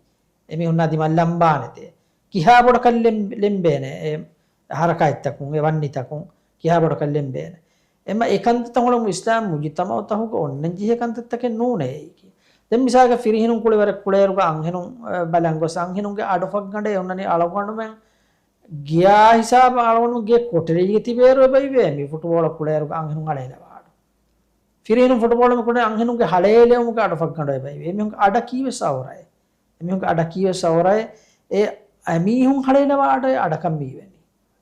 އެމީހުންނާ ދިމަށް ލަނބާނެތޭ. ކިހާ ބޮޑަކަށް ލެން-، ލެނބޭނެ އެ، ހަރަކާތްތަކުން، އެ ވަންނިތަކުން ކިހާ ބޮޑަކަށް ލެނބޭނެ. އެމަ އެ ކަންތައްތައް ހުޅަމު އިސްލާމް މުޖުތަމައުތަކުގަ އޮންނަން ޖެހޭ ކަންތައްތަކެއް ނޫނޭ އެއީކީ. ދެން މިސާލަކަށް ފިރިހެނުން ކުޅިވަރެއް ކުޅޭއިރުގަ އަންހެނުން، އަ، ބަލަން ގޮސް އަންހެނުންގެ އަޑު ފައްގަނޑެއް އޮންނަނީ އަޅުގަނޑުމެން ގެޔާ ހިސާބަށް އަޅުގަނޑު ގެ ކޮޓަރީގަ ތިބޭއިރު އެބައިވޭ މި ފުޓުބޯޅަ ކުޅޭއިރުގަ އަންހެނުން ހަޅޭލަވާ އަޑު. ފިރިހެނުން ފުޓުބޯޅަ ކުޅޭ އަންހެނުންގެ ހަޅޭލެވުމުގެ އަޑު ފައްގަނޑު އެބައިވޭ. އެމީހުންގެ އަޑަކީވެސް އައުރައެއް. އެމީހުންގެ އަޑަކީވެސް އައުރައެއް. އެ އެމީހުން ހަޅޭލަވާ އަޑަށް އަޑަކަށް މީވެނީ.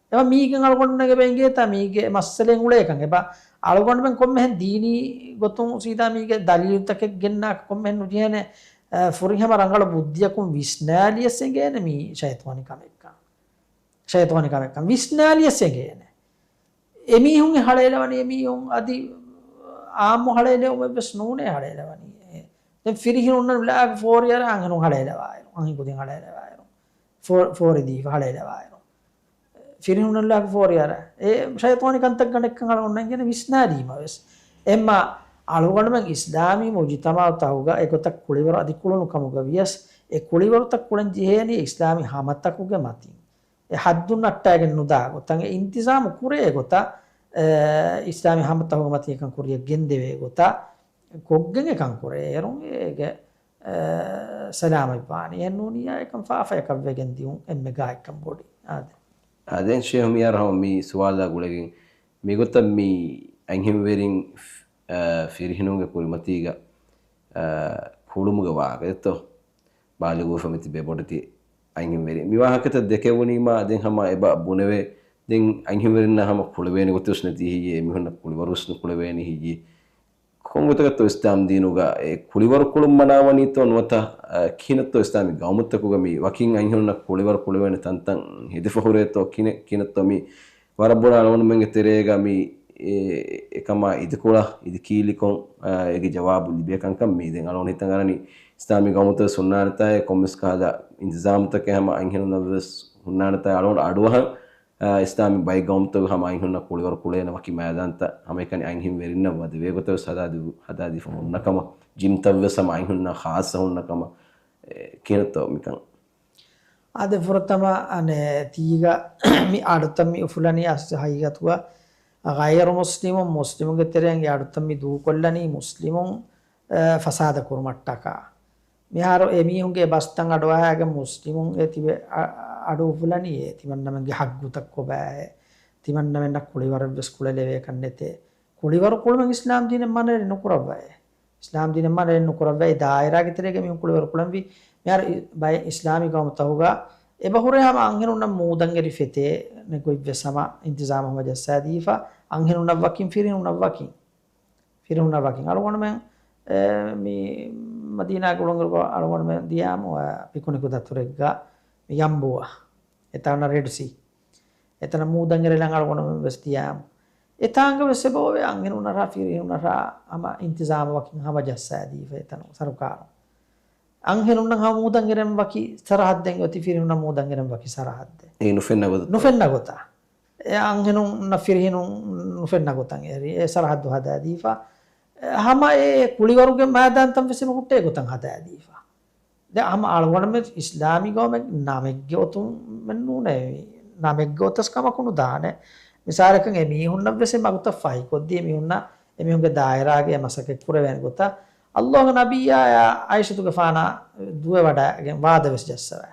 އެބަ މީގެން އަޅުގަނޑުމެން އެބަ އެނގޭތާ މީގެ މައްސަލައެއް އުޅޭކަން. އެބަ އަޅުގަނޑުމެން ކޮންމެހެން ދީނީ ގޮތުން ސީދާ މީގެ ދަލީލުތަކެއް ގެންނާ ކޮންމެހެން ނުޖެހޭނެ، އަ، ފުރިހަމަ ރަނގަޅު ބުއްދިއަކުން ވިސްނާލިޔަސް އެނގޭނެ މީ ޝައިޠާނީ ކަމެއްކަން. ޝައިޠާނީ ކަމެއްކަން ވިސްނާލިޔަސް އެނގޭނެ. އެމީހުން އެ ހަޅޭލަވަނީ އެމީހުން އަދި އާއްމު ހަޅޭލެވުމެއްވެސް ނޫނޭ ހަޅޭލަވަނީ. ދެން ފިރިހެނުންނަށް އުލާގެ ފޯރިއަރާ އަންހެނުން ހަޅޭލަވާއިރު، އަންހެން ކުދިން ހަޅޭލަވާއިރު، ފޯ-، ފޯރި ދީފަ ހަޅޭލަވާއިރު. ފިރިހެނުންނަށް އުލާގެ ފޯރިއަރާ. އެ ޝައިޠާނީ ކަންތައްގަނޑެއްކަން އަޅުގަނޑުމެން އެނގޭނެ ވިސްނާލީމަވެސް. އެމަ އަޅުގަނޑުމެން އިސްލާމީ މުޖުތަމަޢުތަކުގަ އެގޮތަށް ކުޅިވަރު އަދި ކުޅުނު ކަމުގަ ވިޔަސް، އެ ކުޅިވަރުތައް ކުޅަން ޖެހޭނީ އިސްލާމީ ހަމަތަކުގެ މަތިން. އެ ޙައްދު ނައްޓާގެން ނުދާ ގޮތަށް، އެ އިންތިޒާމު ކުރޭ ގޮތަށް، އެ، އިސްލާމީ ހަމަތަކުގެ މަތީގަ ކުރިޔަށް ގެންދެވޭ ގޮތަށް ކޮށްގެން އެކަން ކުރޭ. އޭރުން އޭގެ، އެ، ސަލާމަތްވާނީ. އެހެންނޫނިއްޔާ އެކަން ފާފަޔަކަށް ވެގެން ދިއުން އެންމެ ގާތްކަން ބޮޑި. އާދެ. އާދެ، ޝޭހު މިހާރު ހަމަ މި ސުވާލާ ގުޅެގެން މިގޮތަށް މި އަންހެންވެރިން، އެ، ފިރިހެނުންގެ ކުރިމަތީގަ، އެ، ކުޅުމުގެ ވާހަކަ ދެއްތޯ؟ ބާލިޣުވެފަ މިތިބޭ ބޮޑެތި އަންހެންވެރިން. މި ވާހަކަތައް ދެކެވުނީމާ ދެން ހަމަ އެބަ ބުނެވޭ. ދެން އަންހެންވެރިންނަށް ހަމަ ކުޅެވޭނެ ގޮތެއް ނެތި ހެއްޔޭ؟ އެމީހުންނަށް ކުޅިވަރުވެސް ނުކުޅެވޭނެ ހެއްޔޭ؟ ކޮން ގޮތަކަށްތޯ އިސްލާމް ދީނުގަ އެ ކުޅިވަރު ކުޅުން މަނާވަނީތޯ ނުވަތަ، އަ، ކިހިނެއްތޯ އިސްލާމީ ގައުމުތަކުގަ މި ވަކިން އަންހެނުންނަށް ކުޅިވަރު ކުޅެވޭނެ ތަންތަން ހެދިފަ ހުރޭތޯ؟ ކިނެ-، ކިހިނެއްތޯ މި ވަރަށް ބޮޑަށް އަޅުގަނޑުމެންގެ ތެރޭގަ މި އެ-، އެކަމާ އިދިކޮޅަށް، އިދި ކީލިކޮށް، އާ، އޭގެ ޖަވާބު ލިބޭ ކަންކަން މީ ދެން އަޅުގަނޑު ހިތަށް އަރަނީ. އިސްލާމީ ގައުމުތައް ހުންނާނެތާއޭ، ކޮންމެސް ކަހަލަ އިންތިޒާމުތަކެއް ހަމަ އަންހެނުންނަށް ވެސް ހުންނާނެތާ އަޅުގަނޑު އަޑުއަހަން، އާ، އިސްލާމީ ބައެއް ގައުމުތަކުގަ ހަމަ އަންހެނުންނަށް ކުޅިވަރު ކުޅޭނެ ވަކި މައިދާންތައް ހަމައެކަނި އަންހެންވެރިންނަށް ވަދެވޭ ގޮތަށް ވެސް ހަދާދި-، ހަދާދީފަ ހުންނަ ކަމަށް، ޖިމްތައް ވެސް ހަމަ އަންހެނުންނަށް ޚާއްޞަ ހުންނަ ކަމަށް، އެ، ކިހިނެއްތޯ މިކަން؟ އާދެ، ފުރަތަމަ އަނެއް ތީގަ މި އަޑުތައް މި އުފުލަނީ އަސްލު ހަގީގަތުގަ ޣައިރު މުސްލިމުން މުސްލިމުންގެ ތެރެއިން އެ އަޑުތައް މި ދޫކޮށްލަނީ މުސްލިމުން، އެ، ފަސާދަ ކުރުމަށްޓަކާ. މިހާރު އެ މީހުންގެ ބަސްތައް އަޑުއަހާގެން މުސްލިމުން އެ ތިބެ އަ-، އަޑު އުފުލަނީ އެ ތިމަންނަމެންގެ ހައްގުތައް ކޮބާއޭ؟ ތިމަންނަމެންނަށް ކުޅިވަރެއްވެސް ކުޅެލެވޭކަށް ނެތޭ. ކުޅިވަރު ކުޅުމެއް އިސްލާމް ދީނެއް މަނަރެއް ނުކުރައްވައޭ. އިސްލާމް ދީނެއް މަނަރެއް ނުކުރައްވައި ދާއިރާގެ ތެރޭގަ މީހުން ކުޅިވަރު ކުޅަންވީ. މިހާރު އި-، ބައެއް އިސްލާމީ ގައުމުތަކުގަ އެބަހުރޭ ހަމަ އަންހެނުންނަށް މޫދަންއެރި ފެތޭ ނެގޮތްވެސް ހަމަ އިންތިޒާމު ހަމަ ޖައްސާދީފަ އަންހެނުންނަށް ވަކިން ފިރިހެނުންނަށް ވަކިން. ފިރިހެނުންނަށް ވަކިން. އަޅުގަނޑުމެން، އެ، މި މަދީނާގެ އުޅުންއިރުގަ އަޅުގަނޑުމެން ދިޔާމު، އެ، ޕިކުނިކު ދަތުރެއްގަ މި ޔަންބުއަ. އެތާނަ ރެޑް ސީ. އެތަނަށް މޫދަންއެރިލަން އަޅުގަނޑުމެން ވެސް ދިޔާމު. އެތާނގަ ވެސް އެބައޮވޭ އަންހެނުންނަށާ ފިރިހެނުންނަށާ ހަމަ އިންތިޒާމު ވަކިން ހަމަ ޖައްސާދީފަ އެތަނު ސަރުކާރުން. އަންހެނުންނަށް ހަމަ މޫދަންއެރެން ވަކި ސަރަހައްދެއް އޮތީ ފިރިހެނުންނަށް މޫދަންއެރެން ވަކި ސަރަހައްދެއް. އެ ނުފެންނަ ގޮތަށް. ނުފެންނަ ގޮތަށް. އެ އަންހެނުންނަށް ފިރިހެނުން ނުފެންނަ ގޮތަށް އެރި އެ ސަރަހައްދު ހަދާދީފަ. އެ ހަމަ އެ ކުޅިވަރުގެ މައިދާންތައް ވެސް އެބަ ހުއްޓޭ ގޮތަށް ހަދާދީފަ. ދެ ހަމަ އަޅުގަނޑުމެން އިސްލާމީ ގައުމެއް ނަމެއްގެ އޮތުމެއް ނޫނޭ. ނަމެއްގެ އޮތަސް ކަމަކު ނުދާނެ. މިސާލަކަށް އެމީހުންނަށް ވެސް އެ މަގުތައް ފަހިކޮށްދީ އެމީހުންނަށް އެމީހުންގެ ދާއިރާގެ އެ މަސައްކަތް ކުރެވޭނެ ގޮތަށް އައްލާހުގެ ނަބިއްޔާއާ ޢާއިޝަތުގެފާނާ ދުވެވަޑައިގެން ވާދަ ވެސް ޖައްސަވާ.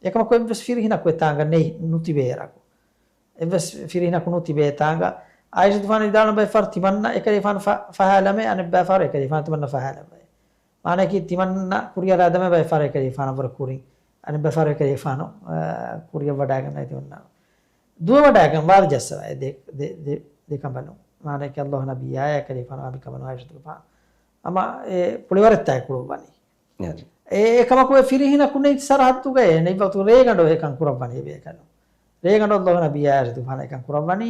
އެކަމަކު އެއްވެސް ފިރިހެނަކު އެތާނގަ ނެތް ނުތިބޭއިރަކު. އެއްވެސް ފިރިހެނަކު ނުތިބޭ އެތާނގަ. ޢާއިޝަތުގެފާނު ވިދާޅުވި ބައެއް ފަހަރު ތިމަންނަ އެކަލޭގެފާނު ފަ-، ފަހާލަމޭ، އަނެއް ބައެއް ފަހަރު އެކަލޭގެފާނު ތިމަންނަ ފަހާލައްވައޭ. މާނައަކީ ތިމަންނަ ކުރިއަރާދަމޭ ބައެއް ފަހަރު އެކަލޭގެފާނަށް ވުރެ ކުރިން. އަނެއް ބައެއް ފަހަރު އެކަލޭގެފާނު، އާ، ކުރިއަށް ވަޑައިގަންނައި ތިމަންނަ. ދުވެވަޑައިގެން ވާދަ ޖައްސަވައޭ ދެ، ދެ، ދެ، ދެ ކަނބަލުން. މާނައަކީ އައްލާހު ނަބިއްޔާއާ އެކަލޭގެފާނު އަނބިކަނބަލުން ޢާއިޝަތުގެފާނު. ހަމަ އެ ކުޅިވަރެއްތާއެއް ކުޅުއްވަނީ. އެ، އެކަމަކު އެ ފިރިހެނަކު ނެތް ސަރަހައްދުގައޭ ނެތް ވަގުތު ރޭގަނޑު އެކަން ކުރައްވަނީ އެބޭކަލުން. ރޭގަނޑު އައްލާހު ނަބިއްޔާ ޢާއިޝަތުގެފާނަށް އެކަން ކުރައްވަނީ.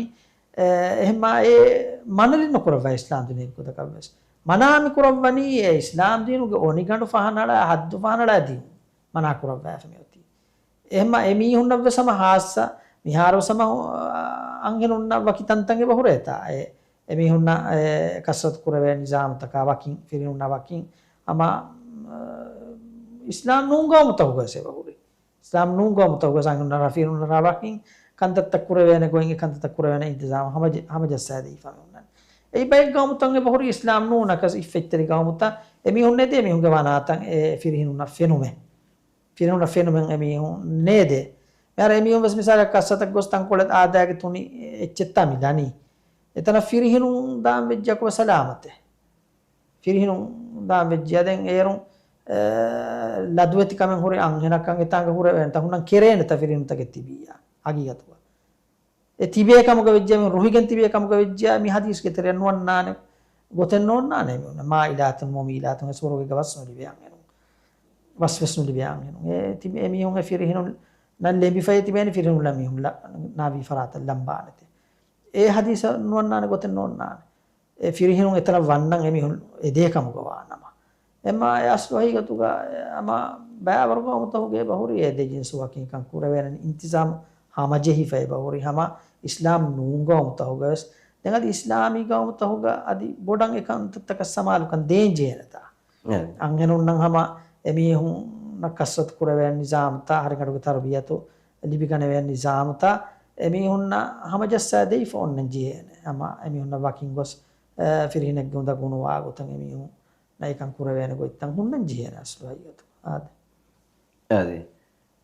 އެ، އެހެންމާ އެ މަނަލި ނުކުރައްވާ އިސްލާމް ދީނުގެ ގޮތަކަށްވެސް. މަނާ މި ކުރައްވަނީ އެ އިސްލާމް ދީނުގެ އޮނިގަނޑު ފަހަނަޅާ، ހައްދު ފަހަނަޅާ ދިނުން މަނާ ކުރައްވާފަ މިއޮތީ. އެހެންމާ އެމީހުންނަށްވެސް ހަމަ ހާއްސަ، މިހާރުވެސް ހަމަ އަންހެނުންނަށް ވަކި ތަންތަން އެބަ ހުރޭތާ. އެ، އެމީހުންނަށް އެ ކަސްރަތު ކުރެވޭ ނިޒާމުތަކާ ވަކިން، ފިރިހެނުންނާ ވަކިން، ހަމަ، އަ، އިސްލާމް ނޫން ގައުމުތަކުގަވެސް އެބަ ހުރި. އިސްލާމް ނޫން ގައުމުތަކުގަ އަންހެނުންނަށާ ފިރިހެނުންނަށާ ވަކިން ކަންތައްތައް ކުރެވޭނެ ގޮތް އެ ކަންތައްތައް ކުރެވޭނެ އިންތިޒާމު ހަމަޖެ-، ހަމަޖައްސާދީފަ މި ހުންނަނީ. އެއީ ބައެއް ގައުމުތައް އެބަހުރި އިސްލާމް ނޫނަކަސް އިއްފަތްތެރި ގައުމުތައް އެމީހުން ނެދޭ މީހުންގެ ވަނާތަން އެ ފިރިހެނުންނަށް ފެނުމެއް. ފިރިހެނުންނަށް ފެނުމެއް އެމީހުން ނޭދޭ. މިހާރު އެމީހުން ވެސް މިސާލަކަށް ކައްސަތައް ގޮސް ތަންކޮޅެއް އާދައިގެ ތުނި އެއްޗެއްތާ މި ލަނީ. އެތަނަށް ފިރިހެނުން ދާން ވެއްޖެއަކު ސަލާމަތެއް. ފިރިހެނުން ދާން ވެއްޖެއްޔާ ދެން އޭރުން، އެ، ލަދުވެތި ކަމެއް ހުރި އަންހެނަކަށް އެތާނގަ ހުރެވޭނެތާ ހުންނަން ކެރޭނެތާ ފިރިހެނުންތަކެއް ތިބިއްޔާ ހަގީގަތުގަ. އެ ތިބޭ ކަމުގަ ވެއްޖެއްޔާ މި ރުހިގެން ތިބޭ ކަމުގަ ވެއްޖެއްޔާ މި ހަދީސްގެ ތެރެއަށް ނުވަންނާނެ ގޮތެއް ނޯންނާނެ މި މާއިލާތުން މުމީލާތުން އެ ސުވަރުގެ ވަސް ނުލިބޭ އަންހެނުން. ވަސް ވެސް ނުލިބޭ އަންހެނުން. އެ ތި-، އެ މީހުން އެ ފިރިހެނުން ނަން ލެނބިފައި ތިބޭނެ ފިރިހެނުން މީހުން ނާވީ ފަރާތަށް ލަނބާނެތެ. އެ ހަދީސަށް ނުވަންނާނެ ގޮތެއް ނޯންނާނެ. އެ ފިރިހެނުން އެތަނަށް ވަންނަން އެމީހުން އެދޭ ކަމުގަ ވާނަމަ. އެމާ އެ އަސްލު ހަގީގަތުގަ އަމާ ބައިވަރު ގައުމުތަކުގެ އެބަހުރި އެ ދެ ޖިންސު ވަކިންކަން ކުރެވޭނެ އިންތިޒާމު ހަމަޖެހިފަ އެބަހުރި ހަމަ އިސްލާމް ނޫން ގައުމުތަކުގަ ވެސް. ދެން އަދި އިސްލާމީ ގައުމުތަކުގަ އަދި ބޮޑަށް އެ ކަންތައްތަކަށް ސަމާލުކަން ދޭން ޖެހޭނެތާ. އެ. އަންހެނުންނަށް ހަމަ އެމީހުންނަށް ކަސްރަތު ކުރެވޭނެ ނިޒާމުތައް ހަރިގަނޑުގެ ތަރުބިޔަތު ލިބިގަނެވޭނެ ނިޒާމުތައް އެމީހުންނަށް ހަމަޖައްސާ ދެވިފަ އޮންނަން ޖެހޭނެ. ހަމަ އެމީހުންނަށް ވަކިން ގޮސް، އެ، ފިރިހެނެއްގެ އުނދަގޫ ނުވާ ގޮތަށް އެމީހުންނަށް އެކަން ކުރެވޭނެ ގޮތްތައް ހުންނަން ޖެހޭނެ އަސްލު ހަގީގަތު. އާދެ. އާދެ.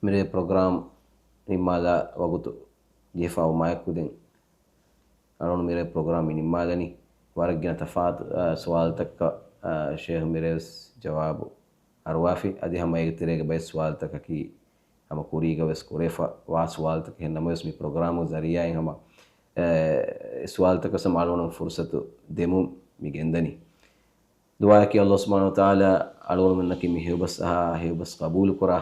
މިރޭ ޕްރޮގްރާމް ނިންމާލާ ވަގުތު ޖެހިފައި މާތްކުދިން އަޅުން މިރޭ ޕްރޮގްރާމް ނިންމާލަނީ. ވަރަށް ގިނަ ތަފާތު، އާ، ސުވާލުތަކަށް، އާ، ޝޭހު މިރޭވެސް ޖަވާބު އަރުވާފި. އަދި ހަމަ އޭގެ ތެރޭގަ ބައެއް ސުވާލުތަކަކީ ހަމަ ކުރީގަ ވެސް ކުރެފަ ވާ ސުވާލުތަކެއް ނަމަވެސް މި ޕްރޮގްރާމު ޒަރީއާއިން ހަމަ، އެ، ސުވާލުތަކަށް ހަމަ އަޅުގަނޑު ފުރުސަތު ދެމުން މި ގެންދަނީ. ދުޢާއަކީ ﷲ ސުބްޙާނަހޫ ވަތަޢާލާ އަޅުގަނޑުމެންނަކީ މި ހެޔޮބަސް އަހާ، ހެޔޮބަސް ޤަބޫލުކުރާ،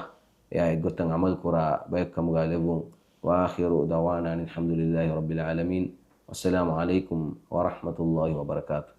އެއާ އެއްގޮތަށް ޢަމަލުކުރާ ބައެއްކަމުގަ ލެއްވުން. وآخر دعوانا أن الحمد لله رب العالمين. والسلام عليكم ورحمة الله وبركاته.